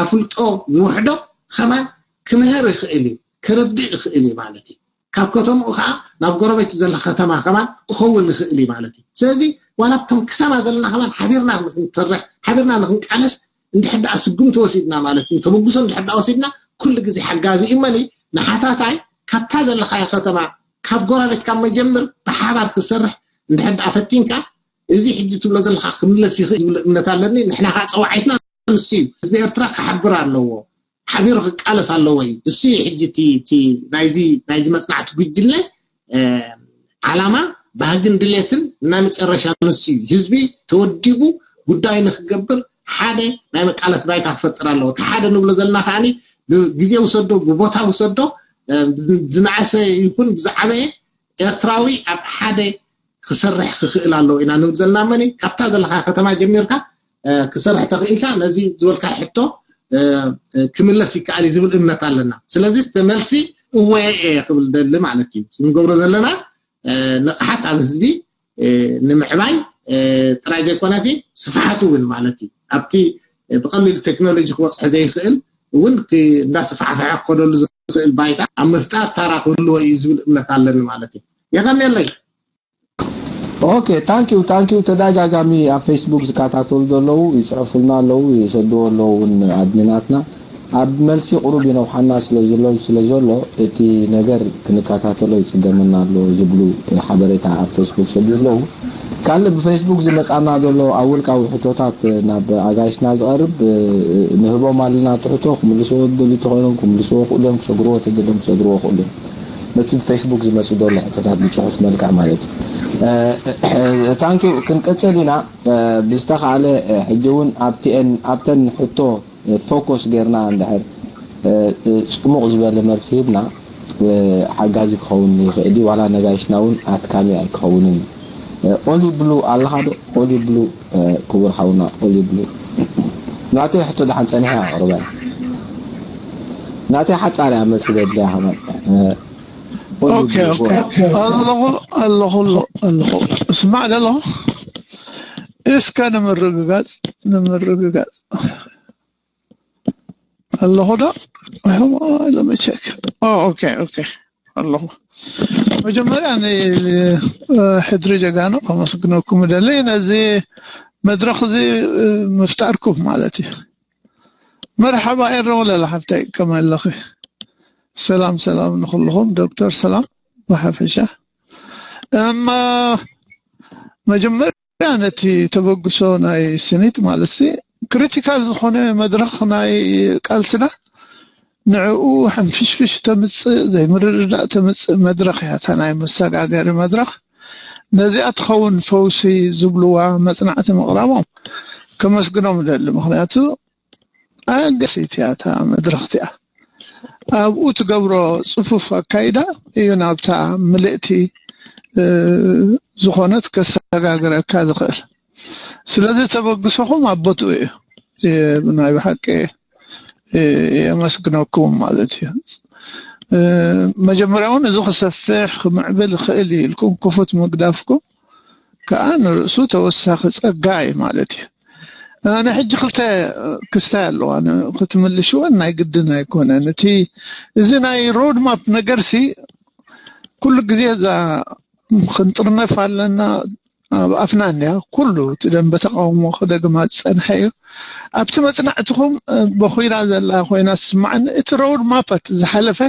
ኣፍልጦ ዝውሕዶ ከማን ክምህር ይኽእል እዩ፣ ክርድእ ይኽእል እዩ ማለት እዩ። ካብ ከተምኡ ከዓ ናብ ጎረቤቱ ዘሎ ከተማ ከማን ክኸውን ይኽእል እዩ ማለት እዩ። ስለዚ ዋላ ኣብቶም ከተማ ዘለና ከማን ሓቢርና ንክንሰርሕ ሓቢርና ንክንቃለስ እንድሕር ደኣ ስጉምቲ ወሲድና ማለት እዩ፣ ተበግሶ እንድሕር ደኣ ወሲድና ኩሉ ግዜ ሓጋዚ እዩ። መኒ ንሓታታይ ካብታ ዘለካዮ ከተማ ካብ ጎረቤት ካብ መጀምር ብሓባር ክሰርሕ እንድሕር ደኣ ፈቲንካ እዚ ሕጂ ትብሎ ዘለካ ክምለስ ይኽእል ዝብል እምነት ኣለኒ። ንሕና ከዓ ፀዋዒትና ንሱ እዩ። ህዝቢ ኤርትራ ክሓብር ኣለዎ፣ ሓቢሩ ክቃለስ ኣለዎ እዩ። እሱ እዩ ሕጂ እቲ ናይዚ ናይዚ መፅናዕቲ ጉጅለ ዓላማ ባህግን ድሌትን ናይ መጨረሻ ንሱ እዩ። ህዝቢ ተወዲቡ ጉዳይ ንክገብር ሓደ ናይ መቃለስ ባይታ ክፈጥር ኣለዎ። እቲ ሓደ ንብሎ ዘለና ከዓኒ ብግዜ ውሰዶ ብቦታ ውሰዶ ዝነኣሰ ይኹን ብዝዓበየ ኤርትራዊ ኣብ ሓደ ክሰርሕ ክኽእል ኣለዎ ኢና ንብል ዘለና። መኒ ካብታ ዘለካ ከተማ ጀሚርካ ክሰርሕ ተኽኢልካ ነዚ ዝበልካ ሕቶ ክምለስ ይከኣል እዩ ዝብል እምነት ኣለና። ስለዚ እቲ መልሲ እወ እየ ክብል ደሊ ማለት እዩ። ንገብሮ ዘለና ንቕሓት ኣብ ህዝቢ ንምዕባይ ጥራይ ዘይኮነሲ ስፍሓቱ እውን ማለት እዩ። ኣብቲ ብቐሊሉ ቴክኖሎጂ ክበፅሖ ዘይኽእል እውን እንዳስፋሕፈሐ ክኸደሉ ዝኽእል ባይታ ኣብ ምፍጣር ታራ ክህልዎ እዩ ዝብል እምነት ኣለኒ ማለት እዩ። የቐንየለይ። ኦኬ፣ ታንኪዩ ታንኪዩ። ተደጋጋሚ ኣብ ፌስቡክ ዝከታተሉ ዘለዉ ይፅሕፉልና ኣለዉ፣ ይሰድዎ ኣለዉ እውን ኣድሚናትና። ኣብ መልሲ ቁሩብ ይነውሓና ስለ ዘሎ ስለ ዘሎ እቲ ነገር ክንከታተሎ ይፅገመና ኣሎ ዝብሉ ሓበሬታ ኣብ ፌስቡክ ሰዱ ኣለዉ። ካልእ ብፌስቡክ ዝመፃና ዘሎ ኣብ ውልቃዊ ሕቶታት ናብ ኣጋይሽና ዝቐርብ ንህቦም ኣለና ትሕቶ ክምልስዎ ዝደልዩ ተኾይኖም ክምልስዎ ክእሉ እዮም፣ ክሰግርዎ ተደልዮም ክሰግርዎ ክእሉ እዮም። ነቲ ብፌስቡክ ዝመፅእ ዘሎ ሕቶታት ብፅሑፍ መልክዕ ማለት እዩ። ታንኪ ክንቅፅል ኢና። ብዝተኻእለ ሕጂ እውን ኣብቲአን ኣብተን ሕቶ ፎኮስ ጌርና እንድሕር ፅሙቕ ዝበለ መልሲ ሂብና ሓጋዚ ክኸውን ይኽእል እዩ። ዋላ ነጋይሽና እውን ኣትካሚ ኣይክኸውንን እዩ። ኦሊ ብሉ ኣለኻ ዶ? ኦሊ ብሉ ክቡር ሓውና ኦሊ ብሉ ናተይ ሕቶ ደሓን ፀኒሐ ኣቕርበ ናተይ ሓፃር እያ መልሲ ዘድልያ ከማን ኦኬ ኦኬ። ኣለኹ ኣለኹ ኣለኹ። እስማዕ ዶ ኣለኹ? እስከ ንምርግጋጽ ንምርግጋጽ ኣለኹ ዶ? ለመቸክ። ኦኬ ኦኬ። ኣለኹ። መጀመርያ ንሕድሪ ጀጋኑ ከመስግነኩም ደሊ ነዚ መድረኽ እዚ ምፍጣርኩም ማለት እዩ። መርሓባ ኤረ ወለላ ሓፍተይ፣ ከመይ ኣለኺ? ሰላም ሰላም ንኹልኹም። ዶክተር ሰላም ብሓፈሻ። እማ መጀመርያ ነቲ ተበግሶ ናይ ስኒት ማለት ሲ ክሪቲካል ዝኾነ መድረኽ ናይ ቃልስና ንዕኡ ሕንፍሽፍሽ ተምጽእ ዘይምርድዳእ ተምጽእ መድረኽ እያ እታ ናይ መሰጋገሪ መድረኽ። ነዚኣ ትኸውን ፈውሲ ዝብልዋ መጽናዕቲ ምቕራቦም ከመስግኖም እደሊ። ምኽንያቱ ኣገሲት እያ እታ መድረኽ እቲኣ። ኣብኡ ትገብሮ ጽፉፍ ኣካይዳ እዩ ናብታ ምልእቲ ዝኾነት ከሰጋግረካ ዝኽእል። ስለዚ ተበግሶኹም ኣብ ቦትኡ እዩ። ብናይ ብሓቂ የመስግነኩም ማለት እዩ። መጀመርያ እውን እዚ ክሰፍሕ ክምዕብል ይኽእል እዩ ኢልኩም ክፉት ምግዳፍኩም ከዓ ንርእሱ ተወሳኺ ጸጋ እዩ ማለት እዩ። ንሕጂ ክልተ ክስታይ ኣለዋ ክትምልሽወን ናይ ግድን ኣይኮነን። እቲ እዚ ናይ ሮድ ማፕ ነገርሲ ኩሉ ግዜ እዛ ክንጥርነፍ ኣለና ኣብ ኣፍና እንያ ኩሉ እቲ ደንበ ተቃውሞ ክደግማ ዝጸንሐ እዩ። ኣብቲ መጽናዕትኹም በኺራ ዘላ ኮይና ትስማዓኒ። እቲ ሮድ ማፕ ዝሓለፈ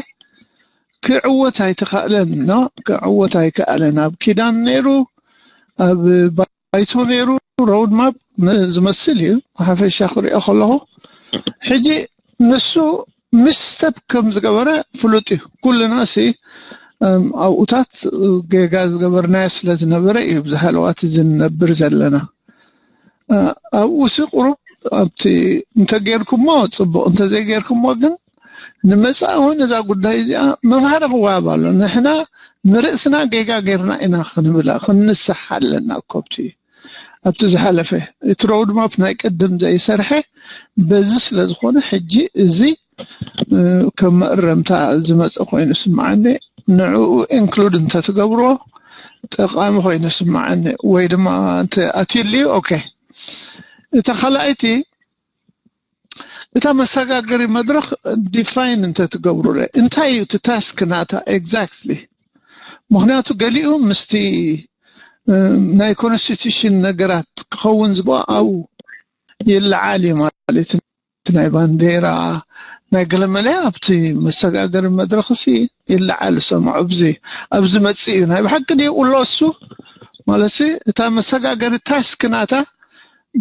ክዕወት ኣይተኻእለን ኖ ክዕወት ኣይከኣለን። ኣብ ኪዳን ነይሩ ኣብ ባይቶ ነይሩ ሮድ ማፕ ዝመስል እዩ። ሓፈሻ ክሪኦ ከለኹ ሕጂ ንሱ ምስ ስቴፕ ከም ዝገበረ ፍሉጥ እዩ። ኩልና ሲ ኣብኡታት ጌጋ ዝገበርናዮ ስለ ዝነበረ እዩ ብዙ ሃለዋት እዚ ንነብር ዘለና። ኣብኡ ሲ ቁሩብ ኣብቲ እንተጌርኩሞ ጽቡቕ፣ እንተዘይጌርኩሞ ግን ንመጻኢ እውን እዛ ጉዳይ እዚኣ መምሃሪ ክወሃብ ኣሎ። ንሕና ንርእስና ጌጋ ጌርና ኢና ክንብላ ክንንስሓ ኣለና እኮ ኣብቲ ኣብቲ ዝሓለፈ እቲ ሮድ ማፕ ናይ ቅድም ዘይሰርሐ በዚ ስለ ዝኾነ ሕጂ እዚ ከም መእረምታ ዝመፀ ኮይኑ ስምዓኒ። ንዕኡ ኢንክሉድ እንተትገብርዎ ጠቃሚ ኮይኑ ስምዓኒ ወይ ድማ እንተ ኣትዩልዩ ኦኬ። እታ ካልኣይቲ እታ መሰጋገሪ መድረኽ ዲፋይን እንተትገብሩለ እንታይ እዩ እቲ ታስክ ናታ ኤግዛክትሊ? ምክንያቱ ገሊኡ ምስቲ ናይ ኮንስቲቱሽን ነገራት ክኸውን ዝብኦ ኣብኡ ይለዓል እዩ ማለት እዩ። ናይ ባንዴራ ናይ ገለመለ ኣብቲ መሰጋገሪ መድረኽ ሲ ይለዓል ሰምዖ ኣብዚ ኣብዚ መፅእ እዩ ናይ ብሓቂ ድዩ ቁሎ እሱ ማለት እታ መሰጋገሪ ታስክ ናታ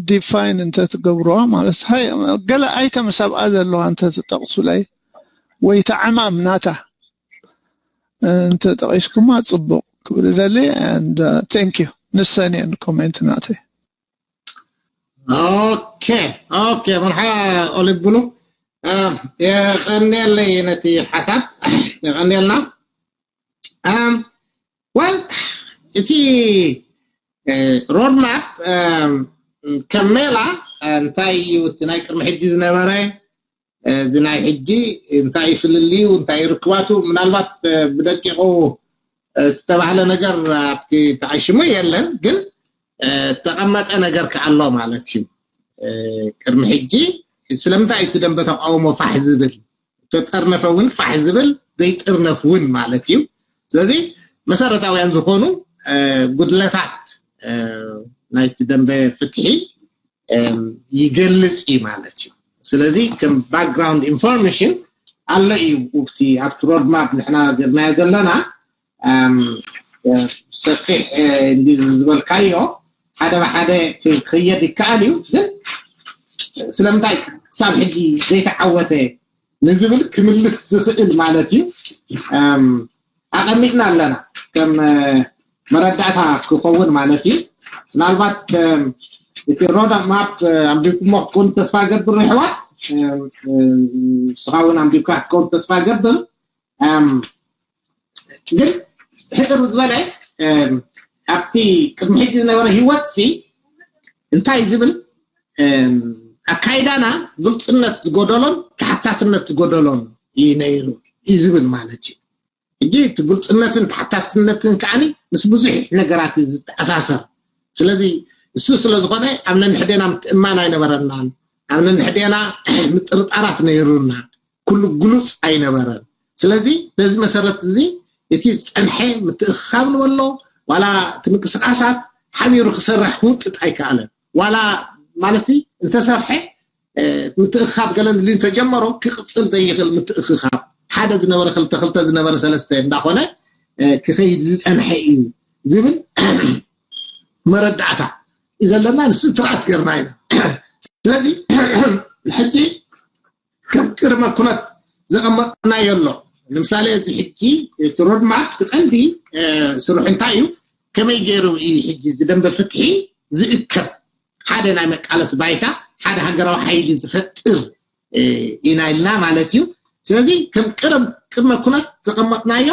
ዲፋይን እንተትገብርዋ ማለት ሃይ ገለ ኣይተም ሰብኣ ዘለዋ እንተትጠቕሱለይ ወይ ተዓማም ናታ እንተጠቒስኩማ ፅቡቕ ክብል ደሊ and thank you ንሰን እየን ኮሜንት ናተይ። ኦኬ ኦኬ መርሓ ኦሊብሉ የቀንየለይ ነቲ ሓሳብ የቀንየልና። ወል እቲ ሮድማፕ ከም ሜላ እንታይ እዩ እቲ ናይ ቅድሚ ሕጂ ዝነበረ እዚ ናይ ሕጂ እንታይ ፍልልዩ እንታይ ርክባቱ ምናልባት ብደቂቁ ዝተባህለ ነገር ኣብቲ ተዓሽሙ የለን ግን ተቐመጠ ነገር ከኣሎ ማለት እዩ። ቅድሚ ሕጂ ስለምንታይ እቲ ደንበ ተቃውሞ ፋሕ ዝብል ተጠርነፈ እውን ፋሕ ዝብል ዘይጥርነፍ እውን ማለት እዩ። ስለዚ መሰረታውያን ዝኾኑ ጉድለታት ናይቲ ደንበ ፍትሒ ይገልፅ እዩ ማለት እዩ። ስለዚ ከም ባክግራውንድ ኢንፎርሜሽን ኣሎ እዩ። ኣብቲ ኣብቲ ሮድማፕ ንሕና ገርናዮ ዘለና ሰፊሕ እንዲ ዝበልካዮ ሓደ ብሓደ ክየድ ይከኣል እዩ። ግን ስለምንታይ ክሳብ ሕጂ ዘይተዓወተ ንዝብል ክምልስ ዝኽእል ማለት እዩ። ኣቐሚጥና ኣለና ከም መረዳእታ ክኸውን ማለት እዩ። ምናልባት እቲ ሮድ ማፕ ኣንቢብኩሞ ክትኮኑ ተስፋ ገብር ኣሕዋት ንስኻ እውን ኣንቢብካ ክትከውን ተስፋ ገብር። ግን ሕፅር ዝበለ ኣብቲ ቅድሚ ሕጂ ዝነበረ ህይወት ሲ እንታይ ዝብል ኣካይዳና ግልፅነት ዝጎደሎን ተሓታትነት ዝጎደሎን እዩ ነይሩ እዩ ዝብል ማለት እዩ። ሕጂ እቲ ግልፅነትን ተሓታትነትን ከዓኒ ምስ ብዙሕ ነገራት እዩ ዝተኣሳሰር። ስለዚ እሱ ስለ ዝኾነ ኣብ ነንሕዴና ምትእማን ኣይነበረናን፣ ኣብ ነንሕዴና ምጥርጣራት ነይሩና፣ ኩሉ ግሉፅ ኣይነበረን። ስለዚ በዚ መሰረት እዚ እቲ ዝፀንሐ ምትእኽኻብ ንበሎ ዋላ እቲ ምንቅስቃሳት ሓቢሩ ክሰርሕ ክውጥጥ ኣይከኣለን። ዋላ ማለት እንተሰርሐ ምትእኽኻብ ገለ ንድልዩ እንተጀመሮ ክቕፅል ዘይኽእል ምትእኽኻብ፣ ሓደ ዝነበረ ክልተ፣ ክልተ ዝነበረ ሰለስተ እንዳኾነ ክኸይድ ዝፀንሐ እዩ ዝብል መረዳእታ እዩ ዘለና። ንሱ ትራስ ገርና ኢና። ስለዚ ሕጂ ከም ቅድመ ኩነት ዘቐመጥናዮ ኣሎ። ንምሳሌ እዚ ሕጂ እቲ ሮድማፕ እቲ ቀንዲ ስርሑ እንታይ እዩ? ከመይ ገይሩ እዩ ሕጂ እዚ ደንበ ፍትሒ ዝእከብ ሓደ ናይ መቃለሲ ባይታ ሓደ ሃገራዊ ሓይሊ ዝፈጥር ኢና ኢልና ማለት እዩ። ስለዚ ከም ቅድመ ኩነት ዘቐመጥናዮ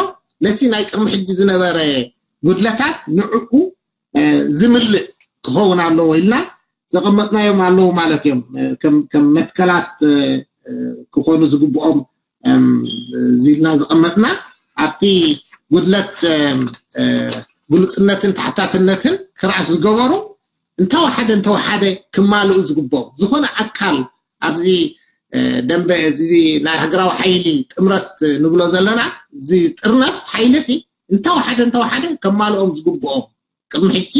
ነቲ ናይ ቅድሚ ሕጂ ዝነበረ ጉድለታት ንዕኡ ዝምልእ ክኸውን ኣለዎ ኢልና ዘቐመጥናዮም ኣለዉ ማለት እዮም። ከም መትከላት ክኾኑ ዝግብኦም ኢልና ዘቐመጥና ኣብቲ ጉድለት ግሉፅነትን ተሓታትነትን ትራእስ ዝገበሩ እንተወሓደ እንተወሓደ ክማልኡ ዝግብኦም ዝኾነ ኣካል ኣብዚ ደንበ እዚ ናይ ሃገራዊ ሓይሊ ጥምረት ንብሎ ዘለና እዚ ጥርነፍ ሓይሊ ሲ እንተወሓደ እንተወሓደ ከማልኦም ዝግብኦም ቅድሚ ሕጂ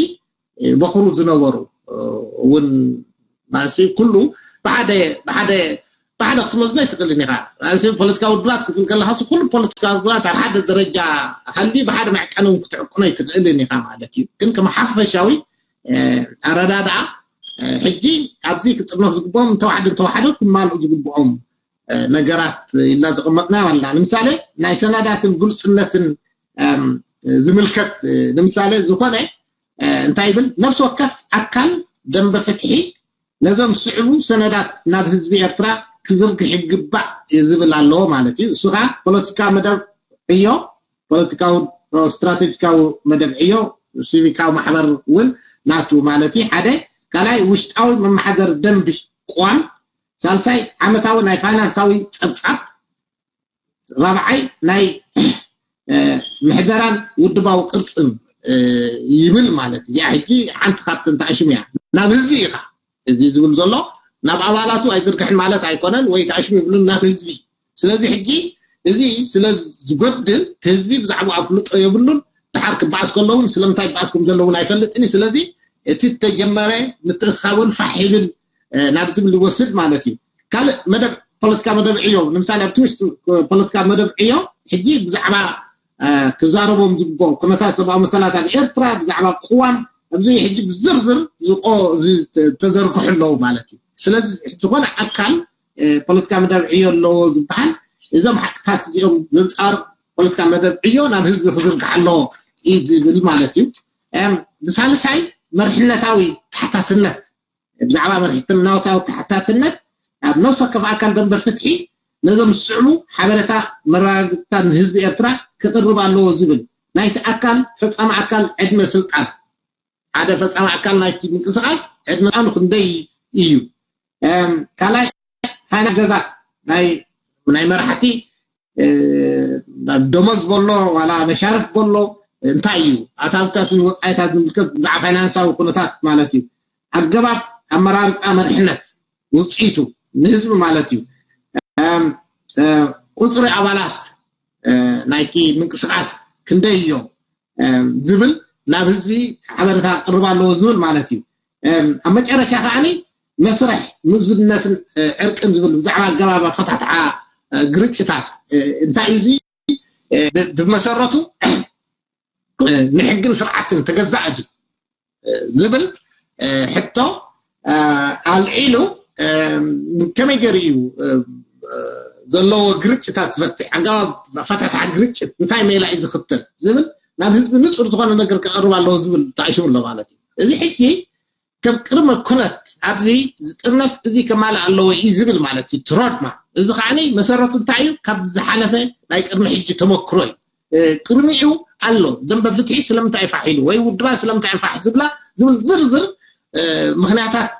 በኽሩ ዝነበሩ እውን ማለት ኩሉ ብሓደ ብሓደ ብሓደ ክትመዝኖ ኣይትኽእልን ኢኻ። ማለት ፖለቲካዊ ውድባት ክትብል ከለካ ኩሉ ፖለቲካዊ ውድባት ኣብ ሓደ ደረጃ ሃልዩ ብሓደ መዕቀኒ እውን ክትዕቅኖ ኣይትኽእልን ኢኻ ማለት እዩ። ግን ከም ሓፈሻዊ ኣረዳድኣ ሕጂ ኣብዚ ክጥርነፍ ዝግብኦም እንተወሓደ እንተወሓደ ክማልኡ ዝግብኦም ነገራት ኢልና ዘቐመጥና ኣለና። ንምሳሌ ናይ ሰነዳትን ግሉፅነትን ዝምልከት ንምሳሌ ዝኾነ እንታይ ይብል ነፍሲ ወከፍ ኣካል ደንበ ፍትሒ ነዞም ዝስዕቡ ሰነዳት ናብ ህዝቢ ኤርትራ ክዝርግሕ ይግባእ ዝብል ኣለዎ ማለት እዩ። እሱ ከዓ ፖለቲካ መደብ ዕዮ ፖለቲካዊ ስትራቴጂካዊ መደብ ዕዮ ሲቪካዊ ማሕበር እውን ናቱ ማለት እዩ ሓደ ካልኣይ ውሽጣዊ መመሓደር ደንቢ ቅዋም ሳልሳይ ዓመታዊ ናይ ፋይናንሳዊ ፀብፃብ ራብዓይ ናይ ምሕደራን ውድባዊ ቅርፅን ይብል ማለት እዚኣ ሕጂ ሓንቲ ካብተን ተኣሽሙ እያ ናብ ህዝቢ ኢኻ እዚ ዝብል ዘሎ ናብ ኣባላቱ ኣይዝርግሕን ማለት ኣይኮነን ወይ ተኣሽሙ ይብሉን ናብ ህዝቢ ስለዚ ሕጂ እዚ ስለ ዝጎድል እቲ ህዝቢ ብዛዕባ ኣፍልጦ የብሉን ድሓር ክበኣስ ከለውን ስለምንታይ ይበኣስ ከም ዘለውን ኣይፈልጥን ስለዚ እቲ ተጀመረ ምትእኻውን ፋሕ ይብል ናብ ዝብል ይወስድ ማለት እዩ ካልእ መደብ ፖለቲካ መደብ ዕዮ ንምሳሌ ኣብቲ ውሽጢ ፖለቲካ መደብ ዕዮ ሕጂ ብዛዕባ ክዛረቦም ዝግብኦ ኩነታት ሰብኣዊ መሰላት ኣብ ኤርትራ ብዛዕባ ቅዋም ኣብዚ ሕጂ ብዝርዝር ተዘርግሑ ኣለዉ ማለት እዩ ስለዚ ዝኾነ ኣካል ፖለቲካ መደብ ዕዮ ኣለዎ ዝበሃል እዞም ሓቅታት እዚኦም ዘንፃር ፖለቲካ መደብ ዕዮ ናብ ህዝቢ ክዝርግሕ ኣለዎ እዩ ዝብል ማለት እዩ ብሳልሳይ መርሕነታዊ ተሓታትነት ብዛዕባ መርሕነታዊ ተሓታትነት ኣብ ነፍሲ ወከፍ ኣካል ደንበ ፍትሒ ነዞም ዝስዕቡ ሓበሬታ መረጋግፅታት ንህዝቢ ኤርትራ ክቕርብ ኣለዎ ዝብል ናይቲ ኣካል ፈፃሚ ኣካል ዕድመ ስልጣን ሓደ ፈፃሚ ኣካል ናይቲ ምንቅስቃስ ዕድመ ስልጣኑ ክንደይ እዩ ካልኣይ ፋይናንስ ገዛ ናይ ናይ መራሕቲ ደሞዝ በሎ ዋላ መሻርፍ በሎ እንታይ እዩ ኣታውታትን ወፃኢታት ዝምልከት ብዛዕባ ፋይናንሳዊ ኩነታት ማለት እዩ ኣገባብ ኣመራርፃ መርሕነት ውፅኢቱ ንህዝቢ ማለት እዩ ቁፅሪ ኣባላት ናይቲ ምንቅስቃስ ክንደይ እዮም ዝብል ናብ ህዝቢ ሓበሬታ ክቅርብ ኣለዎ ዝብል ማለት እዩ ኣብ መጨረሻ ከዓኒ መስርሕ ምእዙዝነትን ዕርቅን ዝብል ብዛዕባ ኣገባብ ኣፈታትሓ ግርጭታት እንታይ እዩ እዚ ብመሰረቱ ንሕግን ስርዓትን ተገዛእ ድዩ ዝብል ሕቶ ኣልዒሉ ከመይ ገይሩ እዩ ዘለዎ ግርጭታት ዝፈትሕ ኣገባብ ኣፈታትሓ ግርጭት እንታይ ሜላ እዩ ዝኽተል ዝብል ናብ ህዝቢ ንፁር ዝኾነ ነገር ክቐርብ ኣለዎ ዝብል ተኣሽሙ ኣሎ ማለት እዩ እዚ ሕጂ ከም ቅድመ ኩነት ኣብዚ ዝጥርነፍ እዚ ከማልእ ኣለዎ እዩ ዝብል ማለት እዩ ትሮድማ እዚ ከዓ መሰረቱ እንታይ እዩ ካብ ዝሓለፈ ናይ ቅድሚ ሕጂ ተመክሮ እዩ ቅድሚኡ ኣሎ ደንበ ፍትሒ ስለምንታይ ፋሕ ኢሉ ወይ ውድባ ስለምንታይ ፋሕ ዝብላ ዝብል ዝርዝር ምክንያታት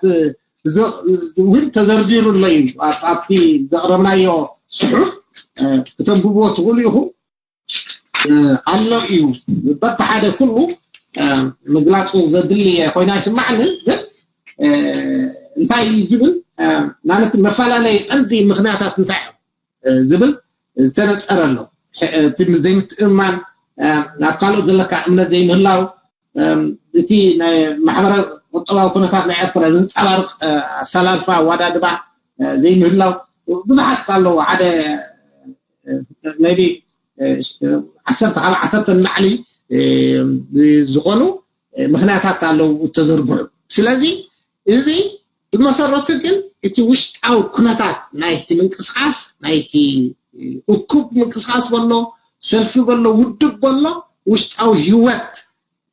እውን ተዘርዚሩ ኣሎ እዩ ኣብቲ ዘቕረብናዮ ፅሑፍ እቶም ብብዎ ትኽእሉ ኢኹም ኣሎ እዩ። በብሓደ ኩሉ ምግላፁ ዘድሊ ኮይና ይስማዕኒ። ግን እንታይ እዩ ዝብል ማለት መፈላለይ ቀንዲ ምክንያታት እንታይ እዮም ዝብል ዝተነፀረ ኣሎ። እቲ ዘይምትእማን፣ ናብ ካልኦት ዘለካ እምነት ዘይምህላው፣ እቲ ናይ ማሕበረ ቁጠባዊ ኩነታት ናይ ኤርትራ ዘንፀባርቕ ኣሰላልፋ ኣዋዳድባ ዘይምህላው ብዙሓት ኣለዉ። ሓደ maybe ዓሰርተ ካብ ዓሰርተ ንላዕሊ ዝኾኑ ምክንያታት ኣለዉ ተዘርግሑ። ስለዚ እዚ ብመሰረቱ ግን እቲ ውሽጣዊ ኩነታት ናይቲ ምንቅስቃስ፣ ናይቲ እኩብ ምንቅስቃስ በሎ፣ ሰልፊ በሎ፣ ውድብ በሎ፣ ውሽጣዊ ህይወት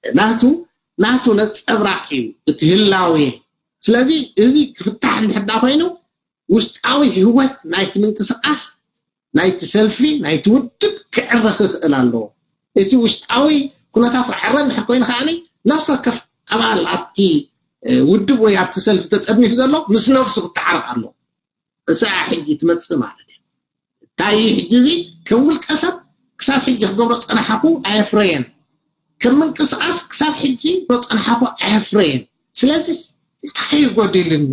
ናቱ ናቱ ነፀብራቕ እዩ እቲ ህላዌ። ስለዚ እዚ ክፍታሕ እንድሕር ኮይኑ ውሽጣዊ ህይወት ናይቲ ምንቅስቃስ፣ ናይቲ ሰልፊ፣ ናይቲ ውድብ ክዕረ ክኽእል ኣለዎ። እቲ ውሽጣዊ ኩነታት ክዕረ እንድሕር ኮይኑ ከዓኒ ነፍሲ ወከፍ ኣባል ኣብቲ ውድብ ወይ ኣብቲ ሰልፊ ተጠርኒፉ ዘሎ ምስ ነብሱ ክተዓረቕ ኣለዎ። እሳ ሕጂ ትመጽእ ማለት እዩ። እንታይ እዩ ሕጂ እዚ ከም ውልቀ ሰብ ክሳብ ሕጂ ክገብሮ ጸናሓኹ ኣየፍረየን። ከም ምንቅስቃስ ክሳብ ሕጂ ክገብሮ ጸናሓኹ ኣየፍረየን። ስለዚ እንታይ እዩ ጎዲልኒ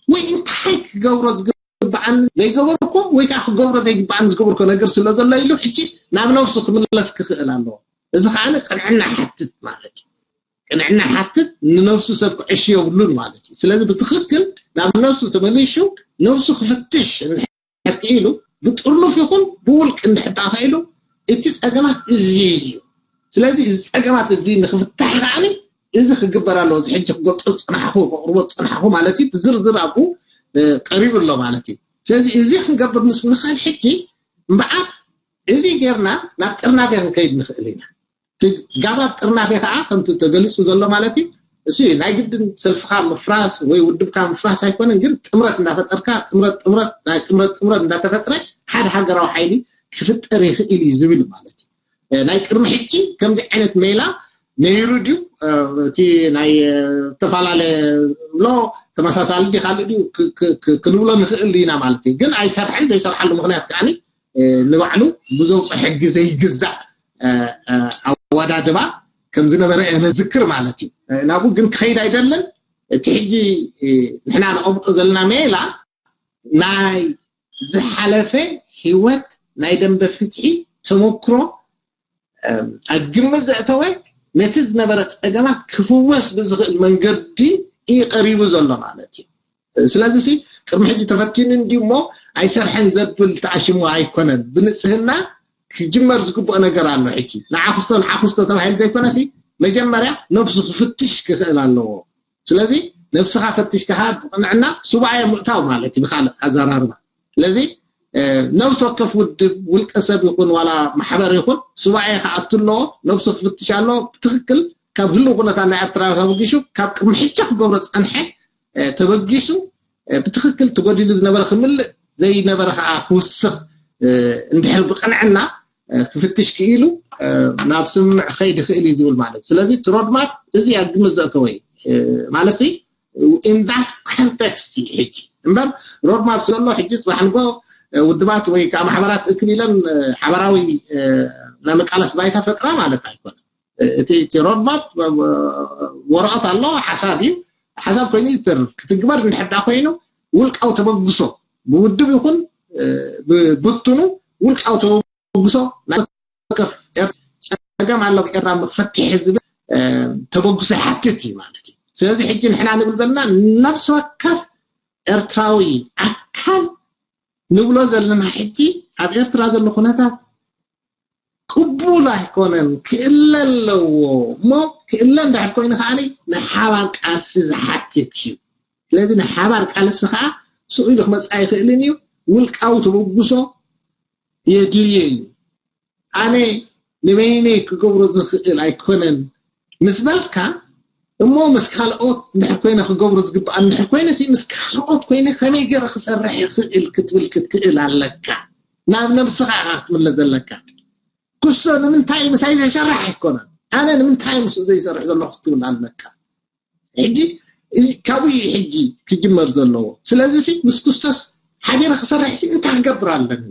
ወይ እንታይ ክገብሮ ዝግብኣኒ ዘይገበርኩ ወይ ከዓ ክገብሮ ዘይግብኣኒ ዝገበርኩ ነገር ስለ ዘሎ ኢሉ ሕጂ ናብ ነብሱ ክምለስ ክኽእል ኣለዎ። እዚ ከዓ ቅንዕና ይሓትት ማለት እዩ። ቅንዕና ይሓትት፣ ንነብሱ ሰብ ክዕሽ የብሉን ማለት እዩ። ስለዚ ብትኽክል ናብ ነብሱ ተመሊሹ ነብሱ ክፍትሽ እንድሕር ክኢሉ ብጥርኑፍ ይኹን ብውልቂ እንድሕር ደኣ ኽኢሉ እቲ ጸገማት እዚ እዩ። ስለዚ እዚ ጸገማት እዚ ንክፍታሕ ከዓኒ እዚ ክግበር ኣለዎ። እዚ ሕጂ ክገልጾ ዝጸናሕኹ፣ ከቕርቦ ዝጸናሕኹ ማለት እዩ። ብዝርዝር ኣብኡ ቀሪቡ ኣሎ ማለት እዩ። ስለዚ እዚ ክንገብር ምስ ንኽእል ሕጂ እምበኣር እዚ ጌርና ናብ ጥርናፈ ክንከይድ ንኽእል ኢና። እቲ ጋባብ ጥርናፈ ከዓ ከምቲ ተገሊፁ ዘሎ ማለት እዩ። እሱ እዩ ናይ ግድን ሰልፍካ ምፍራስ ወይ ውድብካ ምፍራስ ኣይኮነን፣ ግን ጥምረት እንዳፈጠርካ ጥምረት ጥምረት ናይ ጥምረት ጥምረት እንዳተፈጥረ ሓደ ሃገራዊ ሓይሊ ክፍጠር ይኽእል እዩ ዝብል ማለት እዩ። ናይ ቅድሚ ሕጂ ከምዚ ዓይነት ሜላ ነይሩ ድዩ? እቲ ናይ ዝተፈላለየ ብሎ ተመሳሳሊ ድዩ ካልእ ድዩ ክንብሎ ንኽእል ኢና ማለት እዩ። ግን ኣይሰርሐን፣ ዘይሰርሓሉ ምክንያት ከዓ ንባዕሉ ብዘውፅኦ ሕጊ ዘይግዛእ ኣወዳድባ ከም ዝነበረ እየ ነዝክር ማለት እዩ። ናብኡ ግን ክኸይድ ኣይደልን። እቲ ሕጂ ንሕና ነቐምጦ ዘለና ሜላ ናይ ዝሓለፈ ህይወት ናይ ደንበ ፍትሒ ተመክሮ ኣብ ግምት ዘእተወ ነቲ ዝነበረ ጸገማት ክፍወስ ብዝኽእል መንገዲ እዩ ቀሪቡ ዘሎ ማለት እዩ። ስለዚ ሲ ቅድሚ ሕጂ ተፈቲኑ እንዲሞ ኣይሰርሐን ዘብል ተኣሽሙ ኣይኮነን። ብንጽህና ክጅመር ዝግብኦ ነገር ኣሎ። ሕጂ ንዓክስቶ ንዓክስቶ ተባሂሉ ዘይኮነሲ መጀመርያ ነብሱ ክፍትሽ ክኽእል ኣለዎ። ስለዚ ነብስኻ ፈትሽካ ብቕንዕና ሱባኤ ምእታው ማለት እዩ ብኻልእ ኣዘራርባ። ስለዚ ነብሲ ወከፍ ውድብ ውልቀ ሰብ ይኹን ዋላ ማሕበር ይኹን ሱባኤ ክኣቱ ኣለዎ። ነብሱ ክፍትሽ ኣለዎ። ብትኽክል ካብ ህልው ኩነታት ናይ ኤርትራ ተበጊሱ ካብ ቅድሚ ሕጂ ክገብሮ ዝጸንሐ ተበጊሱ ብትኽክል ተጎዲሉ ዝነበረ ክምልእ ዘይነበረ ከዓ ክውስኽ እንድሕር ብቕንዕና ክፍትሽ ክኢሉ ናብ ስምምዕ ክኸይድ ይኽእል እዩ ዝብል ማለት። ስለዚ እቲ ሮድማፕ እዚ ኣብ ግምት ዘእተወ እዩ ማለት ሲ in that context እዩ ሕጂ እምበር ሮድማፕ ዘሎ ሕጂ ፅባሕ ንጎ ውድባት ወይ ከዓ ማሕበራት እክብ ኢለን ሓበራዊ ናይ መቃለስ ባይታ ፈጥራ ማለት ኣይኮነን። እቲ ሮድማፕ ወረቐት ኣሎ፣ ሓሳብ እዩ። ሓሳብ ኮይኑ ዝተርፍ ክትግበር እንድሕር ዳ ኮይኑ ውልቃዊ ተበግሶ ብውድብ ይኹን ብብትኑ ውልቃዊ ተበግሶ ናይ ወከፍ ኤር- ጸገም ኣሎ ብኤርትራ መፈትሒ ዝብል ተበግሶ ይሓትት እዩ ማለት እዩ። ስለዚ ሕጂ ንሕና ንብል ዘለና ነብሲ ወከፍ ኤርትራዊ ኣካል ንብሎ ዘለና ሕጂ ኣብ ኤርትራ ዘሎ ኩነታት ቅቡል ኣይኮነን፣ ክእለ ኣለዎ እሞ ክእለ እንድሕር ኮይኑ ከዓኒ ናይ ሓባር ቃልሲ ዝሓትት እዩ። ስለዚ ናይ ሓባር ቃልሲ ከዓ ስቕ ኢሉ ክመፅእ ኣይኽእልን እዩ። ውልቃዊ ተበግሶ የድልዮ እዩ። ኣነ ንበይነይ ክገብሮ ዝኽእል ኣይኮነን ምስ በልካ እሞ ምስ ካልኦት እንድሕር ኮይነ ክገብሮ ዝግብኣ እንድሕር ኮይነ ሲ ምስ ካልኦት ኮይነ ከመይ ገይረ ክሰርሕ ይኽእል ክትብል ክትክእል ኣለካ። ናብ ነብስኻ ኢኻ ክትምለስ ዘለካ። ክሶ ንምንታይ ምሳይ ዘይሰርሕ ኣይኮነን፣ ኣነ ንምንታይ ምስ ዘይሰርሕ ዘለኹ ክትብል ኣለካ። ሕጂ እዚ ካብኡ እዩ ሕጂ ክጅመር ዘለዎ። ስለዚ ሲ ምስ ክርስቶስ ሓቢረ ክሰርሕ ሲ እንታይ ክገብር ኣለኒ?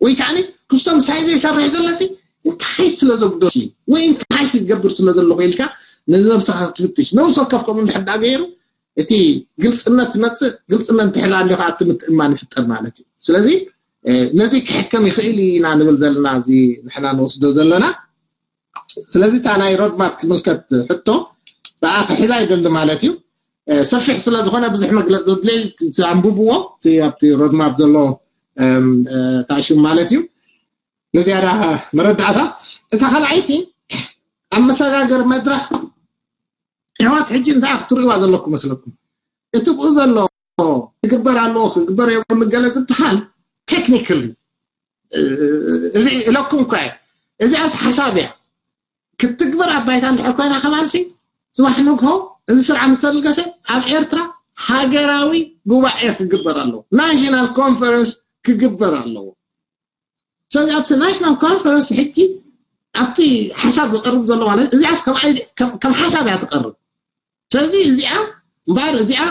ወይ ከዓ ክስቶ ምሳይ ዘይሰርሕ ዘሎ ሲ እንታይ ስለ ዘጉደልኩ ወይ እንታይ ስገብር ስለ ዘለኹ ኢልካ ንነብስኻ ክትፍትሽ። ነብሲ ወከፍ ከምኡ እንድሕር ደኣ ገይሩ እቲ ግልፅነት ትመፅእ፣ ግልፅነት እንድሕር ደኣ እንዲኻ ኣብቲ ምትእምማን ይፍጠር ማለት እዩ። ስለዚ ነዚ ክሕከም ይኽእል ኢና ንብል ዘለና፣ እዚ ንሕና ንወስዶ ዘለና። ስለዚ እታ ናይ ሮድማፕ ትምልከት ሕቶ ብኣ ክሕዛ ይደሊ ማለት እዩ። ሰፊሕ ስለ ዝኾነ ብዙሕ መግለፂ ዘድልየ ኣንብብዎ ኣብቲ ሮድማፕ ዘሎ ታሽም ማለት እዩ። ንዝያዳ መረዳእታ። እታ ካልኣይቲ ኣብ መሰጋገር መድረኽ ኣሕዋት ሕጂ እንታይ ክትርእይዋ ዘለኩም መስለኩም? እቲ ብኡ ዘሎ ክግበር ኣለዎ ክግበር የብሉ ገለ ዝበሃል ቴክኒካል እዚ ኢለኩም እኳ እዚኣስ ሓሳብ እያ ክትግበር ኣብ ባይታ እንድሕር ኮይና ከማንሲ ጽባሕ ንግሆ እዚ ስርዓ ምስ ተልገሰ ኣብ ኤርትራ ሃገራዊ ጉባኤ ክግበር ኣለዎ፣ ናሽናል ኮንፈረንስ ክግበር ኣለዎ። ስለዚ ኣብቲ ናሽናል ኮንፈረንስ ሕጂ ኣብቲ ሓሳብ ዝቀርብ ዘሎ ማለት እዚኣስ ከም ሓሳብ እያ ትቀርብ። ስለዚ እዚኣ እምበኣር እዚኣ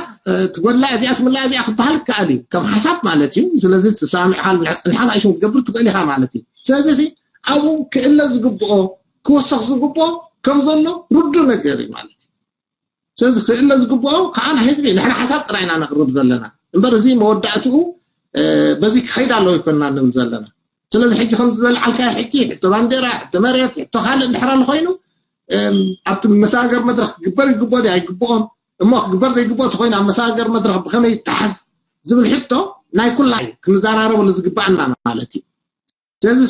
ትጎድላ እዚኣ ትምላ እዚኣ ክበሃል ይከኣል እዩ ከም ሓሳብ ማለት እዩ። ስለዚ ትሰማሚዕካ ንድሕር ፅንሓት ኣይሽም ክትገብር ትኽእል ኢኻ ማለት እዩ። ስለዚ ኣብኡ ክእለ ዝግብኦ ክወሰኽ ዝግብኦ ከም ዘሎ ርዱ ነገር እዩ ማለት እዩ። ስለዚ ክእለ ዝግብኦ ከዓ ናይ ህዝቢ ንሕና ሓሳብ ጥራይ ኢና ነቕርብ ዘለና እምበር እዚ መወዳእትኡ በዚ ክኸይድ ኣለዎ ይኮንና ንብል ዘለና። ስለዚ ሕጂ ከምዚ ዘልዓልካዮ ሕጂ ሕቶ ባንዴራ፣ ሕቶ መሬት፣ ሕቶ ካልእ እንድሕር ኣሎ ኮይኑ ኣብቲ መሰጋገር መድረኽ ክግበር ይግብኦ ድዩ ኣይግብኦን እሞ ክግበር ዘይግብኦ ተኮይኑ ኣብ መሰጋገር መድረኽ ብኸመይ ይተሓዝ ዝብል ሕቶ ናይ ኩላ እዩ ክንዘራረበሉ ዝግባኣና ማለት እዩ። ስለዚ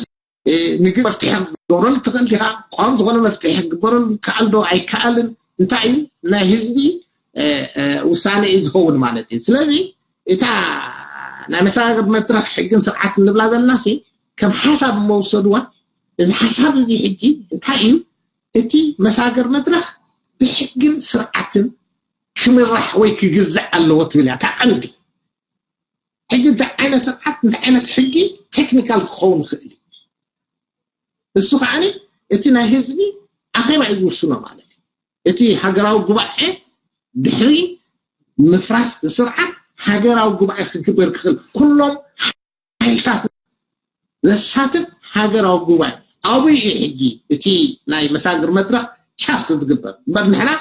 ንግድ መፍትሒ ክትገብረሉ ትኽእል ዲኻ? ቋም ዝኾነ መፍትሒ ክግበረሉ ይከኣል ዶ ኣይከኣልን? እንታይ እዩ ናይ ህዝቢ ውሳነ እዩ ዝኸውን ማለት እዩ። ስለዚ እታ ናይ መሰጋገር መድረኽ ሕግን ስርዓት እንብላ ዘለና ሲ ከም ሓሳብ መውሰድዋ እዚ ሓሳብ እዚ ሕጂ እንታይ እዩ እቲ መሰጋገር መድረኽ ብሕግን ስርዓትን ክምራሕ ወይ ክግዛእ ኣለዎ ትብል እያ እታ ቀንዲ። ሕጂ እንታይ ዓይነት ስርዓት እንታይ ዓይነት ሕጊ ቴክኒካል ክኸውን ይኽእል እዩ። እሱ ከዓ እቲ ናይ ህዝቢ ኣኼባ እዩ ዝውስኖ ማለት እዩ። እቲ ሃገራዊ ጉባኤ ድሕሪ ምፍራስ ስርዓት ሃገራዊ ጉባኤ ክግበር ክኽእል ኩሎም ሓይልታት ዘሳትፍ ሃገራዊ ጉባኤ ኣብኡ እዩ ሕጂ እቲ ናይ መሰጋገር መድረኽ ቻርት ዝግበር እምበር ንሕና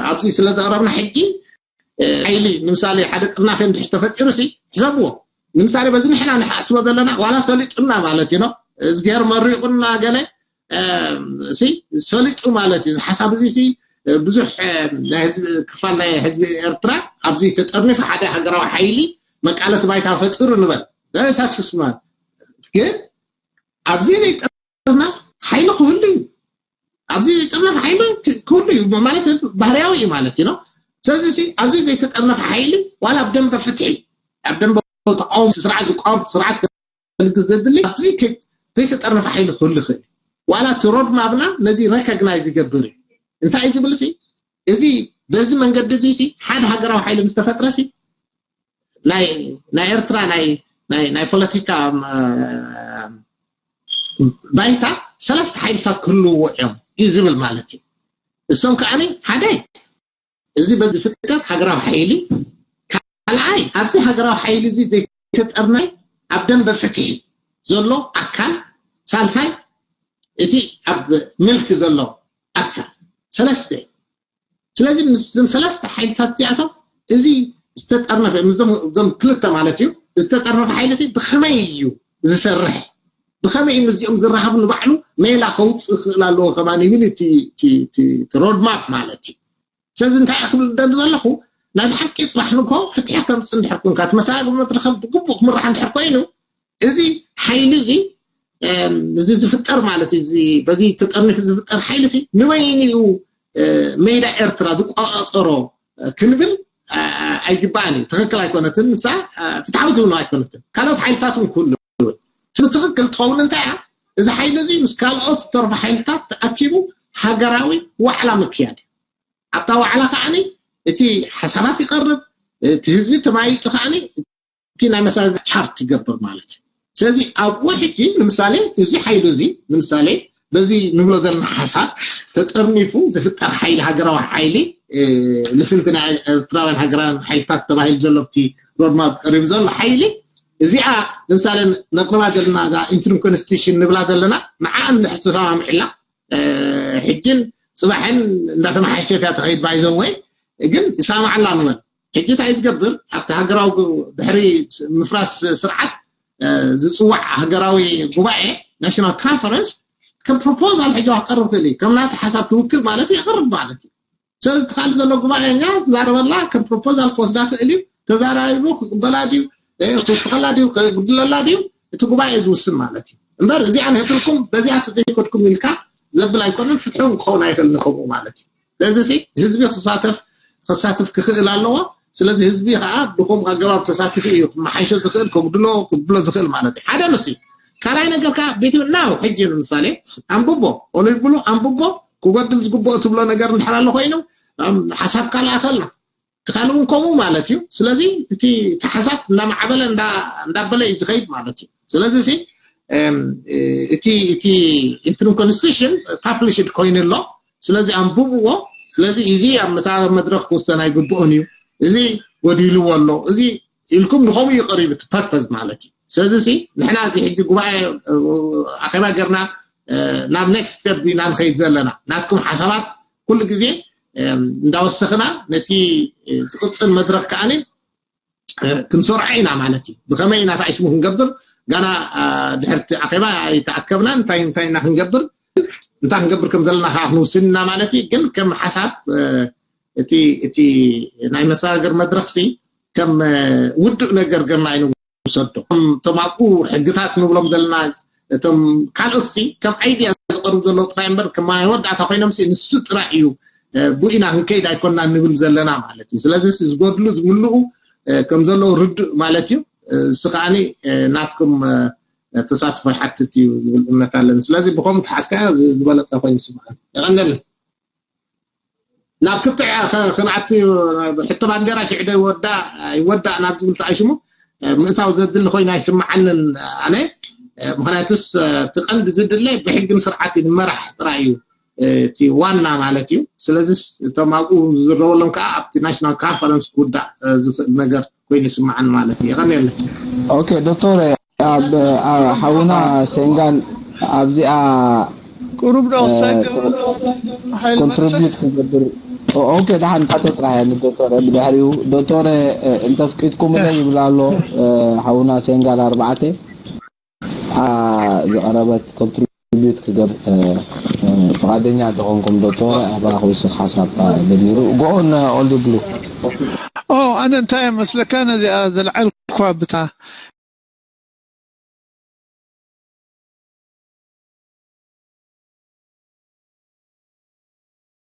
ኣብዚ ስለ ዘቕረብና ሕጂ ሓይሊ ንምሳሌ ሓደ ጥርናፈ እንድሕር ተፈጢሩ ሲ ሕሰብዎ ንምሳሌ በዚ ንሕና ንሓስቦ ዘለና ዋላ ሰሊጡና ማለት እዩ እዝግሄር መሪቑና ገለ ሲ ሰሊጡ ማለት እዩ እዚ ሓሳብ እዚ ሲ ብዙሕ ናይ ህዝቢ ክፋል ናይ ህዝቢ ኤርትራ ኣብዚ ተጠርኒፉ ሓደ ሃገራዊ ሓይሊ መቃለሲ ባይታ ፈጢሩ ንበል ሳክስስ ማለት ግን ኣብዚ ዘይጠርነፍ ሓይሊ ክህሉ እዩ ኣብዚ ዘይጠርነፍ ሓይሊ ክህሉ እዩ ማለት ባህርያዊ እዩ ማለት እዩ ስለዚ ኣብዚ ዘይተጠርነፍ ሓይሊ ዋላ ኣብ ደንበ ፍትሒ ኣብ ደንበ ተቃወምቲ ስርዓት ዝቃወምቲ ስርዓት ክልግስ ዘድሊ ኣብዚ ዘይተጠርነፈ ሓይሊ ክህሉ ይኽእል ዋላ እቲ ሮድማፕና ነዚ ረኮግናይዝ ይገብር እዩ እንታይ እዩ ዝብል ሲ እዚ በዚ መንገዲ እዚ ሲ ሓደ ሃገራዊ ሓይሊ ምስ ተፈጥረ ሲ ናይ ኤርትራ ናይ ፖለቲካ ባይታ ሰለስተ ሓይልታት ክህልውዎ እዮም እዩ ዝብል ማለት እዩ እሶም ከዓኒ ሓደ እዚ በዚ ዝፍጠር ሃገራዊ ሓይሊ ካልኣይ ኣብዚ ሃገራዊ ሓይሊ እዚ ዘይተጠርናይ ኣብ ደንበ ፍትሒ ዘሎ ኣካል ሳልሳይ እቲ ኣብ ምልኪ ዘሎ ኣካል ሰለስተ ስለዚ ምስዞም ሰለስተ ሓይልታት እዚኣቶም እዚ ዝተጠርነፈ እዞም ክልተ ማለት እዩ ዝተጠርነፈ ሓይሊ እዚ ብኸመይ እዩ ዝሰርሕ ብኸመይ እዩ ምስዚኦም ዝረሃቡ ንባዕሉ ሜላ ከውፅእ ክኽእል ኣለዎ ከማን ይብል እቲ ሮድማፕ ማለት እዩ ስለዚ እንታይ ክብል ደሊ ዘለኹ ናይ ብሓቂ ፅባሕ ንግሆ ፍትሒ ከምፅእ እንድሕር ኮንካ እቲ መሰጋገሪ መድረኽ ብግቡእ ክምራሕ እንድሕር ኮይኑ እዚ ሓይሊ እዚ እዚ ዝፍጠር ማለት እዚ በዚ ተጠርኒፉ ዝፍጠር ሓይሊ ሲ ንበይኑ እዩ ሜዳ ኤርትራ ዝቆፃፀሮ ክንብል ኣይግባእን እዩ ትኽክል ኣይኮነትን ንሳ ፍትሓዊ ትብሎ ኣይኮነትን ካልኦት ሓይልታት እውን ክህሉ ትኽክል ትኸውን እንታይ እያ እዚ ሓይሊ እዚ ምስ ካልኦት ዝተርፉ ሓይልታት ተኣኪቡ ሃገራዊ ዋዕላ ምክያድ እዩ ኣብታ ዋዕላ ከዓኒ እቲ ሓሳባት ይቐርብ እቲ ህዝቢ ተማይጡ ከዓኒ እቲ ናይ መሰጋገሪ ቻርት ይገብር ማለት እዩ ስለዚ ኣብኡ ሕጂ ንምሳሌ እዚ ሓይሉ እዚ ንምሳሌ በዚ ንብሎ ዘለና ሓሳብ ተጠርኒፉ ዝፍጠር ሓይሊ ሃገራዊ ሓይሊ ልፍንቲ ናይ ኤርትራውያን ሃገራውያን ሓይልታት ተባሂሉ ዘሎ ብቲ ሮድማፕ ቀሪቡ ዘሎ ሓይሊ እዚኣ ንምሳሌ ነቕርባ ዘለና እዛ ኢንትሪም ኮንስቲቱሽን ንብላ ዘለና ንዓ እንድሕር ተሰማምዕላ ሕጅን ጽባሕን እንዳተመሓሸት እያ ትኸይድ ባይዘወይ ግን ይሰማማዓላ ንበል ሕጂ እንታይ ዝገብር ኣብቲ ሃገራዊ ድሕሪ ምፍራስ ስርዓት ዝፅዋዕ ሃገራዊ ጉባኤ ናሽናል ኮንፈረንስ ከም ፕሮፖዛል ሕጂ ክቀርብ ክእል እዩ ከም ናቲ ሓሳብ ትውክል ማለት የቅርብ ማለት እዩ ስለዚ ትካል ዘሎ ጉባኤኛ ትዛረበላ ከም ፕሮፖዛል ክወስዳ ክእል እዩ ተዛራሪቡ ክቅበላ ድዩ ክውስኸላ ድዩ ክጉድለላ ድዩ እቲ ጉባኤ ዝውስን ማለት እዩ እምበር እዚኣ ንህትልኩም በዚኣ ተዘይከድኩም ኢልካ ዘብል ኣይኮነን ፍትሒ እውን ክኸውን ኣይኽእል ንከምኡ ማለት እዩ ስለዚ ህዝቢ ክሳተፍ ክሳተፍ ክኽእል ኣለዎ ስለዚ ህዝቢ ከዓ ብከምኡ ኣገባብ ተሳቲፉ እዩ ክመሓይሾ ዝኽእል ከጉድሎ ክጉድሎ ዝኽእል ማለት እዩ ሓደ ንሱ ካልኣይ ነገር ከዓ ቤት ናው ሕጂ ንምሳሌ ኣንብቦ ኦሊብሉ ኣንብቦ ክጎድል ዝግብኦ ትብሎ ነገር እንድሕር ኣሎ ኮይኑ ሓሳብ ካልኣ ከልና እቲ ካልእ እውን ከምኡ ማለት እዩ ስለዚ እቲ እቲ ሓሳብ እንዳማዕበለ እንዳበለ እዩ ዝኸይድ ማለት እዩ ስለዚ እቲ እቲ ኢንትሪም ኮንስቲቱሽን ፓብሊሽድ ኮይኑ ኣሎ ስለዚ ኣንብብዎ ስለዚ እዚ ኣብ መሰጋገሪ መድረክ ክውሰን ኣይግብኦን እዩ እዚ ጎዲልዎ ኣሎ እዚ ኢልኩም ንኸምኡ እዩ ቀሪቡ እቲ ፐርፐዝ ማለት እዩ ስለዚ ንሕና እዚ ሕጂ ጉባኤ ኣኼባ ገርና ናብ ኔክስት ስቴፕ ኢና ንኸይድ ዘለና ናትኩም ሓሳባት ኩሉ ግዜ እንዳወሰኽና ነቲ ዝቕፅል መድረክ ከዓኒ ክንሰርዖ ኢና ማለት እዩ ብኸመይ ኢና ታይሽሙ ክንገብር ጋና ድሕርቲ ኣኼባ ኣይተኣከብና እንታይ እንታይ ኢና ክንገብር እንታይ ክንገብር ከም ዘለና ከዓ ክንውስን ኢና ማለት እዩ ግን ከም ሓሳብ እቲ እቲ ናይ መሰጋገር መድረክ ሲ ከም ውዱእ ነገር ገርና ኣይንውሰዶ እቶም ኣብኡ ሕግታት ንብሎም ዘለና እቶም ካልኦት ሲ ከም ኣይድያ ዝቀርቡ ዘለዉ ጥራይ እምበር ከም ናይ ወዳእታ ኮይኖም ሲ ንሱ ጥራይ እዩ ብኢና ክንከይድ ኣይኮንና ንብል ዘለና ማለት እዩ ስለዚ ዝጎድሉ ዝምልኡ ከም ዘለዉ ርዱእ ማለት እዩ እሱ ከዓ ናትኩም ተሳትፎ ይሓትት እዩ ዝብል እምነት ኣለኒ ስለዚ ብከምኡ ተሓዝካ ዝበለፀ ኮይኑ ይስምዓኒ የቀነለ ናብ ክትዕ ክንኣቲ ሕቶ ባንዴራ ሽዕዶ ይወዳእ ይወዳእ ናብ ዝብል ተኣሽሙ ምእታው ዘድሊ ኮይኑ ኣይስምዓንን ኣነ ምክንያቱስ እቲ ቀንዲ ዝድለ ብሕግን ስርዓት ንመራሕ ጥራይ እዩ እቲ ዋና ማለት እዩ ስለዚ እቶም ኣብኡ ዝዝረበሎም ከዓ ኣብቲ ናሽናል ካንፈረንስ ክውዳእ ዝኽእል ነገር ኮይኑ ይስምዓኒ ማለት እዩ የቀንየለ ኦኬ ዶክተር ኣብ ሓውና ሴንጋል ኣብዚኣ ቁሩብ ዶ ኮንትሪቢዩት ክገብር ኦኬ ደሓን ካቶ ጥራሕ እያ ንዶክተር ብድሕሪኡ ዶክተር እንተፍቂድኩምለይ ይብል ኣሎ ሓውና ሴንጋል ኣርባዕተ ዝቐረበት ኮንትሪቢዩት ክገብር ፍቓደኛ እንተኾንኩም ዶክተር ኣባ ክውስኽ ሓሳብ ጀሚሩ ጎኦን ኦልዲ ብሉ ኣነ እንታይ መስለካ ነዚኣ ዘልዓልኳ ብታ